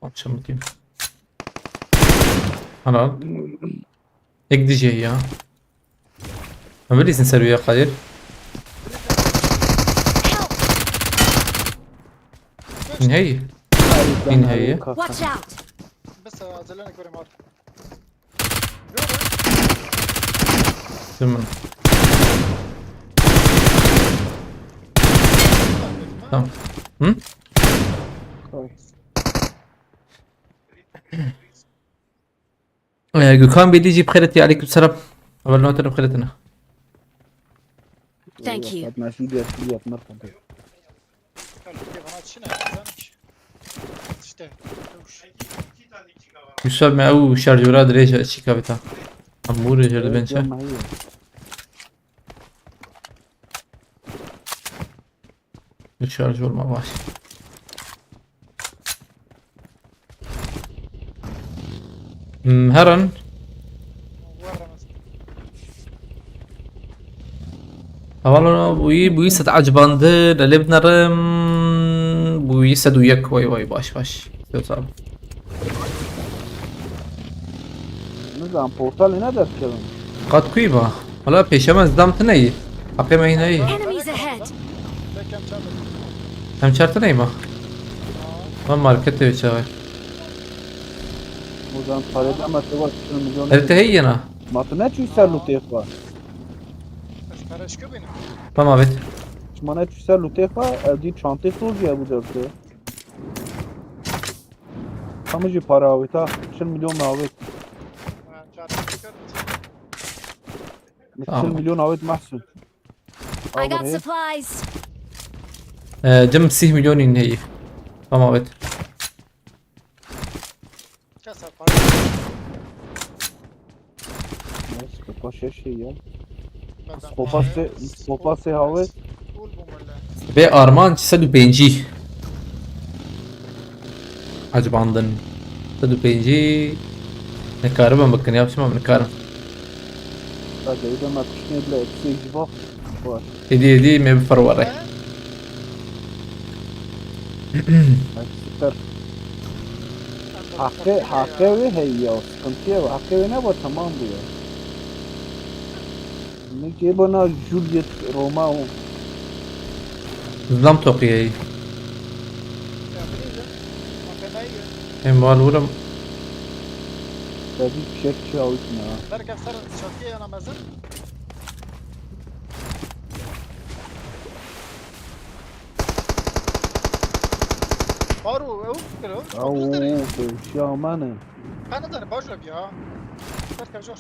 Akşam bakayım. Helal. Ek D J ya. Em bilîsin ser wî ya Kadir. Hey. În heye. Watch out! Bes acele ne göreyim abi. Tamam. Tamam. Hı? Ee, Gökhan Beylici, bixêr hatî, aleyküm selam. Haber noteri bixêr hatî. Thank you. Fatma şu diye şu yapmak. Gel, bir bana çine, ben ki. İşte. Dur. Yusuf me ew şarjora dirêj çîka bita. Em bû rêjer dibên çi? Şarj olma baş. Hmm, herin. Hevalno, bu iyi, bu iyi set acbandı, lelê binerim, bu iyi set uyak, vay vay, baş baş. Yok abi. Nizam portalê ne derkevin? Qat kuî ba? Hala pêşe me zdam tine yî. Haqê me hîne yî. Enemies ahead! Bekem çarpı. Em çar tine yî ma? Ma marketê wê çaxê. Buradan parayla mı var? Şunu milyon. Ev te heyî yena. Ma tu ne çû ser lûtê xwe? Para şikö benim. Tamam evet. Ma ne çû ser lûtê xwe? Ev dî çantê soz ya bu dersi. Tam jî para avêt ha. Çil milyon me avêt. Ha, çarpı şikö. Çil milyon avêt Mahsun. I got supplies! Ee, cem sih milyon in heyî. Tamam evet. Kasa para. Mustafa şeş heye. Mustafa sê, Mustafa sê hawê. Vê armanc sed û pêncî. Ecibandin. Sed û pêncî. Nikaribim bikin ya, çima nikarim? Hadi, ödeme kuşnê bile eksik bak. Var. Hêdî, hêdî, me bi ferwere. Eksik. Haqê, haqê wê heye ya, sıkıntı ya, haqê wê ne bu, tamam bu ya. Ne ki bana Juliet Romeo. Zlam toqiyeyî. Em wal wurim. Tabii fişek çi awitme ha. Berke ser çatıya yana mezin. Baro, ew fikir, ew. Aw, şamane. Kanadar, baş lab ya. Berke baş.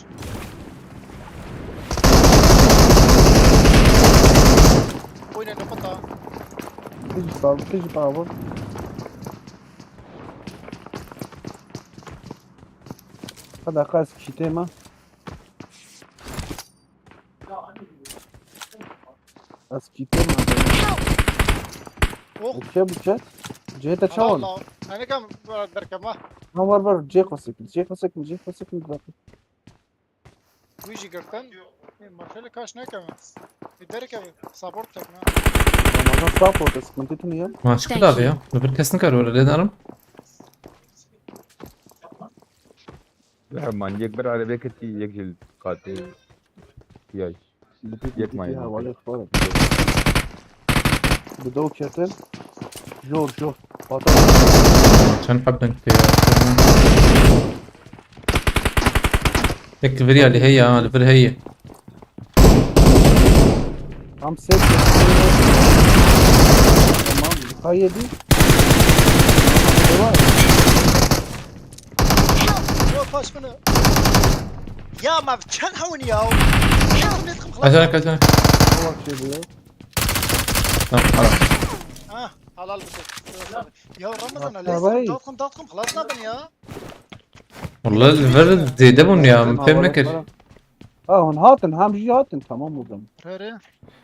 Oyna nokta. Tiji bavur, tiji bavur. Hadi kas kitema. Ez kitema. Oh. Okey bu chat. Cihete çawan. Hani kam derkema. Ha var var. Ceko sekil. Ceko sekil. Ceko sekil. Wî jî girtin. Ê, marşalê kaş nekeve. Ê, derkeve. Support tekne. Ramazan support, sıkıntı tuni ya. Maç kıda abi ya. Öbür kesin kar öyle derim. Ya man yek bir arabaya gitti, yek jil katı. Ya. Yek mayın. Bi do ketin. Jor, jor. Pata. Çend hab denk diye. Tek li vir ya, li heye ha, li vir heye. Tam ses. Tamam, hayır değil. Tamam, Yo, paş bunu. Ya ma çend hawin ya. Kaçarak, kaçarak. Bak şey bu ya. Tamam, tamam. Ah, halal bir şey. Ya Ramazan, ya, lez, vay. Dağıtım, dağıtım, xelas nabin ya. Vallahi ver zêde bûn ya, min fêm nekir. Ha, hûn hatin, hem jî hatin, tamam o zaman. Here.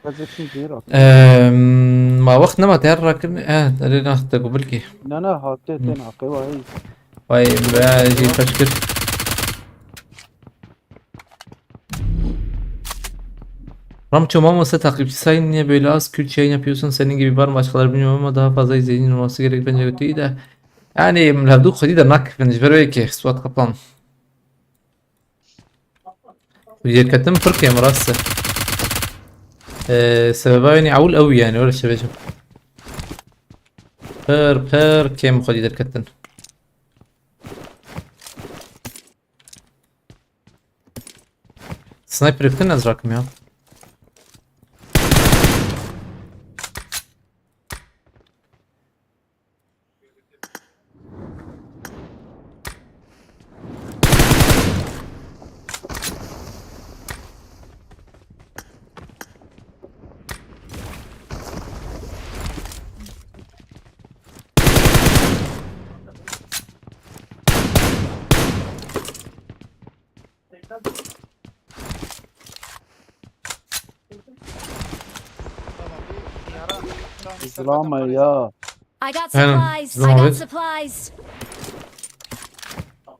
Ez ê çim jêr hatim. Ehm, ma wext nema te her rakirin, eh, erê naxte ku bilkî. Ne, ne, hate, te naqê wa hey. Vay be, jî xweş kir. Ramço Mamo, sen takipçi sayın, niye böyle az? Kürt yayın yapıyorsun. Senin gibi var mı başkaları bilmiyorum ama daha fazla izleyicinin olması gerek bence, kötü iyi de. Yani, levdû xwedî de nakifin, ji ber wê yekê Suat Kaplan. Xwedî derketin pir kêm, rast e. Ee, sebeba wê nî ewil ew yani, öyle şey bêjim. Pir, pir kêm xwedî derketin. Sniper yektin ez rakim ya. Zilama ya. I got supplies. I got supplies.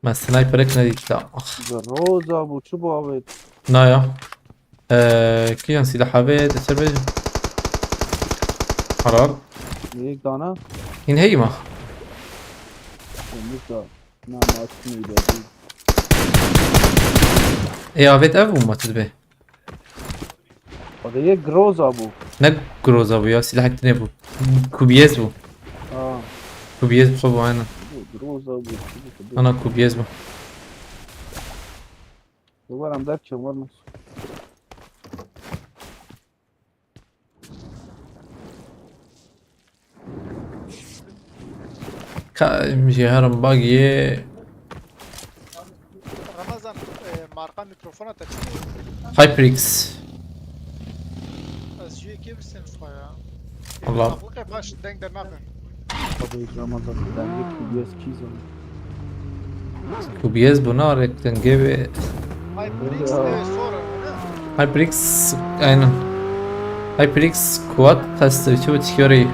Me sniperek nedît da. Roza bu çi bu abi? Na ya. Ee, kiyan silah abi de ser bêjim. Halal. Yek dana. Hîn heyî ma. Temiz da. Na, maç neydi? Ê, avêt ev bû ma tu dibê? O da yê Groza bû. Ne Groza bû ya, silahek tine bû. Kubiyez bû. Ha. Kubiyez bû, bû aynen. Bu Groza bû. Ana Kubiyez bû. Bu var, em derçe var mı? Ka em jî herin bagiyê. Ramazan, e, marka mikrofona te çi bû? HyperX. Ez ji yekê bisin xwe ya. Allah. Kulaklık baş deng de nabe. Abi Ramazan, ben de Q B S key zannettim. Q B S bu ne arek denge ve HyperX, evet, sonra. HyperX, aynen. HyperX Quad Caster, çi bu, çi göreyim?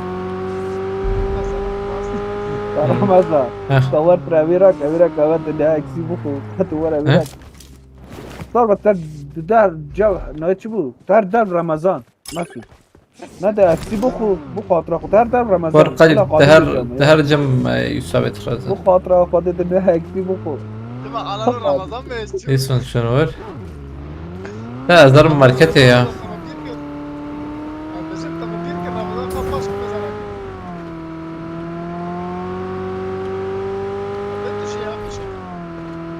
Ramazan. Heh. Tawar previrak, evirak, eve dinya eksî bixwe. Tawar evirak. Sar bak, ter der cev, ne çi bu? Ter der Ramazan. Nasıl? Ne de eksî bixwe, bu xatira xwe. Ter der Ramazan. War qalî, te her, te her cem, e, Yusavê dixwaze. Bu xatira xwe de ne eksî bixwe. Dima alalo Ramazan mı? Îson şunu ver. Ya, zarım markete ya.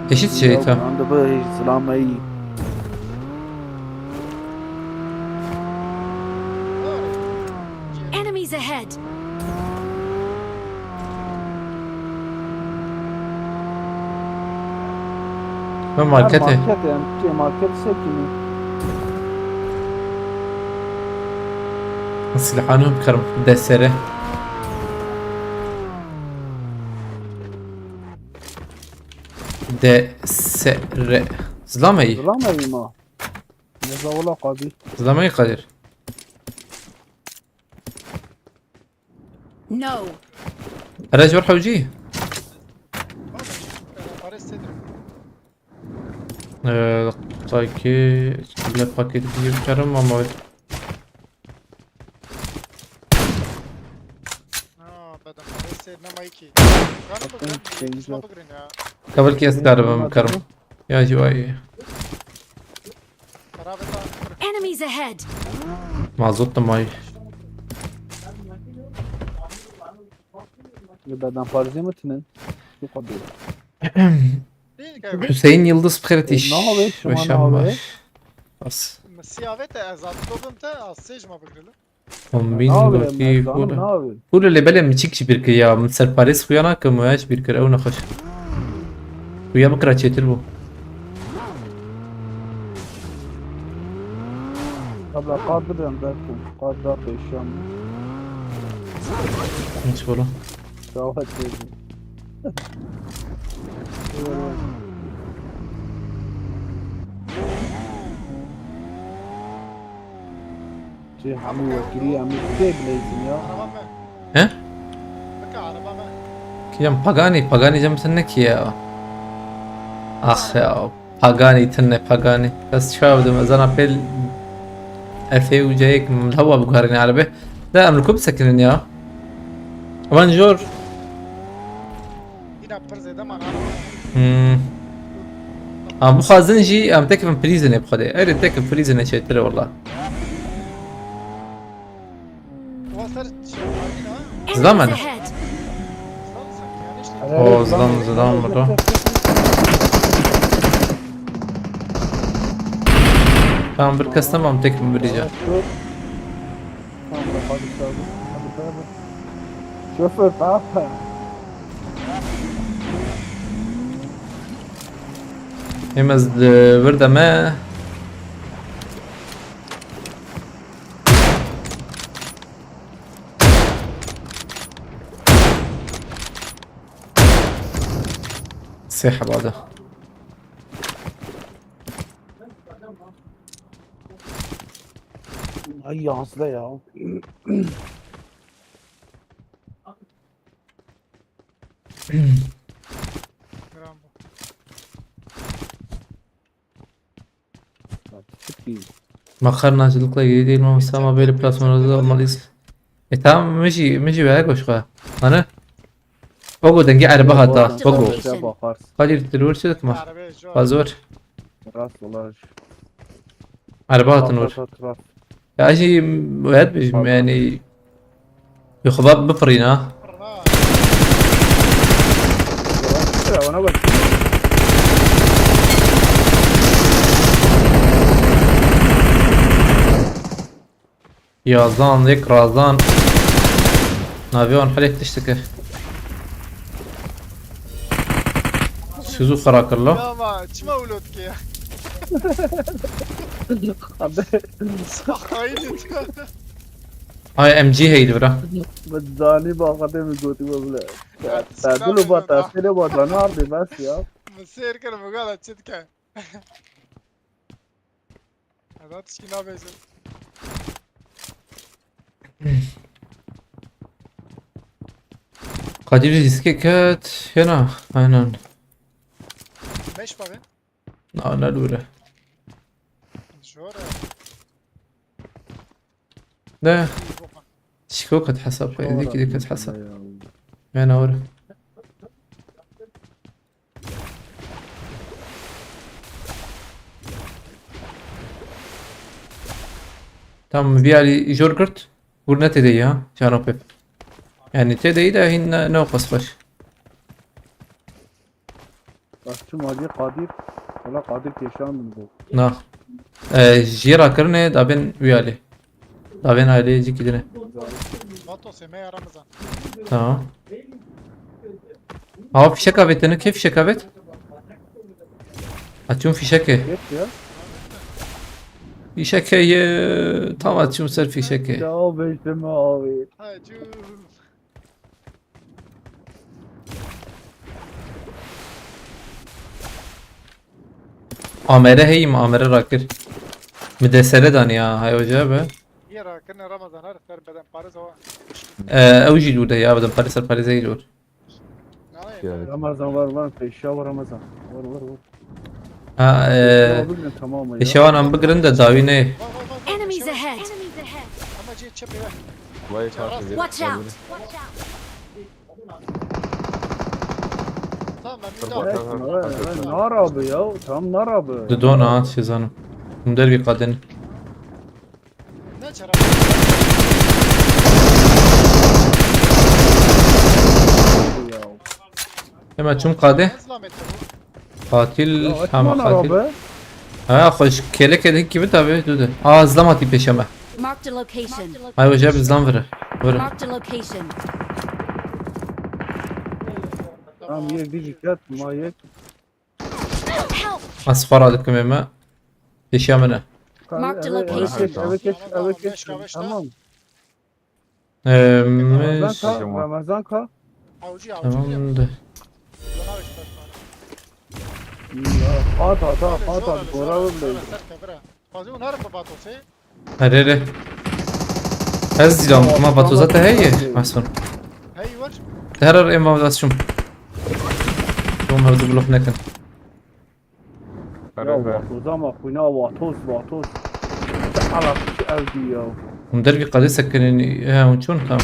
Eşit şey, tamam. Anda bu selam ey. Enemies ahead. Ve markete. Market yani, şey, market sekini. Silahını kırım desere. Desere. Zlamey. Zlamey ma. Ne zavula qadi. Zlamey Kadir. No. Erê zor hewcî. Ee, Takî, bile paketi bir karim ama. Ha, bedem. Neyse, ne mayki. Kanım bu, ben bir kısma bakırın ya. Kabul kes darbe mi karim. Ya, ciwayı. Enemies ahead. Mazot da may. Li berdemparêzê min tune. Çi xwe bê. Hüseyin Yıldız Kritiş. E, ne haber? Şima ne haber? Baş. Bas. Siyavete ez atlo bim te, az sêj ma bigirili. Kombîn. Ne haber, bakî, Merdan, kule. Ne haber? Kule lê belê min çik ji bîr kir ya. Min serparêz xuya nakim, ya ji bîr kir, ew nexweş. Xuya bikira çêtir bû. Abla, qad bidem, belkî qad da pêşiya min. Hiç bolo. Davet verdim. Şey, hemû wekîlî, hemû tê bileyzin ya. Araba me. He? Bika araba me. Kiyam Pagani, Pagani cem sen ne ki ya? Ah ya, Pagani tine Pagani. Ez çawa bidim, ez ana pêl Efê û ceyek min hewa biguherîne erebe. De em li ku bisekinin ya? Van jor. Yine pir zêde man araba. Hmm. Em bixwazin jî em tekevin prîzinê bi Xwedê. Erê tekevin prîzinê çêtir e wela. Zilam e? Enemies ahead. O, zilam, zilam burada. Tamam, bir kes tamam, tek mi bileceğim? Şoför, tamam. Hem ez de vir de me. Sê heba de. Ay, yazdı ya. Rambo. Makarnacılıkla ilgili değil ama Mustafa böyle platformlarda olmalıyız. E tamam, Miji, Miji ve Goşka. Hani? Ogo dengê erebe hata. Ogo. Kadir, tu li wir çi dikma? Erebe zor. Fazla var. Rast olar. Erebe hatin wir. Rast, rast. Ya jî wê bêjim, yanî, bi xwe bipirîna. Ona bak. Yazan, yek razan. Navê wan helek tiştike. Sizu xera kirlo. Ya ma, çima wilo dike ya? Abi. Xayîn. Ay M G heydi bira. Bi zanî ba xwe tê min gotî we bile. Ya, tadil û ba tasîrê ba dana ardê bes ya. Min sêr kir, min gala çi dike? Heda tişkî nabêjin. Kadir riske ket. Hena. Aynen. Beş bavê. Na, ne lure. Jor. De. Şiko ket hesap. Êdî kî diket hesap. Hena were. Tamam, vî alî jor girt. Hûr ne têde ya, cana pê. Yani têde de hîn ne, ne o qas xweş. Bak şu Maliye Kadir. Valla Kadir keşan bunu. Na. E, jê rakirinê davên wî alî. Davên alî cîkî din e. Vato semê Ramazan. Tamam. Ama fişek avêt, ne kê fişek avêt? Açım fişekê. Geç ya. Fişekê ye, tam açım ser fişekê. Ya beşleme abi. Hacı. Amere heyim, amere rakir. Mi desere dan ya, hay hoca be. Yê rakirine Ramazan her ser beden parê zawa. Ee, ew jî dûr de ya, beden parê ser parê zey dûr. Nayê. Yani. Ramazan var var. Peşa var Ramazan. Var var var. Ha, ee, Aldım ben tamam ya. Eşewan em bigirin de dawî ne. Vay vay vay vay. Enemies Eşewan. Ahead! Ama cê çep ya. Vay Fatih. Watch out! Tamam ben bir Dur daha. bakalım. Evet, evet, nar abi ya. Tam nar abi. Didona ha, sizanim. Hûn dervî qadin. Ne çara? Ya. Hemen çum qadê. Ne zlamet bu? Qatil, Ya hema açma nar qatil. abi. Ha, xweş keleke de kî bit abi, dû de. Aa, zlam hatî pêşe me. Marked a location. Hay hoca bi zlam vire. Vire. Marked a location. Tamam yek diji ket ma yek. Help! Ez xwe radikim ê me. Pêşiya min e. Marked a Evet, location. evet, evet, evet, Tamam, evet, beş kaveşte. Tamam. Em, Ramazan ş- ka, Ramazan ka. Avcı avcı biliyor. Tamam de. Canavar işte. At at at at at. Bora bile. Ser kebire. Fazla unar mı batose? Herere. Ez dîlam, ma vatoza te heye, Mahsun. Hey var. Te herar êm vatoza çum. Çum her du blok nekin. Ya vatoz ama xwîna vatoz vatoz. Ala şu ev dî ya. Hûn dervî qadê sekinên, he, hûn çûn, tamam.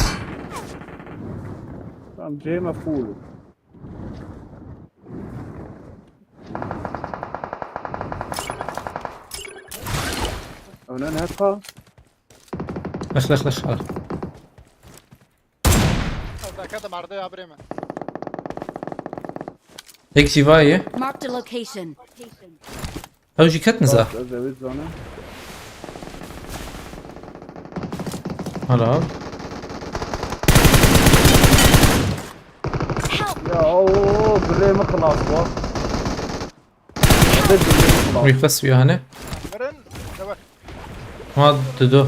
Tamam cê me full. Önen hep ha. Lex, lex, lex, hala. Dakika da marde ya bre mi? Tek jî va ye. Marked a location. Ew jî ketin za. Evet zana. Hala. Help! Ya o bilê mi xilas bak. Hadi bilê mi xilas. Wî xwest wî hane. Mirin. Devar. Ma dido.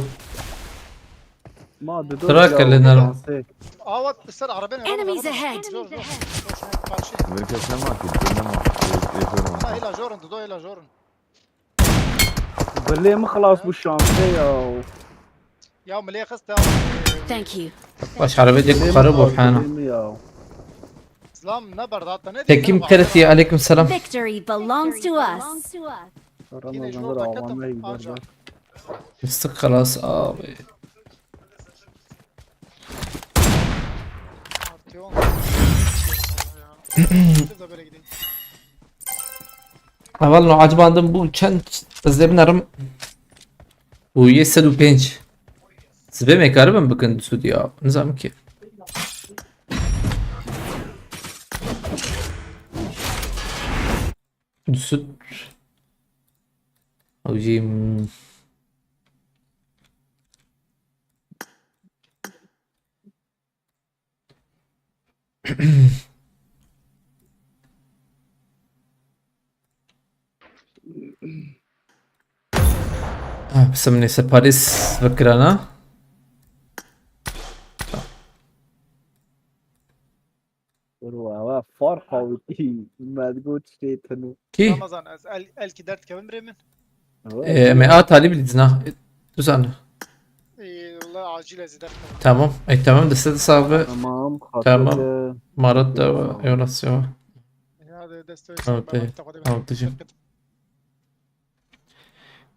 Ma dido Trak ya, kele nerim. şansê. Avat ser arabayı. Enemies ahead! Zor zor. Karşı. Bir kez ne var ki? Bir ne var? Yeter mi? Ha ila jorun, do ila jorun. Bilê mi xilas bu şansê ya. Ya milê xist ya. Thank you. Baş arabê dek xarib û hana. Bilê mi ya. Zlam ne berdat ne? Tekim kereti, aleyküm selam. Victory belongs to us. Yine Ramazan jor bir da avame katım. hey Aca. berber. Fıstık kalas abi. Artıyor. Siz de böyle gidin. Heval no acbandim bu çend, ez ê binerim. Bu yê sed û pênc. Sibê me karibim bikin du sed ya. Nizam ki. Du sed. Ew jî, hmm. Ah, bisim neyse Paris vekirana. Bro, ewa farq avitî. Me digot ştê tenu. Kî? Ramazan, ez el, el ki dert kevin bre min. Evet. Ee, me a talib lidina. Düzen. Ee, valla acil ez eder. Tamam. Ey, tamam, deste de sağ be. Tamam. Tamam. Hatırlı. Marat da var. Eyvallah, sağ ol. Ya de deste Tamam, tamam, tamam. Tamam, teşekkür.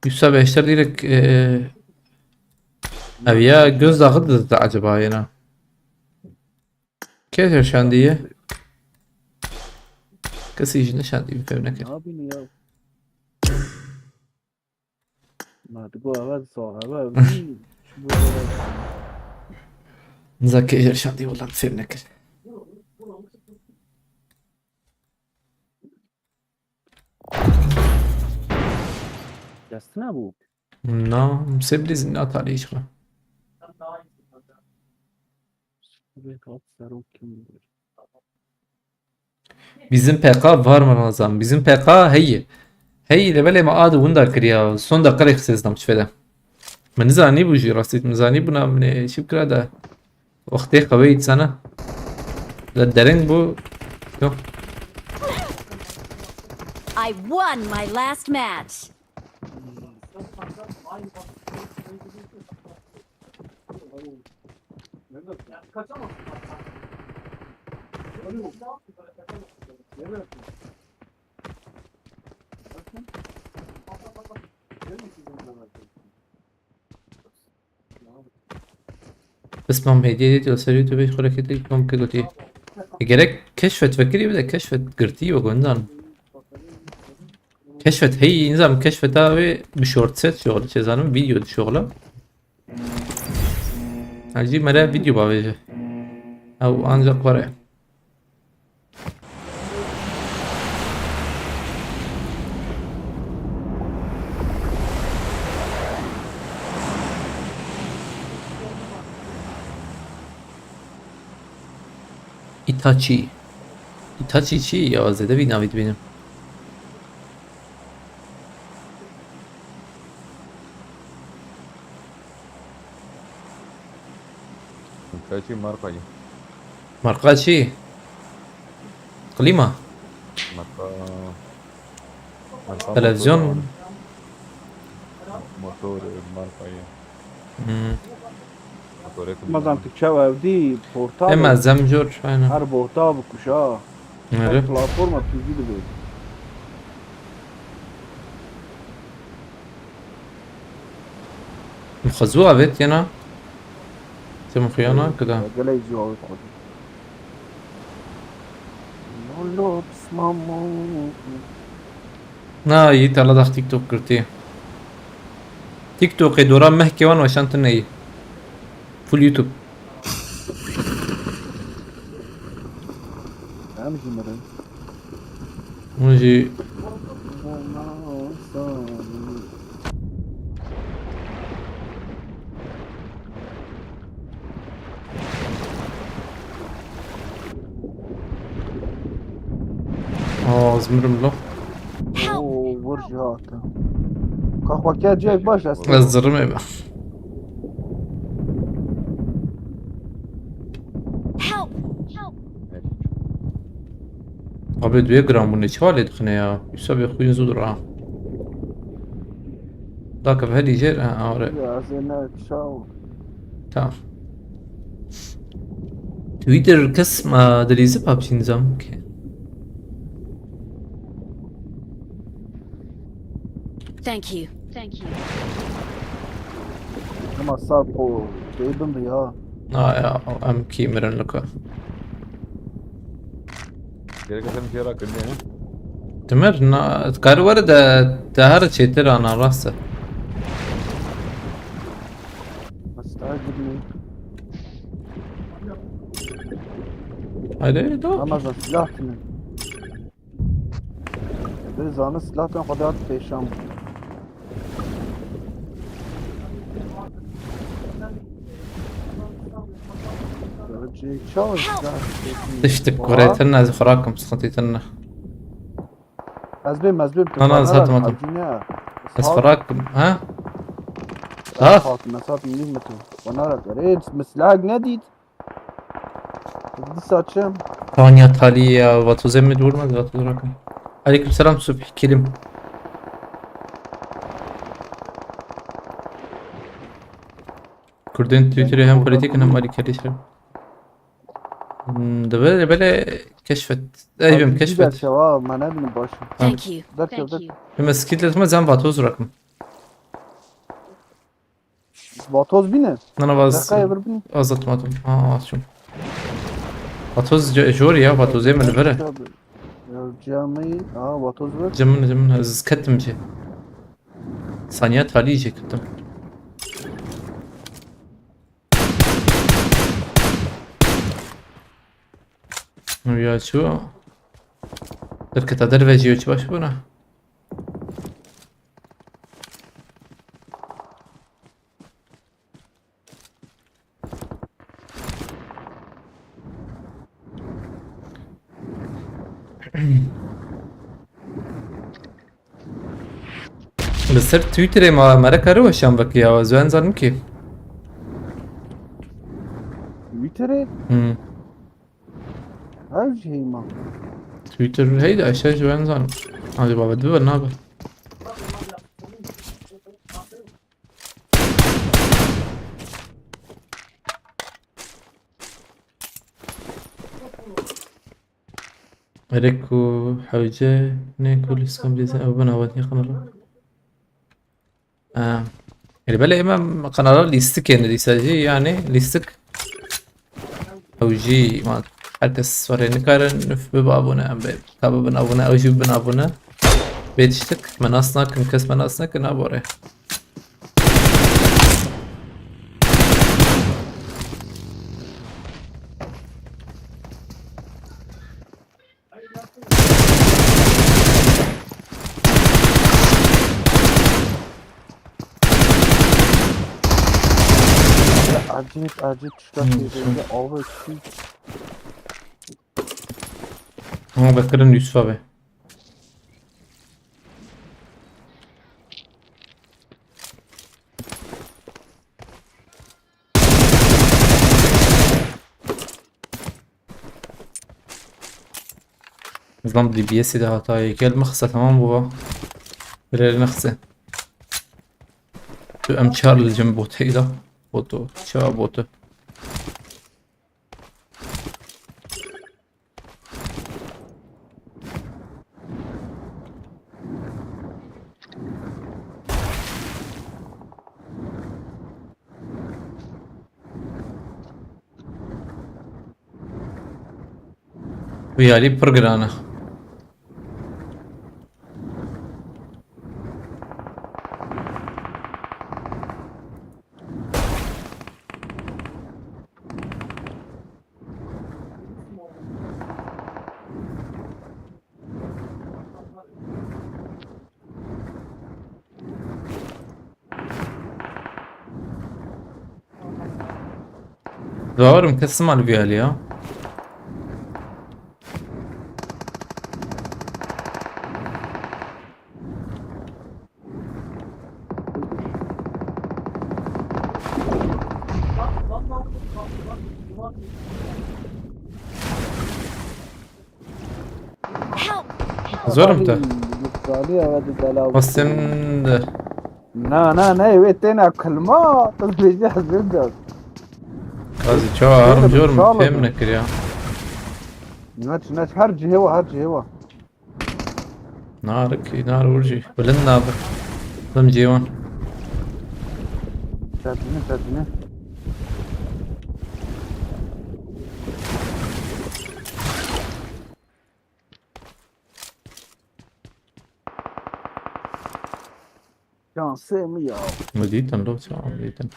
Yusuf abi, eşler direkt, e, abi ya göz dağı da acaba yine. Kes yaşandı ya. Kesi işini şandı bir fevne Ne yapayım ya? Ma digo eve saxebe evî ji bo Niza kes yaşandı, valla fevne kir. Destine bu. Na, sebli zin atalî jixwe. Bizim P K var mı Ramazan? Bizim P K heye. Heye, lê belê me ad winda kiriya. Son dakika rê xisêzdam çi fede. Min nizanî bû jî rastî. Min zanî bûna min ê çi bikira da. Wextê qewê însana. Da dereng bû. Yok. I won my last match. Pismam hediye ediyor, ser YouTube hiç hareket etmem ki götü. E, gerek keşfet vekiri bir de keşfet girtiyi ve göndan. Keşfet hey, nizam keşfeta ve bir short set şoğlu, çezanim video şoğlu. Hacı mere video bavêje. Ew ancak var ya. Itachi. Itachi çi ya? Zêde vî navî dibînim. Çay çi marka ye? Marka çi? Klima? Marka, marka Televizyon motor mu? Motor, marka ye. Hmm. Motor ye. Mazam tu çawa evdî portal. Ema zemcor, aynen. Her portal bikuşa. Öyle. Platforma T V dibe. Xwezû avêt yena. Tim xuyana kida. Gelek zû avêt xwedî. Lolo pismamo. Na, yî tala dax TikTok girtî. TikTokê dora mehkê wan weşantin neyî. Full YouTube. Em jî mirin. Hûn jî. Aa, ez mirim lo. Help! Oo, vur jî hate. Ka xwe ke cihek baş ez. Ez zirimê me. Help! Help! Abi duye gram bu ne çiva lê dixine ya. Yusuf abi xuyun zû dura. Dakika, hadi jêr, ha, awre. Ya, ez ê ne çaw. Tamam. Twitter kes ma dilîzi PUBG nizam ki. Thank you. Thank you. Ama sağ kol, şey bindi ya. Ha ya, em kî mirin lika. Gerek sen bir şey rakın ne? Timir, na, kar var da, daha çetir ana rastı. Hasta girmeyin. Hadi, dur. Ramazan, silah kimin? Bir zanı silah, ben kadar pêşan. Çaw silah. Tiştik, kuretin ez xurakim, sıkıntı tenne. Ez bêm, ez bêm, tu Na, na, bana zaten rak, adım. Acı ne? Ez xurakim, ha? Ha? Xurakim, ez zaten yirmi tu. Bana rak, ey, silah ne diydi? Disa çim. Tanya Taliya, Vatoze mi durmaz, Vatoze rakın. Aleyküm selam, Subhi Kilim. Kurdên Twitterê hem polîtîk in hem alîkarî şer. Hmm, de belê, belê keşfet. Ey bim, keşfet. Derçe, wa, me nebîne baş. Thank you. Derçe, Thank derçe. You. Bim, ez kit letim, ez em vatoz rakim. Vatoz bîne? Nana vaz. Dakika bir bîne. Azat matum. Ha, açım. Vatoz jori ya, vatoz yemin vere. Ya, cami, ha, vatoz ver. Cemini, cemini, ez kettim jî. Saniye talî jî kettim. Ya çu. Derketa derve jî çi baş bûna. Li ser Twitterê ma mere kare weşan vekî ya, ez wen zanim kî. Twitterê? Hmm. Her şey ma. Twitter hey de aşağı ji wen zanim. Hadi baba, dibir nabe. Erê ku hewce ne ku lîskan bîze ew bin awetiye kanala. Ee, yani belê ême kanala lîstikê ne dîsa jî yani lîstik. Ew jî ma herkes were nikarin nuf bibe abone em be. Ka bibin abone, ew jî bibin abone. Bê tiştik, me nas nakin, kes me nas nakin, abore. Acil, acil tişka Hmm, têrê, şun. Ava çi? Ama bakarin Yusuf abi. Zam D B S'ê de hata yê. Gel mixse, tamam baba. Birer nexse. Tu em çar li cem boteyda. Boto. Ça boto. Wî alî pir giran e. Zawarim kesim al viyali ya. Help! Zorim te. Bastim de. Na, na, na, wê têna kilma, tu dibêjî ez vê de. Qazî, çawa harim jor min fêm nekiriya. Neç, neç, her cihê wa, her cihê wa. Narik, nar urji. Bilind nabe. Lim cêwan. Tepine, tepine. Şansê min ya. Min dîtin, lo, çawa min dîtin.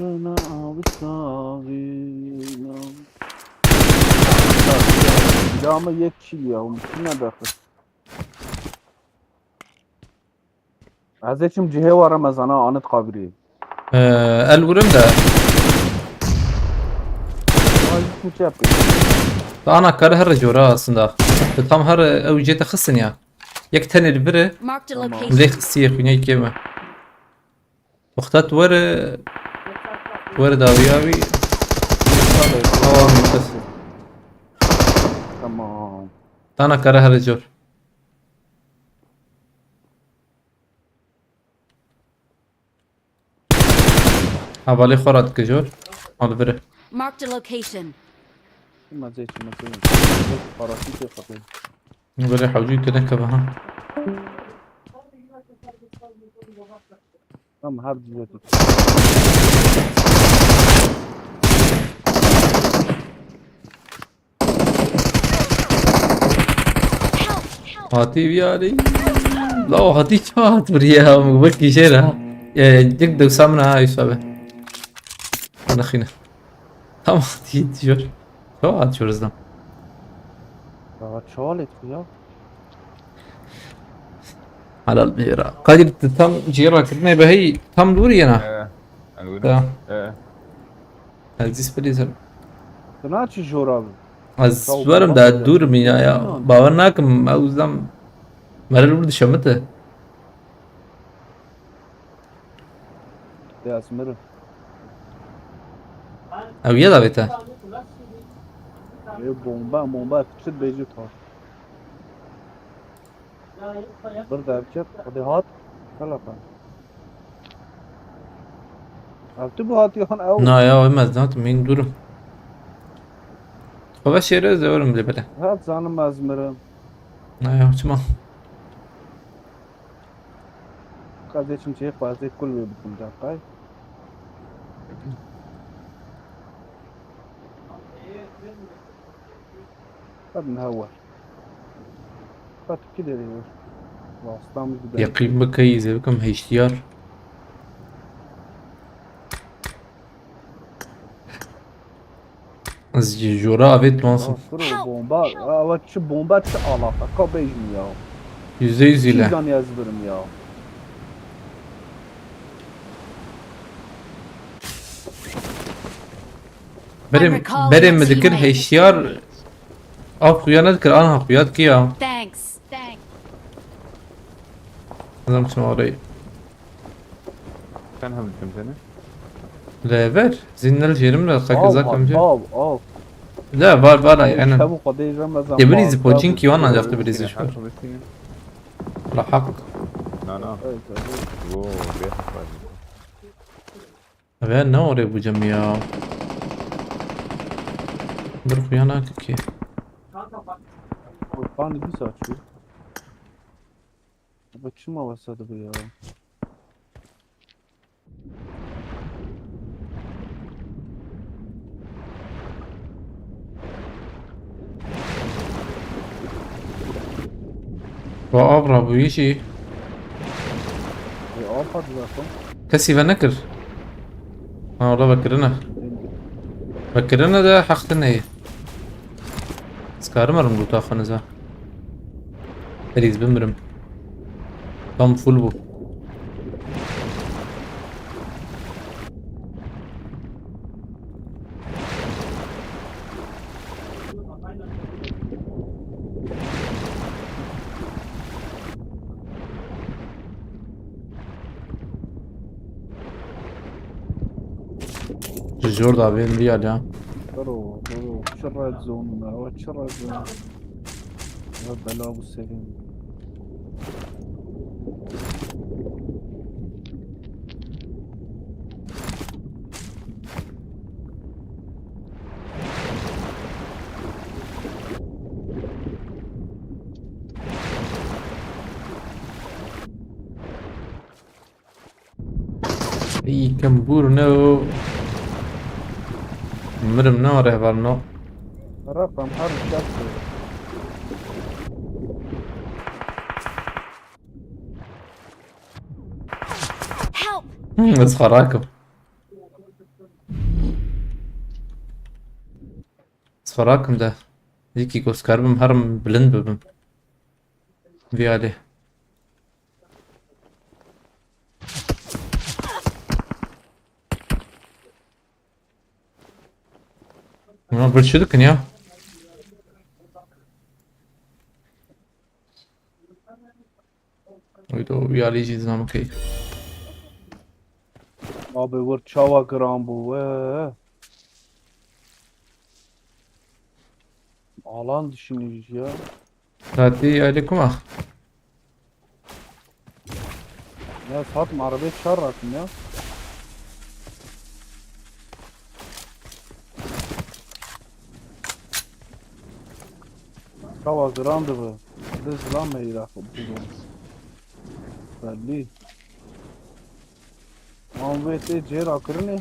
Yerine abi sağına. Ya ama yek kişi ya, bu ne dakika? Ez ê çim cihê wa Remezana anit qabirî. Ee, el wurim de. Ay, Çi yapayım? Dana kare here cora aslında. Tam her ew cê te xistin ya. Yek tenê li vir e. Marked a Tamam. Lê location. Xistiye xwîneyê kê me. Wexta tu were, tu were dawiya wî. Tamam. Tamam. Dana kare here cor. Hevalê xwe radike jor. Al vire. Marked a location. Çima zey, çima zey. Parasî tê xapê. Vire hewcî te nekeve ha. Tamam, her cüret. Hatî viyarî. La o hatî çawa hat viriye ha? Wekî jê re ha. E, yek dewsa min ha Yusuf abi. Nexîne. Tam hatî jor. Çawa hat jor izdan. Ya çawa lê tu ya? Helal bêra. Kadir, tu tam cihê rakirinê be hey, tam dûr yena. Ee, elbette. Ya. Ee. Ez dîs bilîzim. Tu naçî jor abi? Ez Sağ ol, werim baba. Da dûr min ya, ya. Tamam. Bawer nakim, ew zam. Merel vur dişemite. Ya ez mirim. Ew ye davê te. Ê bomba, bomba, tu çi dibêjî par? Bir derket, hadi hat. Kala kan. Ev tu bu hat yan ew. Na ya, em ez natim, min durum. Xwe şêre ez ê werim lê bele. Hat zanim ez mirim. Na ya, çima? Ka ez ê çim çê xwe, ez ê kul wê bikim, deqay. Hadi ne hawa. Hadi ki derê wer. Vastam gidelim. Yaqîn bike, ez ê bikim H D R. Ez jî jora avêt, Mansun. Aa, kuro bomba. Aa, çi bomba, çi alaqa? Ka bêjim ya. Yüzde yüz ile. Çi zanî ez birim ya. Berê, I'm recalling berê a min dikir teammate. H D R. Av xuya nedikir, anha xuya dikir ya. Thanks. Thanks. Nizam çima orayı. Sen hem kim seni? Lever. Zîn nel jêrim re, xak Av, zak hem jê. Av, av. La, var, var, ay, aynen. Çabuk o değil, ben zaten Te birîzî, poçinkî wan ancak te birîzî şu. La hak. Na, na. Evet, evet. Wo, bê hak var. Ve ne oraya bu cam ya? Bir xuyana ki. Kurban bir saçıyor. Bu çima basadı bu ya? Va abra bu işi. E, av hadi zaten. Kesî ve nekir. Ha, orada vekirine. Vekirine de haqtine ye. Skarım arım bu tafanıza. Please, bimirim. Tam full bu. Ji jor da bên vî alî ya. Bro, bro, çi red zone me, ew çi red zone. Ya bela bu serin. Î kembûr ne o. Mirim ne o rehber no. Rafam her şart. Help! Hmm, ez xwe rakim. Ez xwe rakim de. Yekî ku ez karibim herim bilind bibim. Vî alî. Buna bir çi dikin ya? Wî do wî alî jî zam key. Abi wir çawa giran bû we. Alan dişinî jî ya. Saetî alî kuma? Ya saat mi arabê çar rakim ya. Çawa giran dibi. Bi zilam me îra xwe bû. Belli. An vê tê cêra kirinê.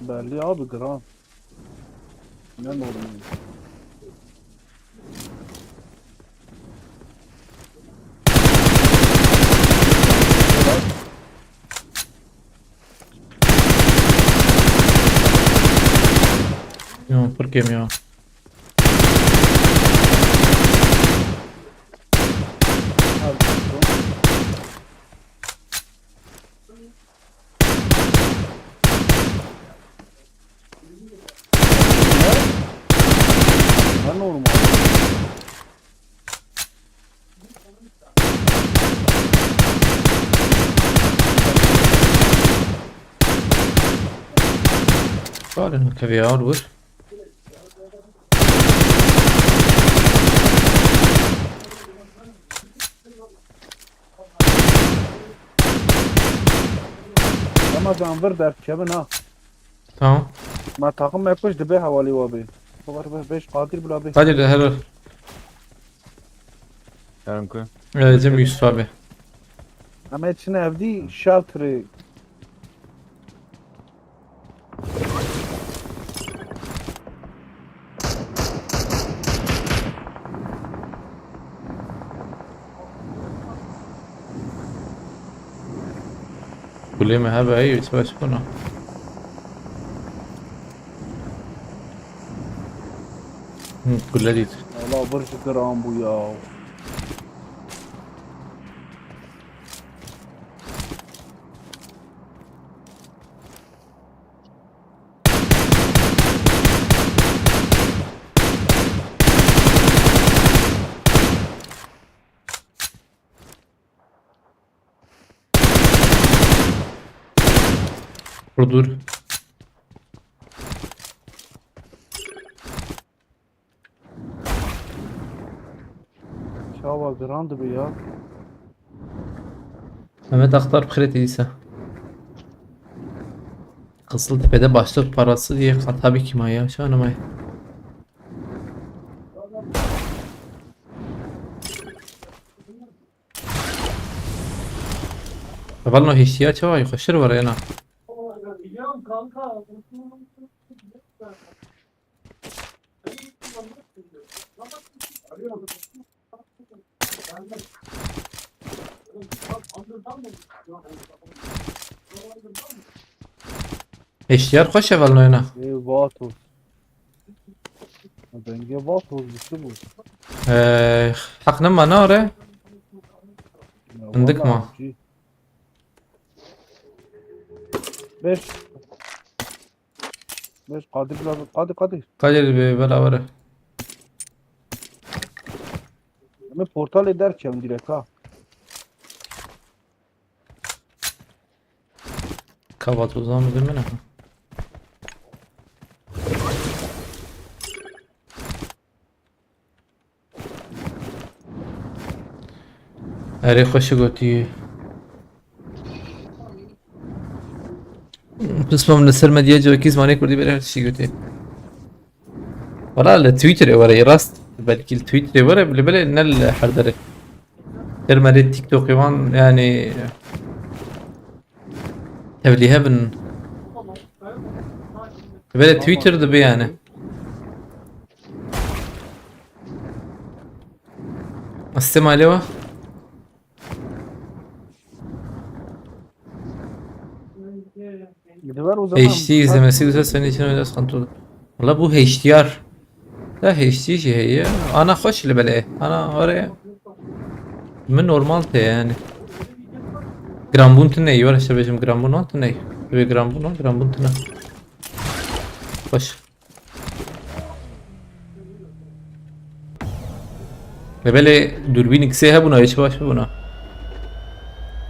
Belli abi giran. Ne normal. Yo, pir kêm ya. Ne? Ne normal? Şalin keviyar vur. Ama can vir derkevin ha. Tamam. Ma takım me kuş dibe hawali wa be. Xeber be beş Kadir bila be. Kadir de helal. Yarın ku. Ee, Cem Yusuf abi. Ama içine evdi shelter'ı. Kulê me hebe, ey, çi baş bûna. Hı, kule dît. Valla bir fikir an bû ya. Dur, dur. Çawa giran dibe ya. Mehmet Aktar bi xêrê tê dîsa. Qızıltepe'de başlık parası diye kata bir kim ya? Şu an ama. Hevalno hêştiya çawa ye? Xweştir were ena. Hêştiyar xweş e hevalno ena. Ê, vato. Dengê vato, güçlü bu. Ee, haq nema nare. Ya, hindik vallahi ma. Cî. Beş. Beş, Kadir lazım. Kadir, Kadir. Kadir be, bela were. Em ê portalê derkevin direkt ha. Kavat o zaman bir demene. Erê xweş gotî. Pismam li ser medya civakî zimanê kurdî berê her tiştî gotî. Wala li Twitterê were, rast. Belkî li Twitterê were, li belê ne li her derê. Her merê TikTokê wan, yani, tevlîhe bin. Li belê Twitter dibe yani. Astê malê wa? Gidiver o zaman. H D izlemesi güzel, senin için öyle sıkıntı olur. Valla bu H D R. Ya H D jî heye. Ana xweş li belê. Ana oraya. Min normal te yani. Granbûn tune, were işte bêjim granbûn tune. Ve granbûn, granbûn tune. Xweş. Belê dûrbînek sê hebûna, hiç baş bûna.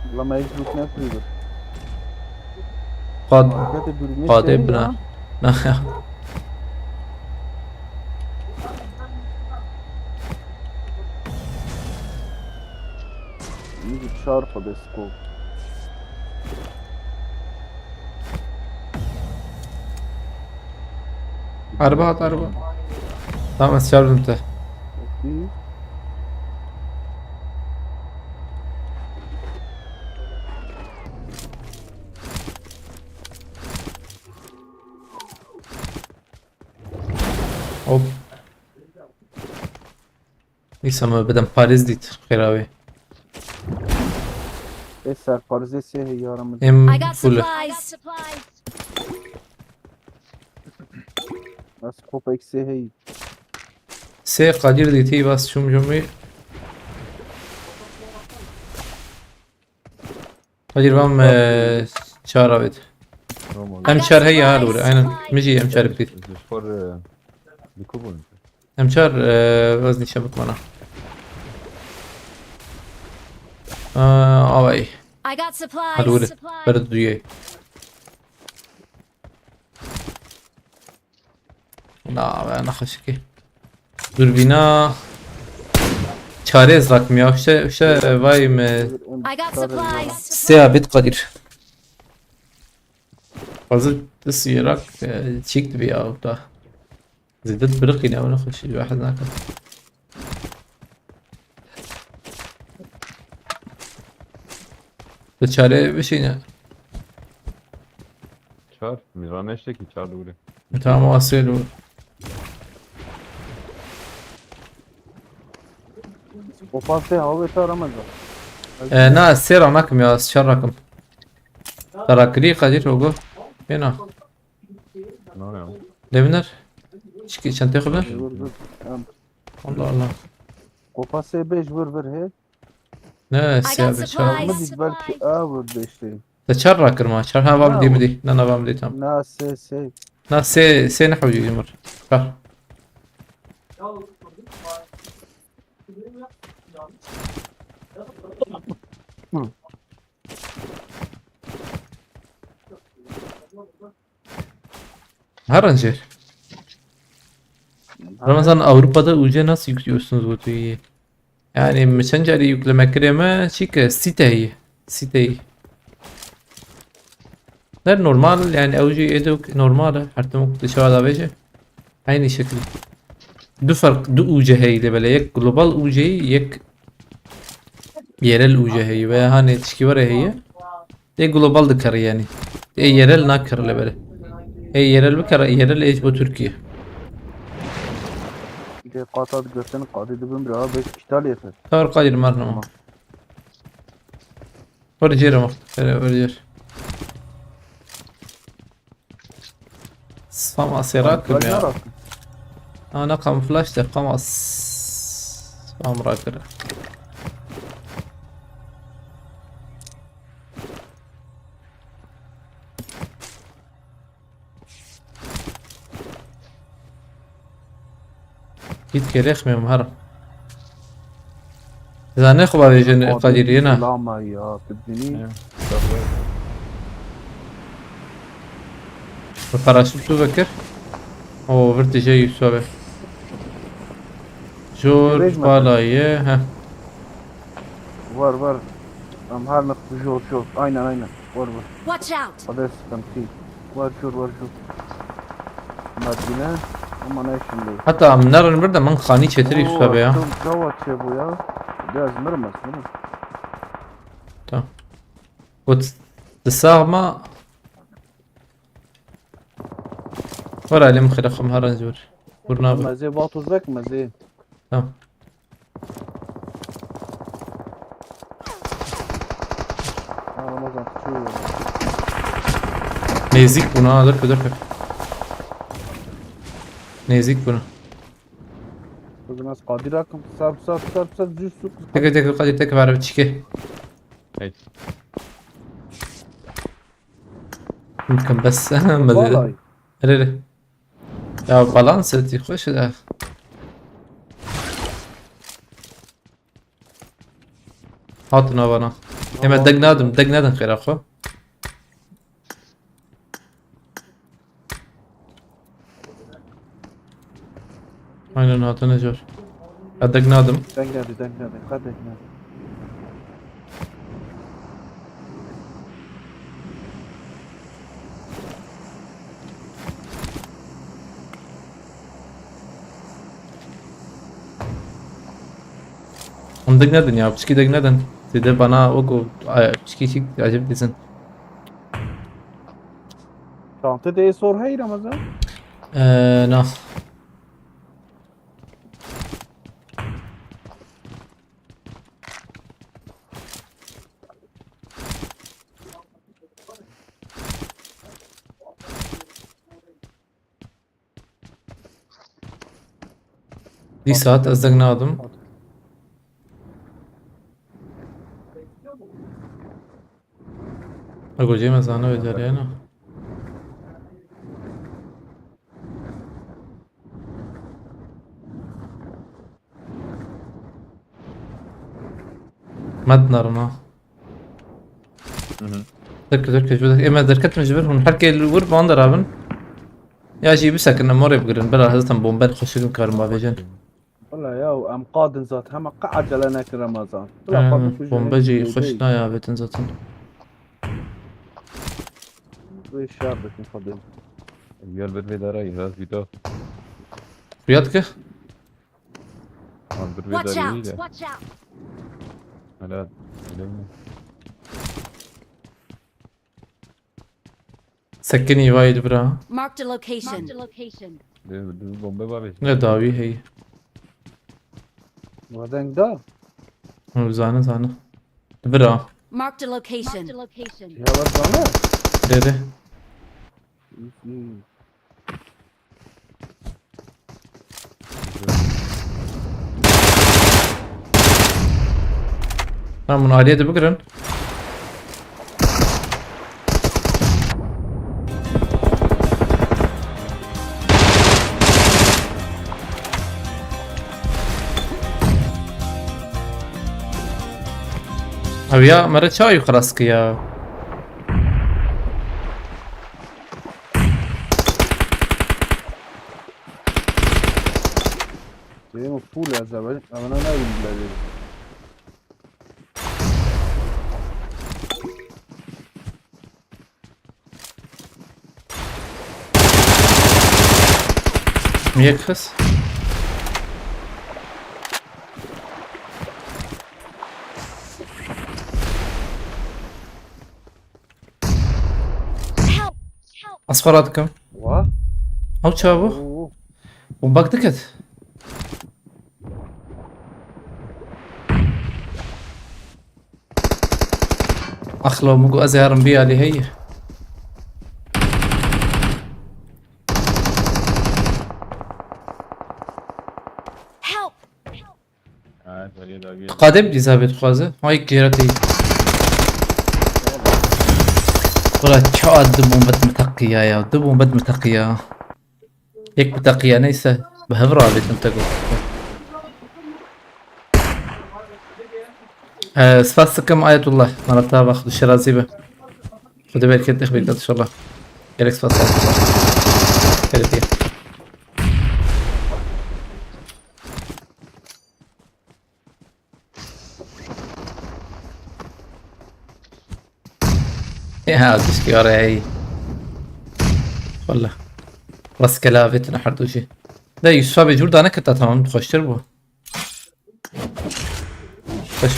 Wala me hiç lûk nekirî. Qad-, Hakete dûrbînê qadê sê bina. Ya. Na. Min jî çar xwe dest kov. Araba hat, araba. Tamam, ez çağırdım te. Hop. Neyse, ama bedem Paris dît xêra wê. Ê ser Parisê sê heyara min. Em I got full. Supplies. Bas kopek sê hey. Sê Kadir dîtî bas çûm jomî. Kadir vam, e, çar avêt. Tamam. Em çar heye ha lûre, aynen. Min jî em çar bikît. Ji xwe re, e, li ku bûn? Em çar, e, vez nîşe bikmana. Aa, away. I got supplies. Halûre. Ber duyê. Na, be, nexweşikî. Dûrbîna çarê ez rakim ya. Uşe, uşe vay me. I got supplies. Sê abit Kadir. Hazır disirak, e, çîk dibi ya da. Zêde biriqîne, ew nexweşî, ji we hez nakin. Tu çarê bişîne. Çar, mîran eştekî çar dûre. Tamam, o asê dûre. O pasê hawê çar ama da. E, na, sê ra nakim ya, ez çar rakim. Tarakirî Kadir Ogo. Bêna. Ne ya? Deviner. Çiki çentê xwe ver. Dur, dur. Tamam. Allah Allah. Kopa S beş vur vur he. Ne, I got siyah bir şey. Supplies. Mı biz belki A vur beşte. Te çar rakirma, çar ha, vam di mi di. Na, na, vam di tam. Na, se, se. Na, se, se ne hawji yumur. Çar. Hı. Her önce. Ramazan, Avrupa'da U C nasıl yüklüyorsunuz bu tüyü? Yani mi çend carî yükleme kirê me çî ke sîteyî. Sîteyî. Der normal yani ew jî êdok normal e. Her tim dışarıda veje. Aynı şekil. Du fark, du U C heyî lê bele. Yek global U C, yek yerel U C heyî veya hani çiki were heye. Ê global dikare yani. Ê yerel nakare li bere. Ê yerel bikare, yerel ê ji bo Türkiye. Dê qata digotin qadî dibin bira beş kîtal yeter. Tar Kadir marnama. Tamam. Wer jêre ma. Wer, wer jêr. Spam asê rakim ya. Ana kamuflaj de spam as. Spam rakir. Git gerek mi var? Zane xwe bavêjin Kadir yena. Lama ya, tu dinî. Ya. Bi paraşüt tu vekir. O vir tije Yusuf abi. Jor balaye, he. Var, var. Em her nextu jor, jor. Aynen, aynen. Var, var. Watch out! Hadi sıkıntı. Var, jor, var, jor. Madine. Ama ne şimdi? Hatta em nerin bir de min xanî çêtir Yusuf abi ya. Çok cava çe bu ya. Biraz mırmaz, mırmaz. Tamam. Got, di sax ma. Were Elî min xêre xwe min herin jor. Burna bi. Mezê vatuz bek mezê. Tamam. Ha, Ramazan, çû. Nêzîk bûn ha, derke, derke. Nêzîk bûn. Bugün az Kadir akım. Sar, sar, sar, sar, düz su. Teke, teke, Kadir, teke, ver, çike. Hey. Mümkün bes. Vallahi. Erê, erê. Ya balans eti xweş e. Hatin avana. Ema deg nadim, deg nadin xêra xwe. Aynen hatine car. Ya deg nadim. Deng nadi, deng nadi. Ka deng nadi. Hûn deng nedin ya, piçkî deng nedin. Zêde bana wekû, ay, piçkî şîk acib dizin. Çantê de sor hey Ramazan? Ee, na. Dî saet ez deng nadim. Ego cê me zane ve cariyana. Med nerna. Hı hı. Derke, derke, ji ber, ê me derketin ji vir hûn. Her kê li wir van derabin. Ya jî bisekin, em orê bigirin. Bila zaten bomben xweşik karin bavêjin. Wala ya, em qadin zaten, hema qe acele nekin Ramazan. Bila Aynen, xwe bikin, bombe jî lê xweş nayê avêtin zaten. Wê şer bikin xwedê. Gel bir vê dara, biraz bir daha. Xuya dike? Lan dur bir Watch daha out! iyi de. Watch out! Hala öyle mi? Sekinî vay li bira. Marked a location. Dur, dur bombe var. Ne dawî heyî. Wa deng da. Hı, zane zane. Li bira. Marked a location. Ya bak bana. Dede. Hı, hı. Tamam, bunu aliyê de bigirin. Abi ya, mera çawa yukarı askı ya? Benim full ya zaten. Ama ne bileyim. Niye kız? Help! Help! Asfara dikim. Wa? Ew çawa bû? Oo. Bombak diket. Axlo, min got ez ê herim bî alî heyî. Help! Ha, dawî, dawî. Qadê bi dîza bê dixwaze. Ha, yek gêra tê. Wala ça du bombet min teqiya ya. Du bombet min teqiya. Yek bi teqiya neyse. Bi hev rabêtin te got. Ee, spas dikim Ayetullah. Mala te ava, Xwedê şe razî be. Xwedê bereket ixbî kat inşallah. Gelek spas Ayetullah. Gelek diye. Ya, tişkî were hey. Wala. Rastgele avêtine her du jî. De Yusuf abi cûr dane keta tamam, xweştir bû. Xweş.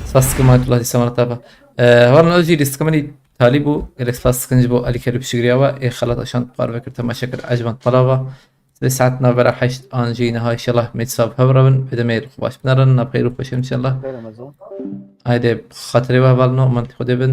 Spas dikim Ayetullah dîsa mala te ava. Ee, hevalin ew jî lîstika min î talî bû. Gelek spas dikin ji bo alîkarî piştgiriya we. Ê xelat eşand parve kir, temaşe kir, ecmand mala ve. Sibê saet navbera heşt an jî niha inşallah mêç sav hev re bin. Vê demê li xwe baş binerin, navxeyr û xweşin inşallah. Xeyr Ramazan. Haydi xatirê we hevalino, emanetî Xwedê bin.